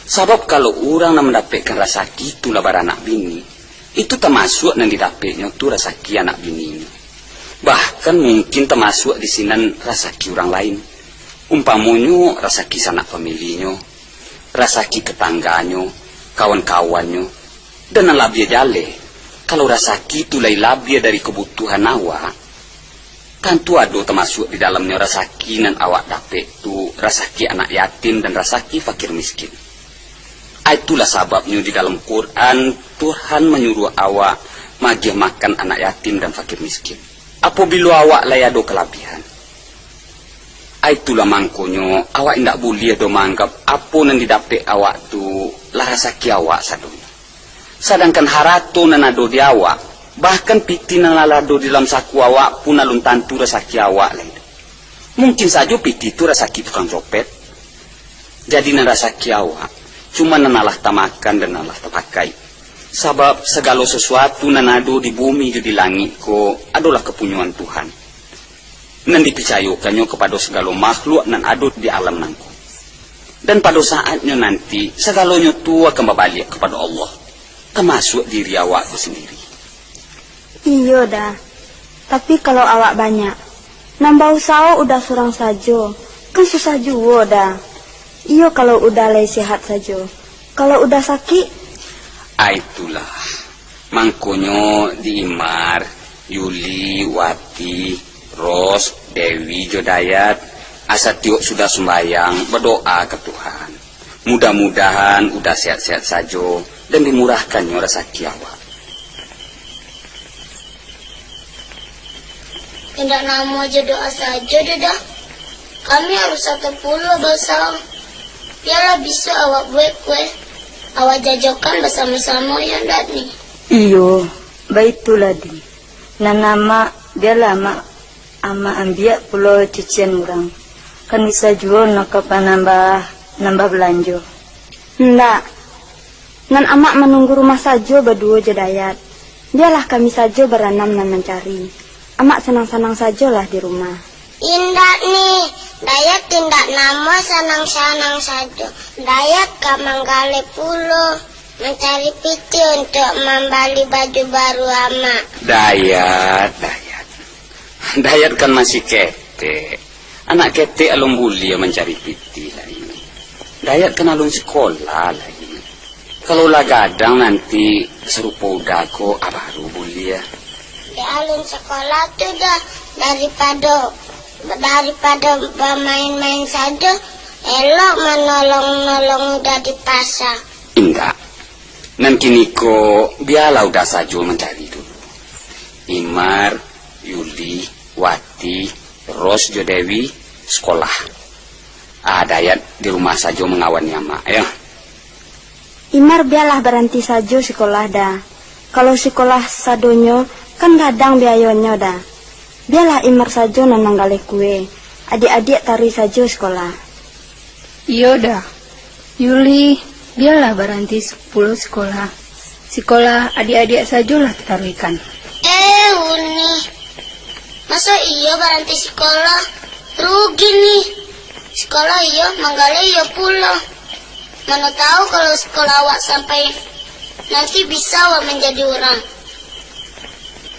Sabab kalau urang nan mandapekkan rasaki tu lah baranak bini, itu tamasuak nan didapeknyo tu rasaki anak bininyo. Bahkan mungkin tamasuak di sinan rasaki urang lain. Umpamonyo rasaki sanak familinyo, rasaki tetangganyo, kawan-kawannyo, dan nan labiah jaleh, kalau rasaki tu lai labiah dari kabutuhan awak, tantu ado tamasuak di dalamnyo rasaki nan awak dapek tu, rasaki anak yatim dan rasaki fakir miskin. Itulah sababnyo di dalam Quran, Tuhan manyuruah awak magiah makan anak yatim dan fakir miskin, apabilo awak lai ado kalabiahan. Itulah mangkonyo, awak indak buliah doh maanggap apo nan didapek awak tu lah rasaki awak sadonyo. Sadangkan harato nan ado di awak, bahkan pitih nan lah ado di dalam saku awak pun alun tantu rasaki awak lai. Mungkin sajo pitih tu rasaki tukang copet. Jadi nan rasaki awak, cuma nan alah tamakan dan alah tapakai. Sabab sagalo sasuatu nan ado di bumi jo di langik ko adolah kapunyoan Tuhan, nan dipicayokannyo kapado sagalo makhluk nan ado di alam nangko. Dan pado saatnyo nanti, sagalonyo tu akan babaliak kapado Allah, tamasuak diri awak tu sandiri. Iyo, Da. Tapi kalau awak banyak, nan bausaho uda surang sajo, kan susah juo, Da. Iyo kalau uda lai sehat sajo. Kalau uda sakik? Ah, itulah. Mangkonyo di Imar, Yuli, Wati, Ros, Dewi, jo Dayat, asa tiok sudah sumbayang, badoa ka Tuhan. Mudah-mudahan uda sehat-sehat sajo, dan dimurahkannyo rasaki awak. Indak namuah jo doa sajo doh, Da. Kami harus satu pulo bausaho. Bialah bisuak awak buek kue, awak jajokan basamo-samo, yo ndak, Ni? Iyo, baitulah, Di. Nan amak, bialah amak, amak ambiak pulo cucian urang. Kan bisa juo nak ka panambah, nambah balanjo. Ndak. Nan amak manunggu rumah sajo baduo jo Dayat. Bialah kami sajo baranam nan mancari. Amak sanang-sanang sajolah di rumah. Indak, Ni, Dayat indak namuah sanang-sanang sajo. Dayat ka manggaleh pulo, mancari pitih untuak mambali baju baru amak. Dayat, Dayat. Dayat kan masih ketek. Anak ketek alun buliah mancari pitih lai. Dayat kan alun sikolah lai. Kalau lah gadang nanti sarupo uda ko, ah, baru buliah. Alun sakolah tu Da, daripado, daripado bamain-main sajo, elok manolong-nolong Uda di pasa. Indak. Nan kiniko, bialah Uda sajo mancari dulu. Imar, Yuli, Wati, Ros jo Dewi, sakolah. Ah, Dayat di rumah sajo mangawani amak, yo. Imar bialah baranti sajo sikolah, Da. Kalau sikolah sadonyo, kan gadang biayonyo, Da. Bialah Imar sajo nan manggaleh kue. Adiak-adiak taruih sajo sikolah. Iyo, Da. Yuli, bialah baranti pulo sikolah. Sikolah adiak-adiak sajolah tataruihkan. Eh, Uni. Maso iyo baranti sikolah? Rugi nih. Sikolah iyo, manggaleh iyo pulo. Mano tahu kalau sikolah awak sampai nanti bisa awak manjadi urang.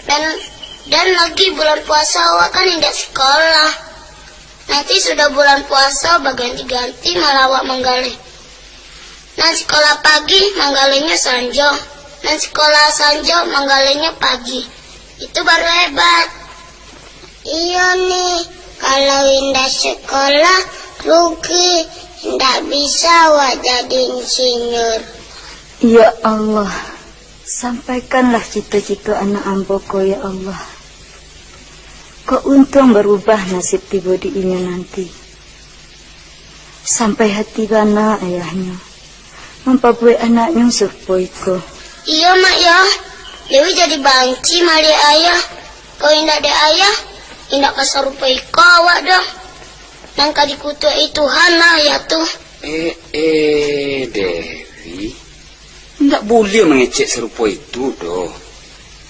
Dan, dan lagi bulan puaso awak kan indak sikolah. Nanti sudah bulan puaso baganti-ganti malah awak manggaleh. Nan sikolah pagi manggalehnyo sanjo, nan sikolah sanjo manggalehnyo pagi. Itu baru hebat. Iyo nih, kalau indak sikolah, rugi, indak bisa awak jadi insinyur. Ya Allah, sampaikanlah cito-cito anak ambo ko, ya Allah. Kok untuang barubah nasib tibo di inyo nanti. Sampai hati bana ayahnyo mampabuek anaknyo sarupo iko. Iyo, Mak, yo. Dewi jadi banci maliek ayah. Kalau indak dek ayah, indak ka sarupo iko awak doh. Nan ka dikutuak-i Tuhan lah ayah tu. Eh, eh, Dewi. Indak buliah mangecek sarupo itu doh.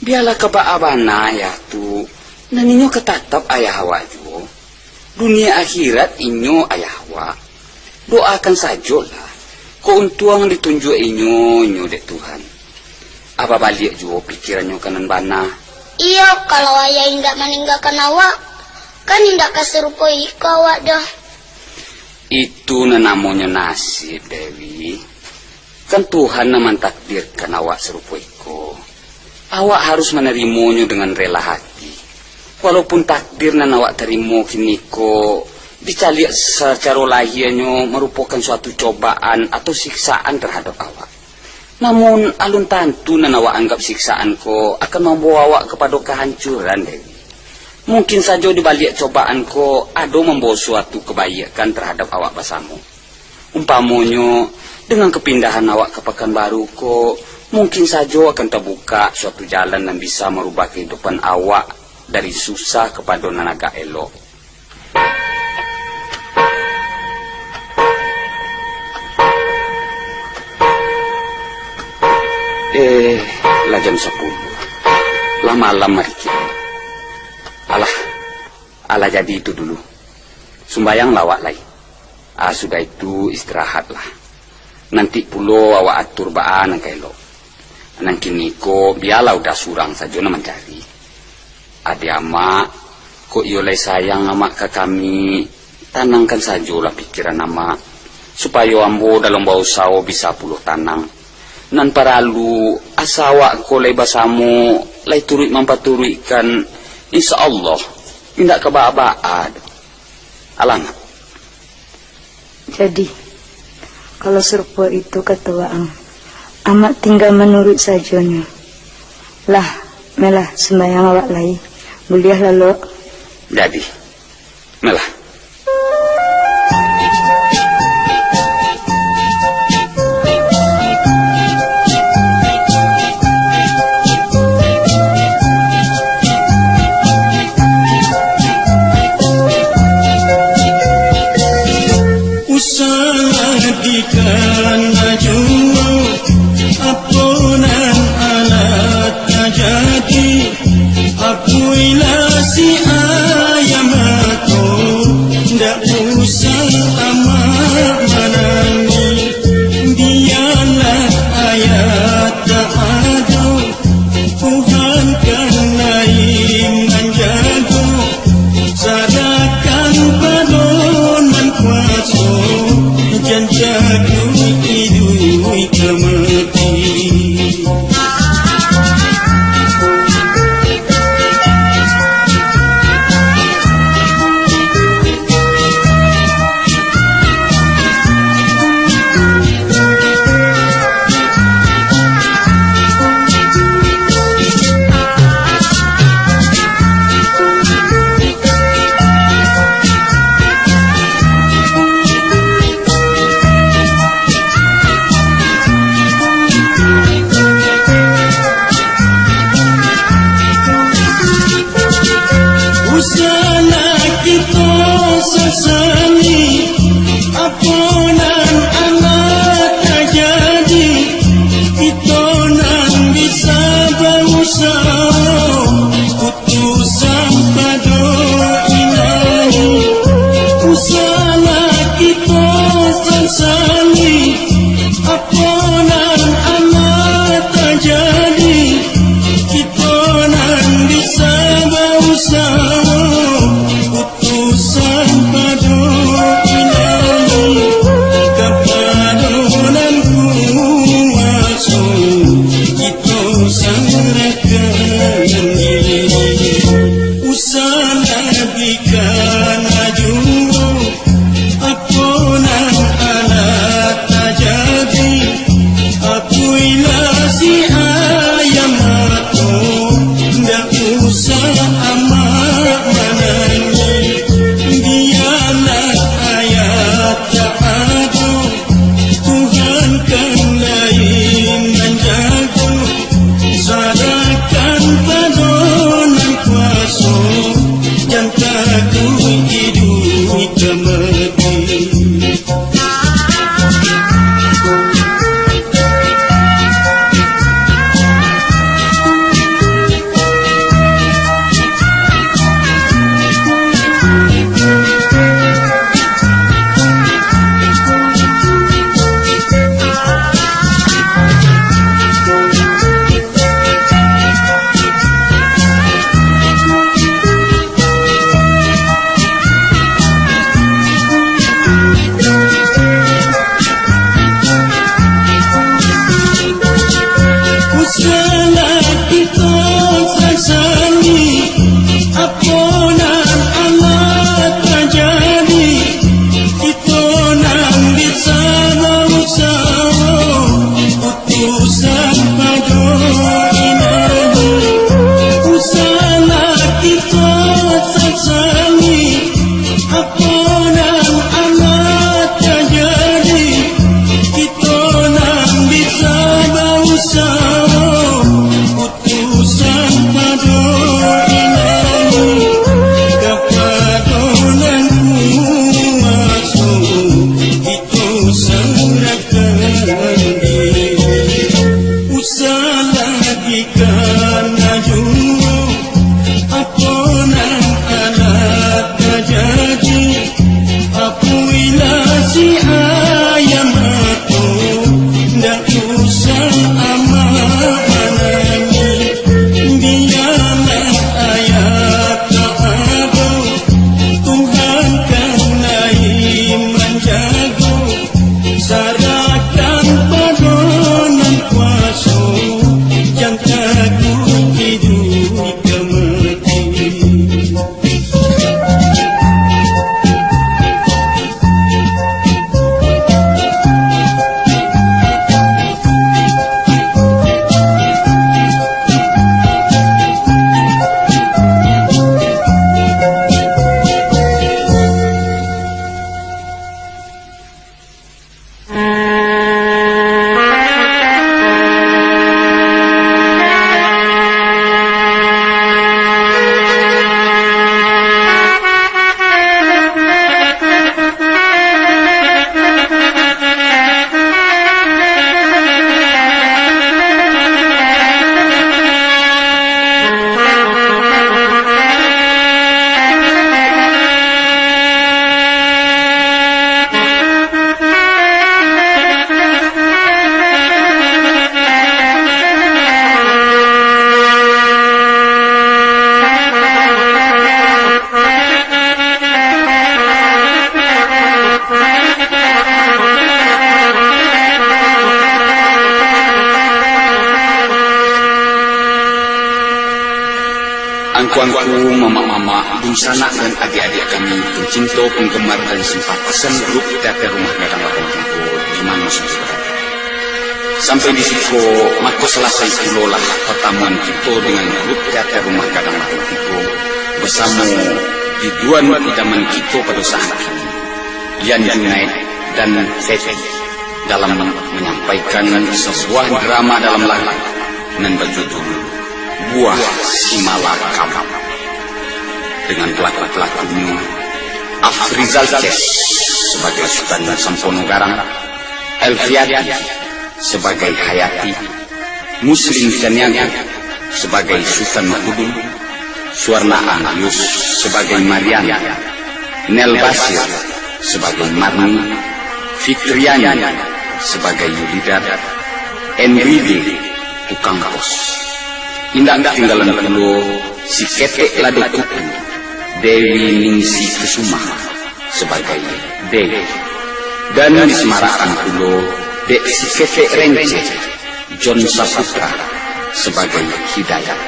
Bialah ka baa bana ayah tu, nan inyo ka tatap ayah awak juo. Dunia akhirat inyo ayah awak. Doakan sajolah, kok untuang ditunjuak inyo, inyo dek Tuhan. Abah baliak juo pikirannyo ka nan bana. Iyo, kalau ayah indak maninggakan awak, kan indak ka sarupo iko awak doh. Itu nan namonyo nasib, Dewi. Kan Tuhan nan mantakdirkan awak sarupo iko. Awak harus manarimonyo dengan rela hati. Walaupun takdir nan awak tarimo kiniko dicaliak sacaro lahianyo marupokan suatu cobaan atau siksaan tarhadap awak. Namun, alun tantu nan awak anggap siksaan ko akan mambawa awak kapado kahancuran, Dewi. Mungkin sajo di baliak cobaan ko ado mambawa suatu kabaikan tarhadap awak basamo. Umpamonyo, dengan kapindahan awak ka Pakanbaru ko, mungkin sajo akan tabukak suatu jalan nan bisa marubah kahidupan awak dari susah kapado nan agak elok. Eh, lah jam sapuluah. Lah malam ari kini. Alah, alah jadi itu dulu. Sumbayanglah awak lai. Ah, sudah itu istirahatlah. Nanti pulo awak atur baa nan ka elok. Nan kiniko bialah Uda surang sajo nan mancari. Adiak amak, kok iyo lai sayang amak ka kami, tanangkan sajolah pikiran amak, supayo ambo dalam bausaho bisa pulo tanang. Nan paralu, asa awak ko lai basamo, lai turuik mampaturuikkan, insya Allah, indak ka baa-baa doh. Alang. Jadi, kalau sarupo itu kato waang, amak tingga manuruik sajonyo. Lah, malah sumbayang awak lai. Buliah lalok. Jadi, malah. Usah dikana juo, apo nan alah tajadi, apuilah si ayah mato. Putusan pado Ilahi, usahlah kito sasali, apo nan alah tajadi, kito nan bisa bausaho. Putusan pado Ilahi, kapado nan kuwaso, kito sarahkan diri. Usah nabikan ajuo, apo nan alah tajadi, akuilah si ayah mato, ndak usah amak manangih, bialah ayah tak ado, Tuhan kan lai manjago, sarahkan pado nan kuwaso, jan takuik iduik ka mati. Usahlah kito sasali, apo nan alah tajadi, kito nan bisa bausaho. Usah pado Ilahi, usahlah kito sasali, apo nan alah tajadi, kito nan bisa bausaho. Usah pado Ilahi, kapado nan kuwaso, kito sarahkan diri. Usahlah ikan ajuo, apo nan alah tajadi, akuilah si ayah mato, ndak usah amak manangih, bialah ayah tak ado, Tuhan kan lai manjago, sarahkan pado nan kuwaso, jan takuik iduik ka mati. Angku-angku, mamak-mamak, dunsanak dan adiak-adiak kami, pencinto, penggemar, dan simpatisan grup teater Rumah Gadang Ladang Tigo, di mano sajo barado. Sampai di siko, mako salasai pulolah patamuan kito dengan grup teater Rumah Gadang Ladang Tigo, basamo biduan idaman kito pado saat kini, Yan Junaid dan Feti, dalam manyampaikan sabuah drama dalam lagu nan bajudul Buah Simalakam, dengan pelaku-pelakunyo Afrizal Kes sabagai Sutan Sampono Garang, Elviati sabagai Hayati, Muslim Caniago sabagai Sutan Mahudin, Suwarna Angius sabagai Marian, Nel Basir sabagai Marni, Fitriani sabagai Yulidar, Enride tukang pos. Indak katinggalan pulo si Ketek Lado Kutu, Dewi Ningsi Kusuma sabagai Dewi, dan disamarakkan pulo dek si Ketek Renceh, John Saputra sabagai Hidayat.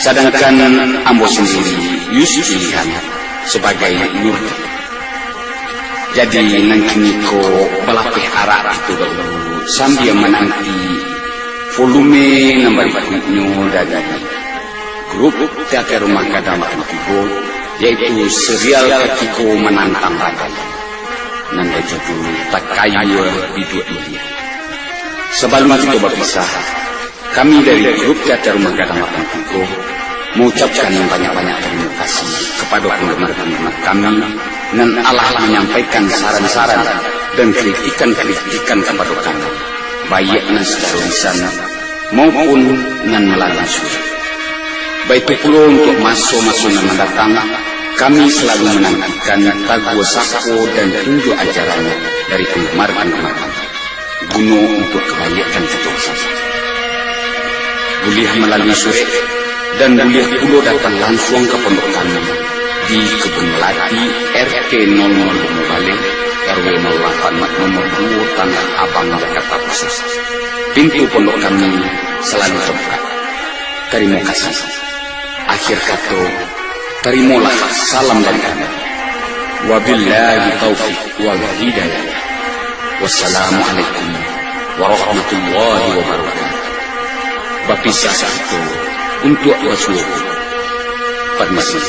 Sadangkan ambo sandiri, Yus Pilihan, sabagai Nurdi. Jadi, nan kiniko balapeh arak kito dahulu, sambia mananti volume nan barikuiknyo dari grup Teater Rumah Gadang Bintang Tigo, yaitu serial katigo Manantang Badai, nan bajudul Takayua Biduak Ilia. Sabalum kito bapisah, kami dari grup Teater Rumah Gadang Bintang Tigo maucapkan banyak-banyak tarimo kasih kapado panggemar-panggemar kami nan alah manyampaikan saran-saran dan kritikan-kritikan kapado kami, baiak nan sacaro lisan maupun nan malalui surat. Baitu pulo untuak maso-maso nan mandatang, kami salalu manantikan taguah sapo dan tunjuak ajaran dari panggemar-panggemar kami, guno untuak kabaiakkan kito basamo. Buliah malalui surek, dan buliah pulo datang lansuang ka pondok kami di Kebun Melati, R T nol nol limo Baleh, R W nol lapan, nomor duo, Tanah Abang, Jakarta Pusat. Pintu pondok kami salalu tabuka. Tarimo kasih. Akhir kato, tarimolah salam dari kami. Wabillahi taufiq wal hidayah. Wassalamualaikum warahmatullahi wabarakatuh. Bapisah kito untuak basuo. Permisi.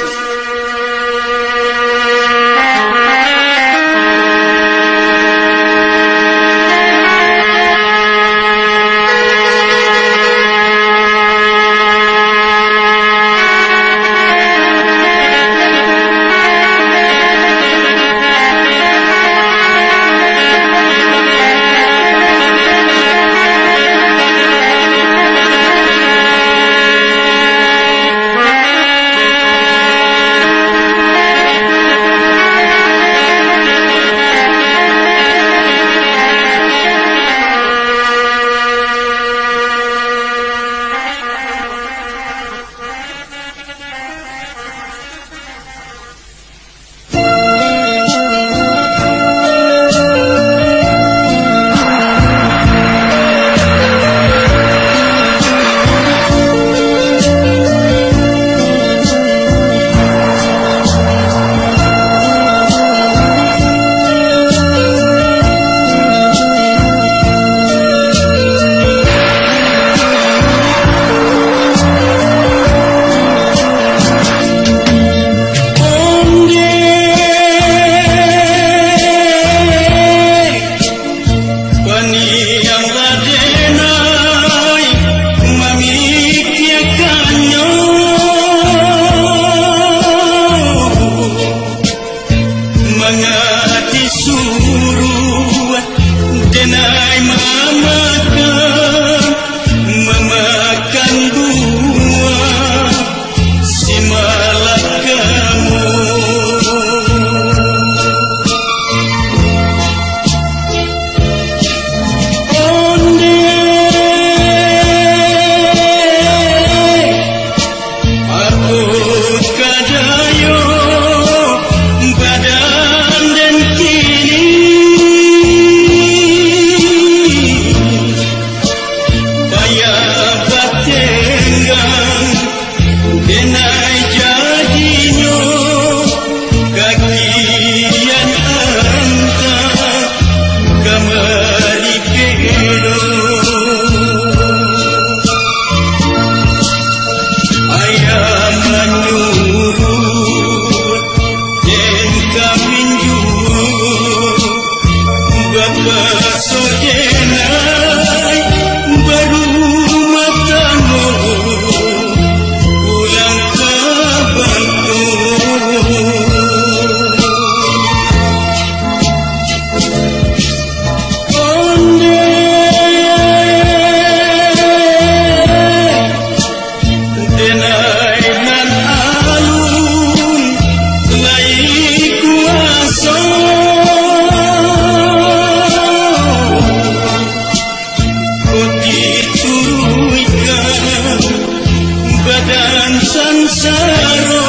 Saro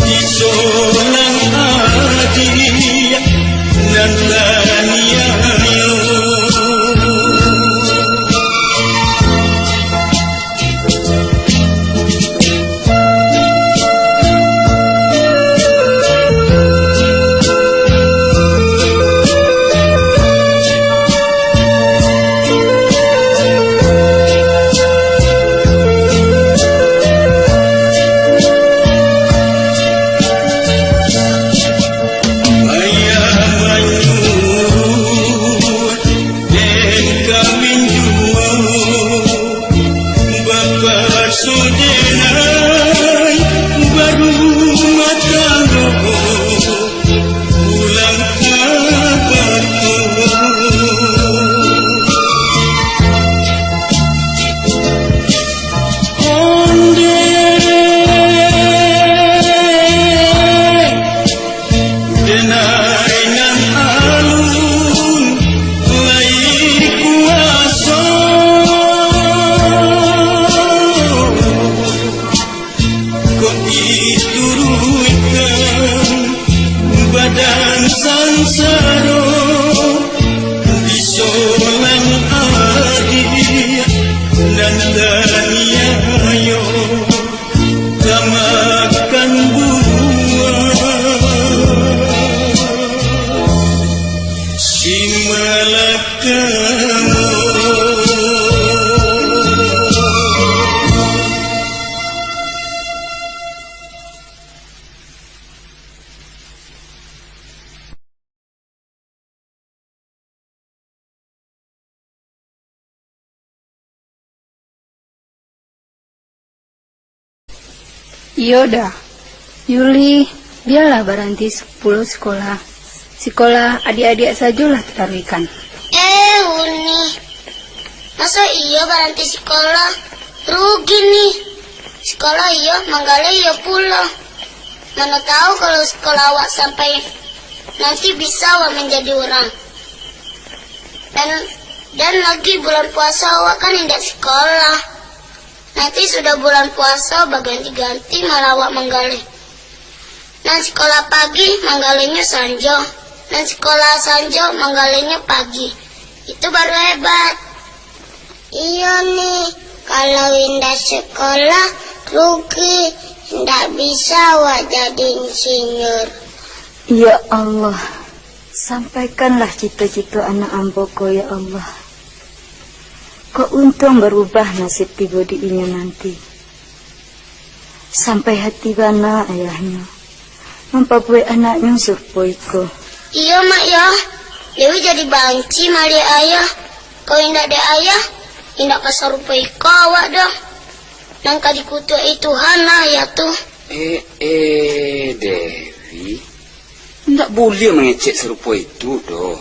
disolang adiak nan taniayo. Bapak sudah barumah tangga, pulang ka Batu. Onde. Denai nan alun lai kuaso, kok dituruikkan badan sansaro, disolang adiak nan taniayo. Tamakan buah si malakang. Iyo dah, Yuli, bialah baranti pulo sikolah. Sikolah adiak-adiak sajolah tataruihkan. Eh, Uni, maso iyo baranti sikolah? Rugi ni. Sikolah iyo, manggaleh iyo pulo. Mano tahu kalau sikolah awak sampai nanti bisa awak manjadi urang. Dan, dan lagi bulan puaso awak kan indak sikolah. Nanti sudah bulan puaso baganti-ganti malah awak manggaleh. Nan sikolah pagi manggalehnyo sanjo, nan sikolah sanjo manggalehnyo pagi. Itu baru hebat. Iyo ni, kalau indak sekolah, rugi, indak bisa awak jadi insinyur. Ya Allah, sampaikanlah cito-cito anak ambo ko, ya Allah. Kok untuang barubah nasib tibo di inyo nanti. Sampai hati bana ayahnyo mampabuwek anaknyo sarupo iko. Iyo, Mak, yo. Dewi jadi banci maliek ayah. Kalau indak dek ayah, indak ka sarupo iko awak doh. Nan ka dikutuak-i Tuhan lah ayah tu. Eh, eh, Dewi. Indak buliah mangecek sarupo itu doh.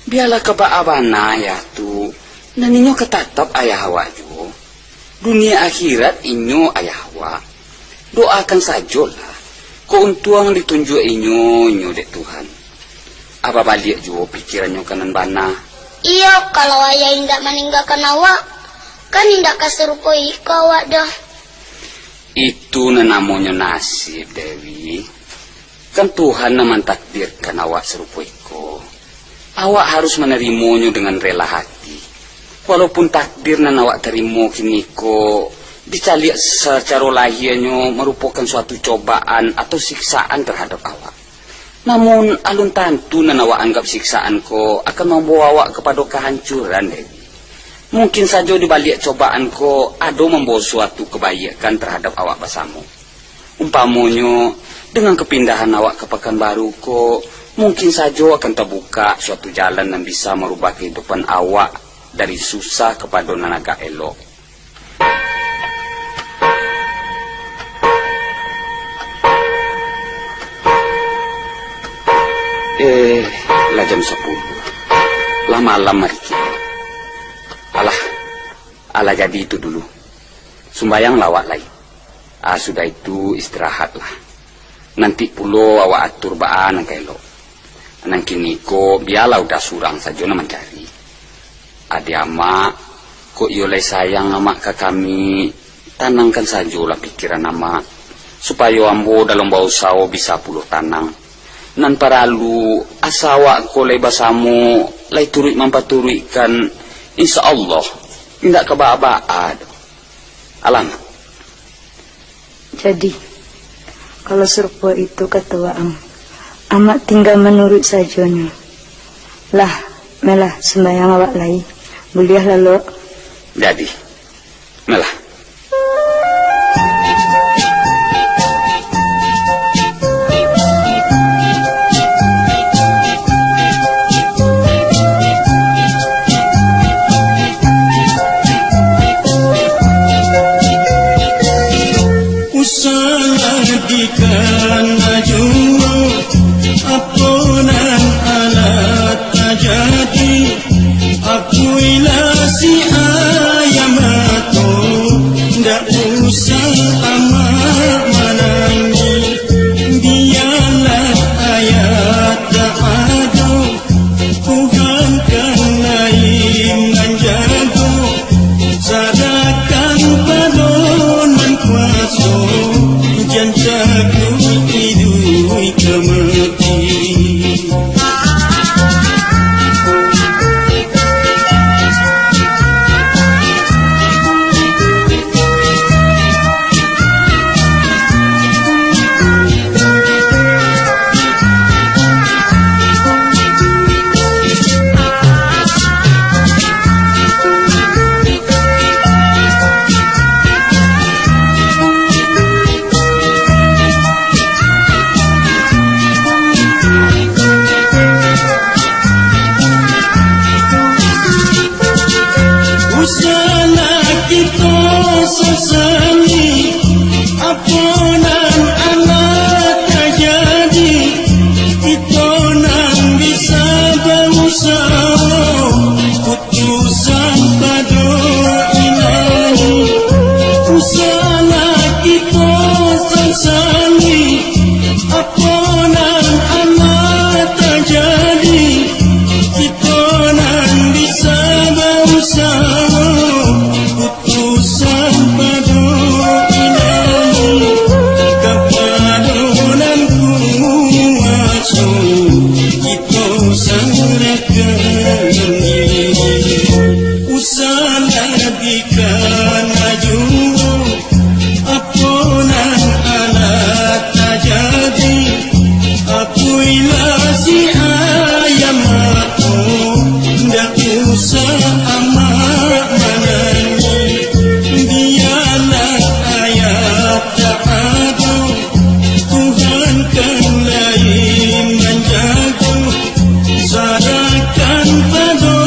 Bialah ka baa bana ayah tu, nan inyo ka tatap ayah awak juo. Dunia akhirat inyo ayah awak. Doakan sajolah, kok untuang ditunjuak inyo, inyo dek Tuhan. Abah baliak juo pikirannyo ka nan bana. Iyo, kalau ayah indak maninggakan awak, kan indak ka sarupo iko awak doh. Itu nan namonyo nasib, Dewi. Kan Tuhan nan mantakdirkan awak sarupo iko. Awak harus manarimonyo dengan rela hati. Walaupun takdir nan awak tarimo kini ko dicaliak sacaro lahianyo marupokan suatu cobaan atau siksaan tarhadap awak. Namun, alun tantu nan awak anggap siksaan ko akan mambawa awak kapado kahancuran, Dewi. Mungkin sajo di baliak cobaan ko ado mambawa suatu kabaikan tarhadap awak basamo. Umpamonyo, dengan kapindahan awak ka Pakanbaru ko, mungkin sajo akan tabukak suatu jalan nan bisa marubah kahidupan awak dari susah kapado nan agak elok. Eh, lah jam sapuluah. Lah malam ari kini. Alah, alah jadi itu dulu. Sumbayanglah awak lai. Ah, sudah itu istirahatlah. Nanti pulo awak atur baa nan ka elok. Nan kini ko bialah Uda surang sajo nan mancari. Adiak amak, kok iyo lai sayang amak ka kami, Tanangkan sajolah pikiran Amak, supayo ambo dalam bausaho bisa pulo tanang. Nan paralu, asa awak ko lai basamo, lai turuik mampaturuikkan, insya Allah, indak ka baa-baa doh. Alah, Mak. Jadi, kalau sarupo itu kato waang, Amak tingga manuruik sajonyo. Lah, malah sumbayang awak lai. Buliah lalok. Jadi, malah. Usahlah dikana juo, apo nan alah tajadi. Akuilah si ayah mato, ndak usah Amak manangih. Bialah ayah tak ado, Tuhan kan lai manjago. Sarakan pado Nan Kuaso, jan takuik iduik ka mati. Usahlah kito sasali, apo nan alah tajadi, kito nan bisa bausaho, putusan pado Ilahi. Usahlah kito sasali, apo nan alah tajadi, kito nan bisa bausaho, putusan pado Ilahi. Kapado Nan Kuaso, kito sarahkan diri. Usahlah dikana juo, apo nan alah tajadi. Akuilah si ayah mato, ndak usah Amak manangih. Bialah ayah tak ado, Tuhan kan lai manjago. Sarahkan pado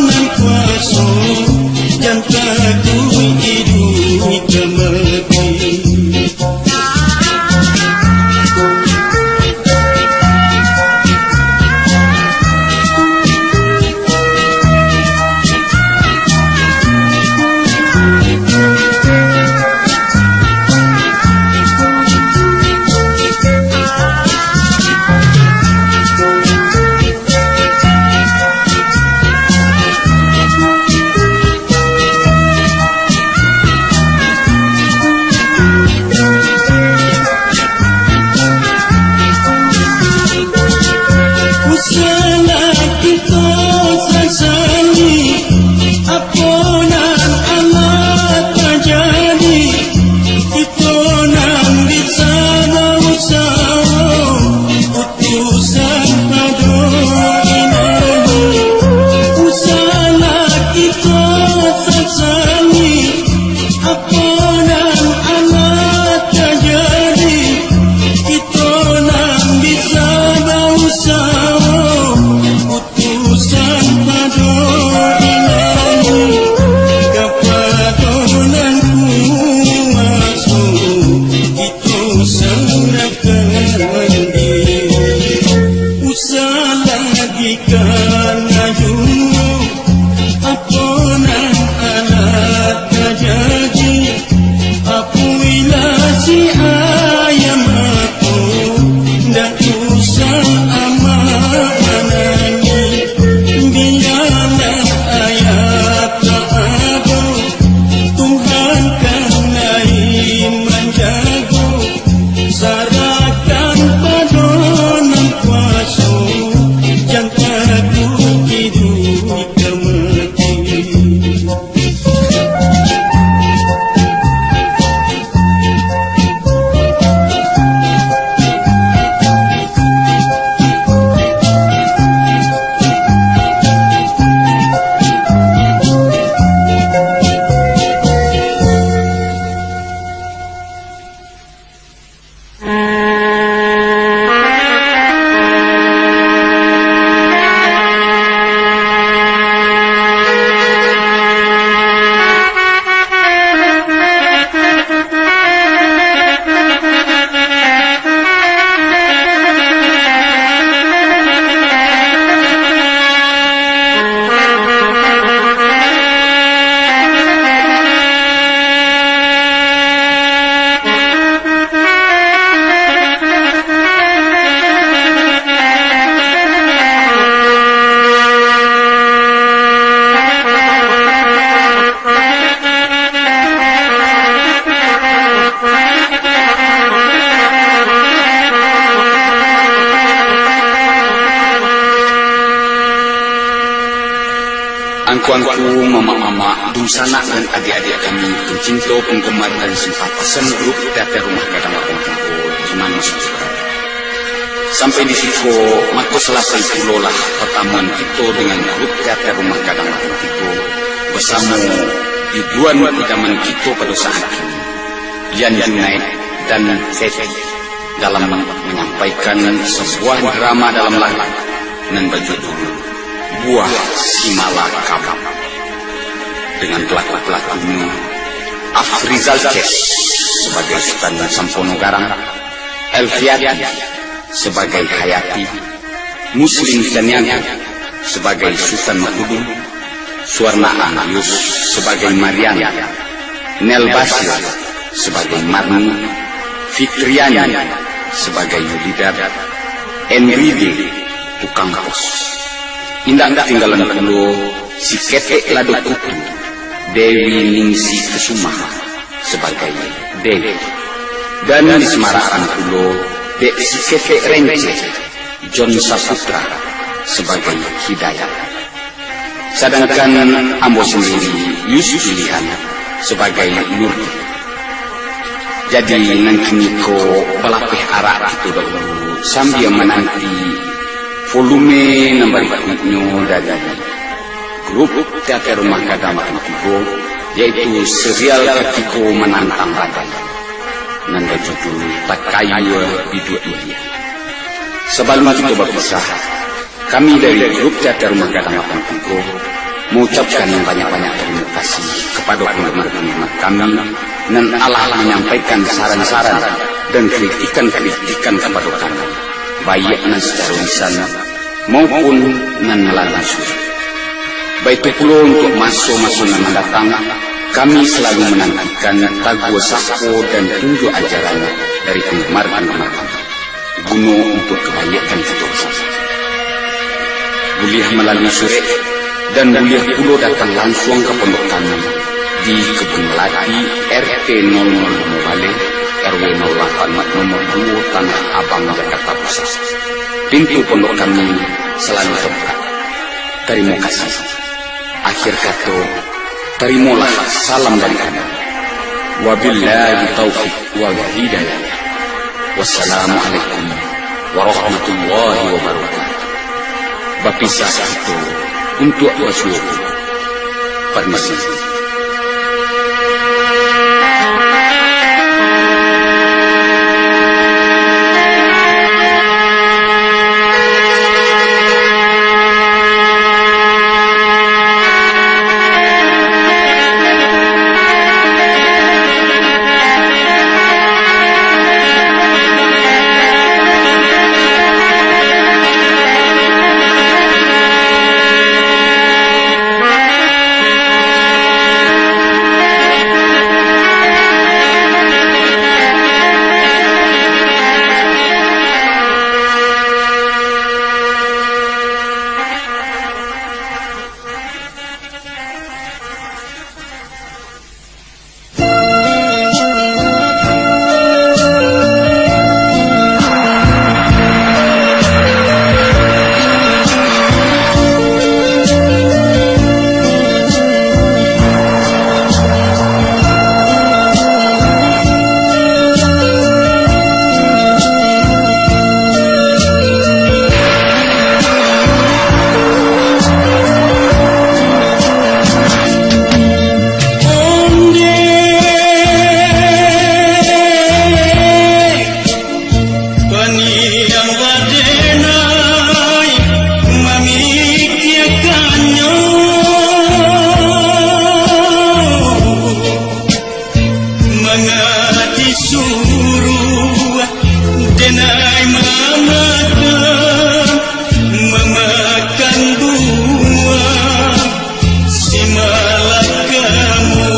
Nan Kuaso, jan takuik iduik ka mati. Tuanku, mamak-mamak, dunsanak dan adiak-adiak kami, pencinto, penggemar dan simpatisan grup teater Rumah Gadang Lapan Tigo di mano sajo berada. Sampai di siko, mako salasai pulolah partamuan kito dengan grup teater Rumah Gadang Lapan Tigo basamo biduan idaman kito pado saat kini, Yan Junaid dan Feti, dalam manyampaikan sabuah drama dalam lagu nan bajudul Buah Simalakama, dengan pelaku-pelakunyo Afrizal Kes sabagai Sutan Sampono Garang, Elviati sabagai Hayati, Muslim Caniago sabagai Sutan Mangkudung, Suwarna Angius sabagai Marian, Nel Basir sabagai Marni, Fitriani sabagai Yulidar, Enride tukang pos. Indak katinggalan pulo si Ketek Lado Kutu, Dewi Ningsi Kesuma sabagai Dewi, dan disemarakan pulo dek si Ketek Renceh, John Saputra sabagai Hidayat. Sadangkan ambo sandiri, Yus Pilihan, sabagai Nurdi. Jadi, nan kiniko balapeh arak kito dahulu, sambia mananti volume nan barikuiknyo dari grup teater Rumah Gadang Lapan Tigo, yaitu serial katigo Manantang Badai, nan bajudul Takayua Biduak Ilia. Sabalun kito bapisah, kami dari grup teater Rumah Gadang Lapan Tigo maucapkan banyak-banyak tarimo kasih kapado panggemar-panggemar kami nan alah manyampaikan saran-saran dan kritikan-kritikan kapado kami, baiak nan sacaro lisan maupun nan malalui surek. Baitu pulo untuak maso-maso nan mandatang, kami salalu manantikan taguah sapo dan tunjuak ajaran dari panggemar-panggemar kami, guno untuak kabaiakkan kito basamo. Buliah malalui surek, dan buliah pulo datang lansuang ka pondok kami di Kebun Melati, R T nol nol limo Baleh, R W nol lapan nomor duo, Tanah Abang, Jakarta Pusat. Pintu pondok kami salalu tabukak. Tarimo kasih. Akhir kato, tarimolah salam dari kami. Wabillahi taufiq wal hidayah. Wassalamualaikum warahmatullahi wabarakatuh. Bapisah kito untuak basuo. Parmisi. Onde, paniang badenai mamikiakannyo. Mangati suruah denai mamakan, mamakan buah simalakamo.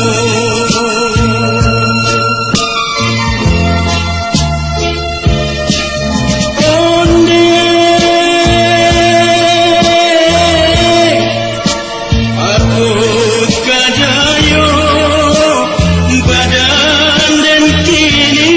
Onde, Aku kadayo badan den kini.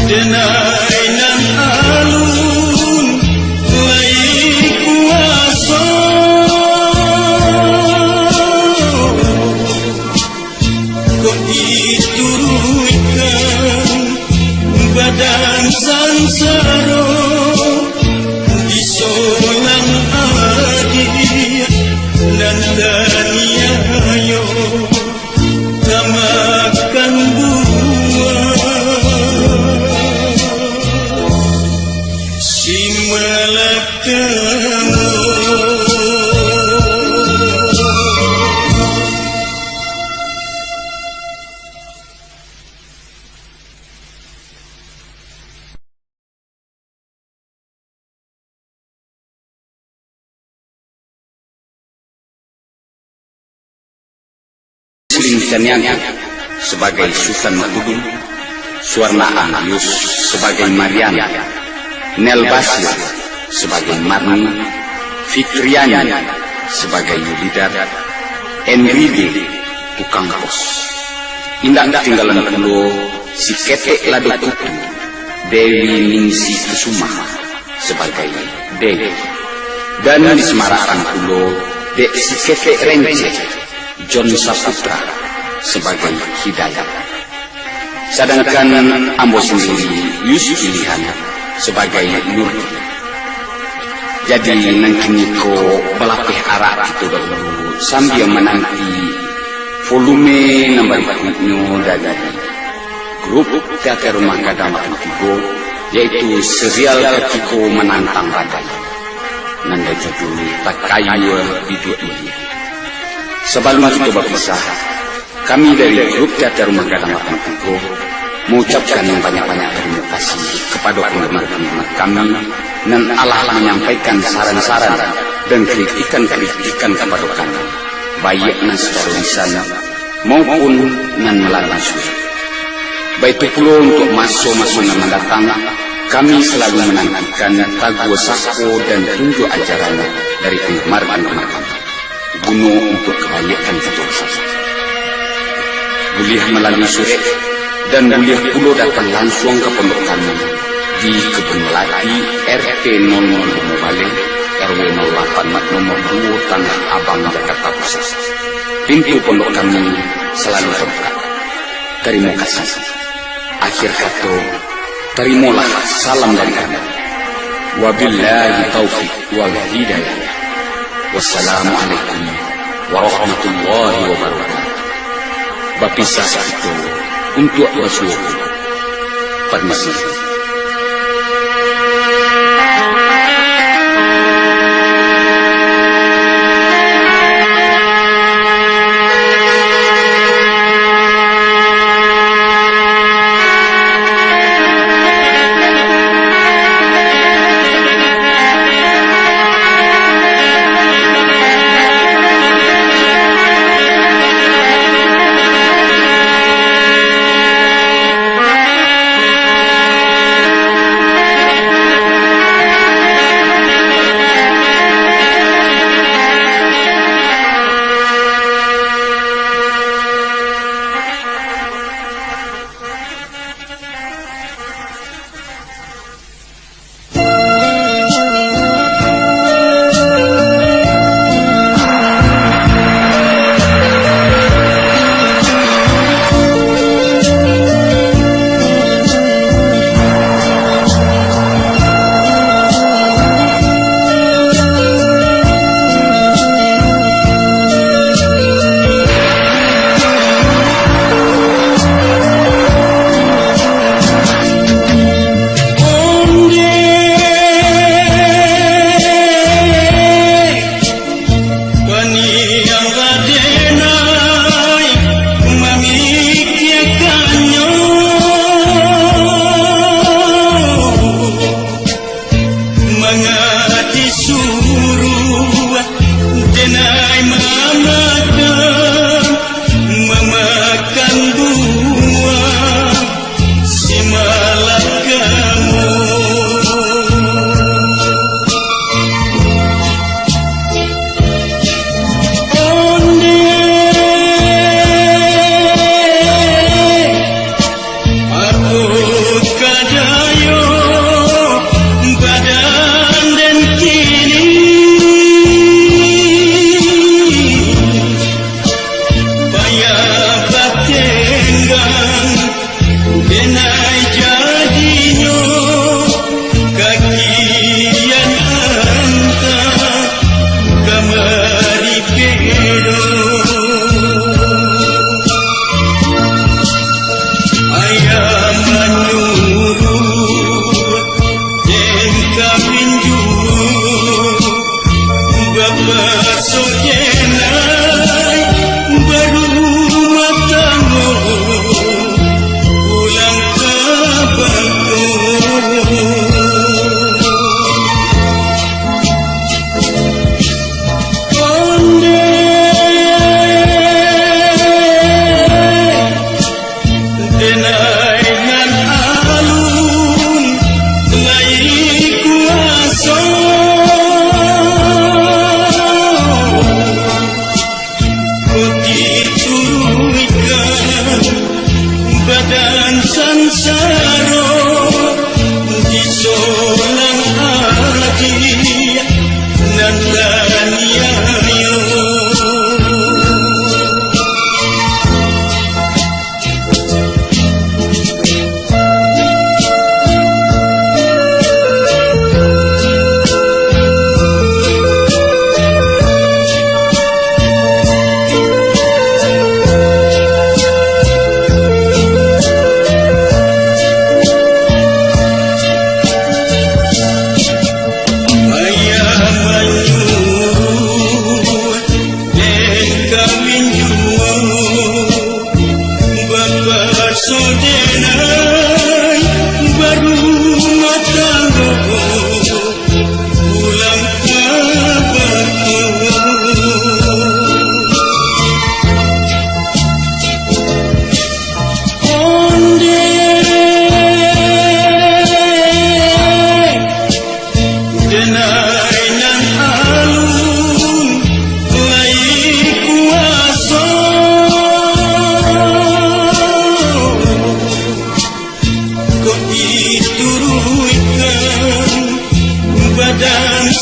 Denai nan alun lai kuaso, kok dituruikkan badan sansaro, disolang adiak nan taniayo. Tamakan buah si malakang. Suling Caniago sabagai Sutan Makudung, Suarna Angius sabagai Marian, Nel Basir sabagai Marni, Fitriani sabagai Yulidar, Enride tukang pos. Indak tinggalan pulo si Ketek Lado Kutu, Dewi Ningsi Kusuma sabagai Dewi. Dan disamarakkan pulo dek si Ketek Renceh, John Saputra sabagai Hidayat. Sadangkan ambo sandiri, Yus Pilihan, sabagai Nurdi. Jadi, nan kiniko balapeh arak kito dahulu, sambia mananti volume nan barikuiknyo dari grup Teater Rumah Gadang Batu Tigo, yaitu serial Katiko Manantang Badai, nan bajudul Takayua Biduak Ilia. Sabalun kito bapisah, kami dari grup Teater Rumah Gadang Batu Tigo maucapkan banyak-banyak tarimo kasih kapado panggemar-panggemar kami nan alah manyampaikan saran-saran dan kritikan-kritikan kapado kami, baiak nan sacaro lisan maupun nan malalui surat. Baitu pulo, untuak maso-maso nan mandatang, kami salalu manantikan taguah sako dan tunjuak ajaran dari panggemar-panggemar kami, guno untuak kabaiakkan kito basamo. Buliah malalui surek, dan buliah pulo datang lansuang ka pondok kami di Kebun Melati, R T nol nol limo Baleh, R W nol lapan nomor duo, Tanah Abang, Jakarta Pusat. Pintu pondok kami salalu tabuka. Tarimo kasih. Akhir kato, tarimolah salam dari kami. Wabillahi taufiq wal hidayah. Wassalamualaikum warahmatullahi wabarakatuh. Bapisah sakito untuak basuo. Parmisi.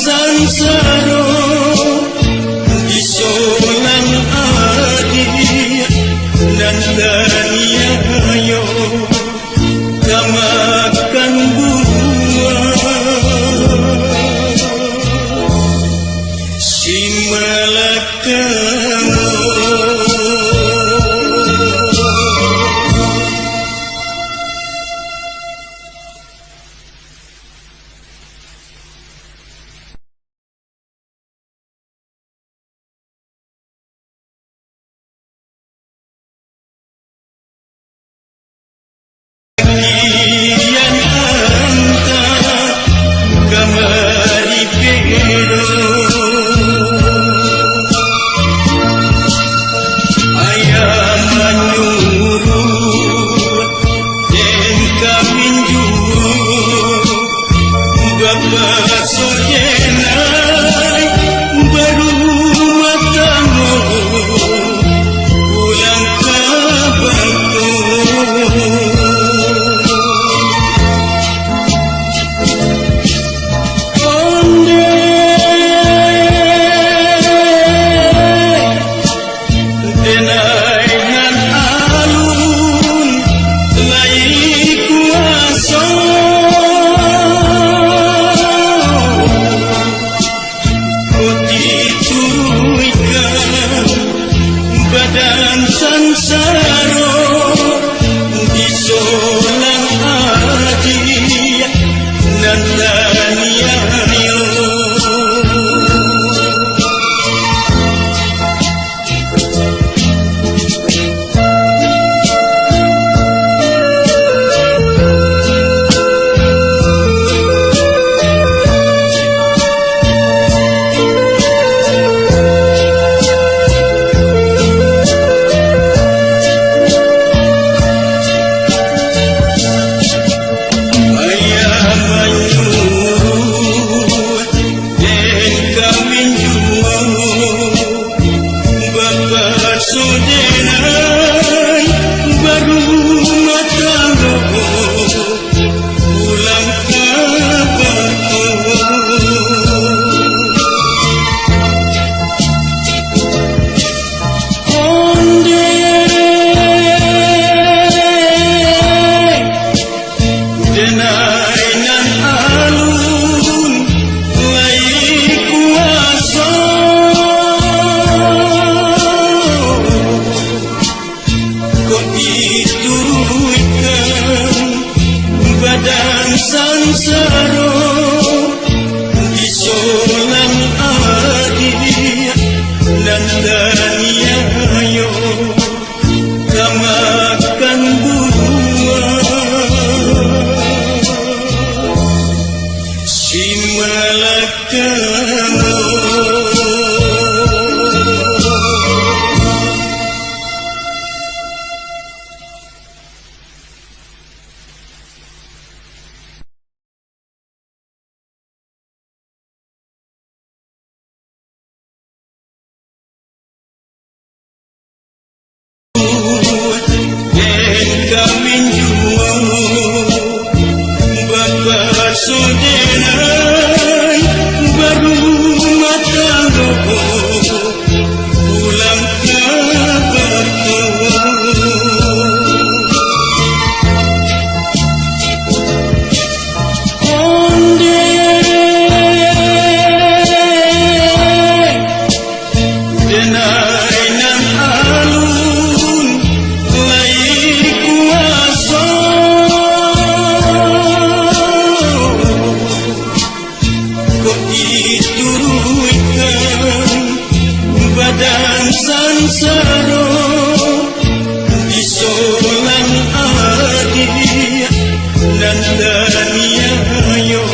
Sansaro disolang adiak nan taniayo, kamakan buah si malakama. Kian anta kamari pedo. Ayah manyuruh den kawin juo, bapak sodenai barumah tanggo, pulang ka bangko. Ondeh. Denai nan alun lai kuaso, kok dituruikan badan sansaro, disolang adiak nan taniayo. Ayah manyuruh den kawin juo, bapak sodenai barumah tanggo, pulang ka bangko. Ondeh. Denai nan alun lai kuaso, kok dituruikan badan sansaro, disolang adiak nan taniayo, kamakan buah si malakama. Den kawin juo, bapak sodenai barumah tanggo, pulang ka bangko. Ondeh. Denai nan alun lai kuaso, kok dituruikan badan sansaro, disolang adiak nan taniayo.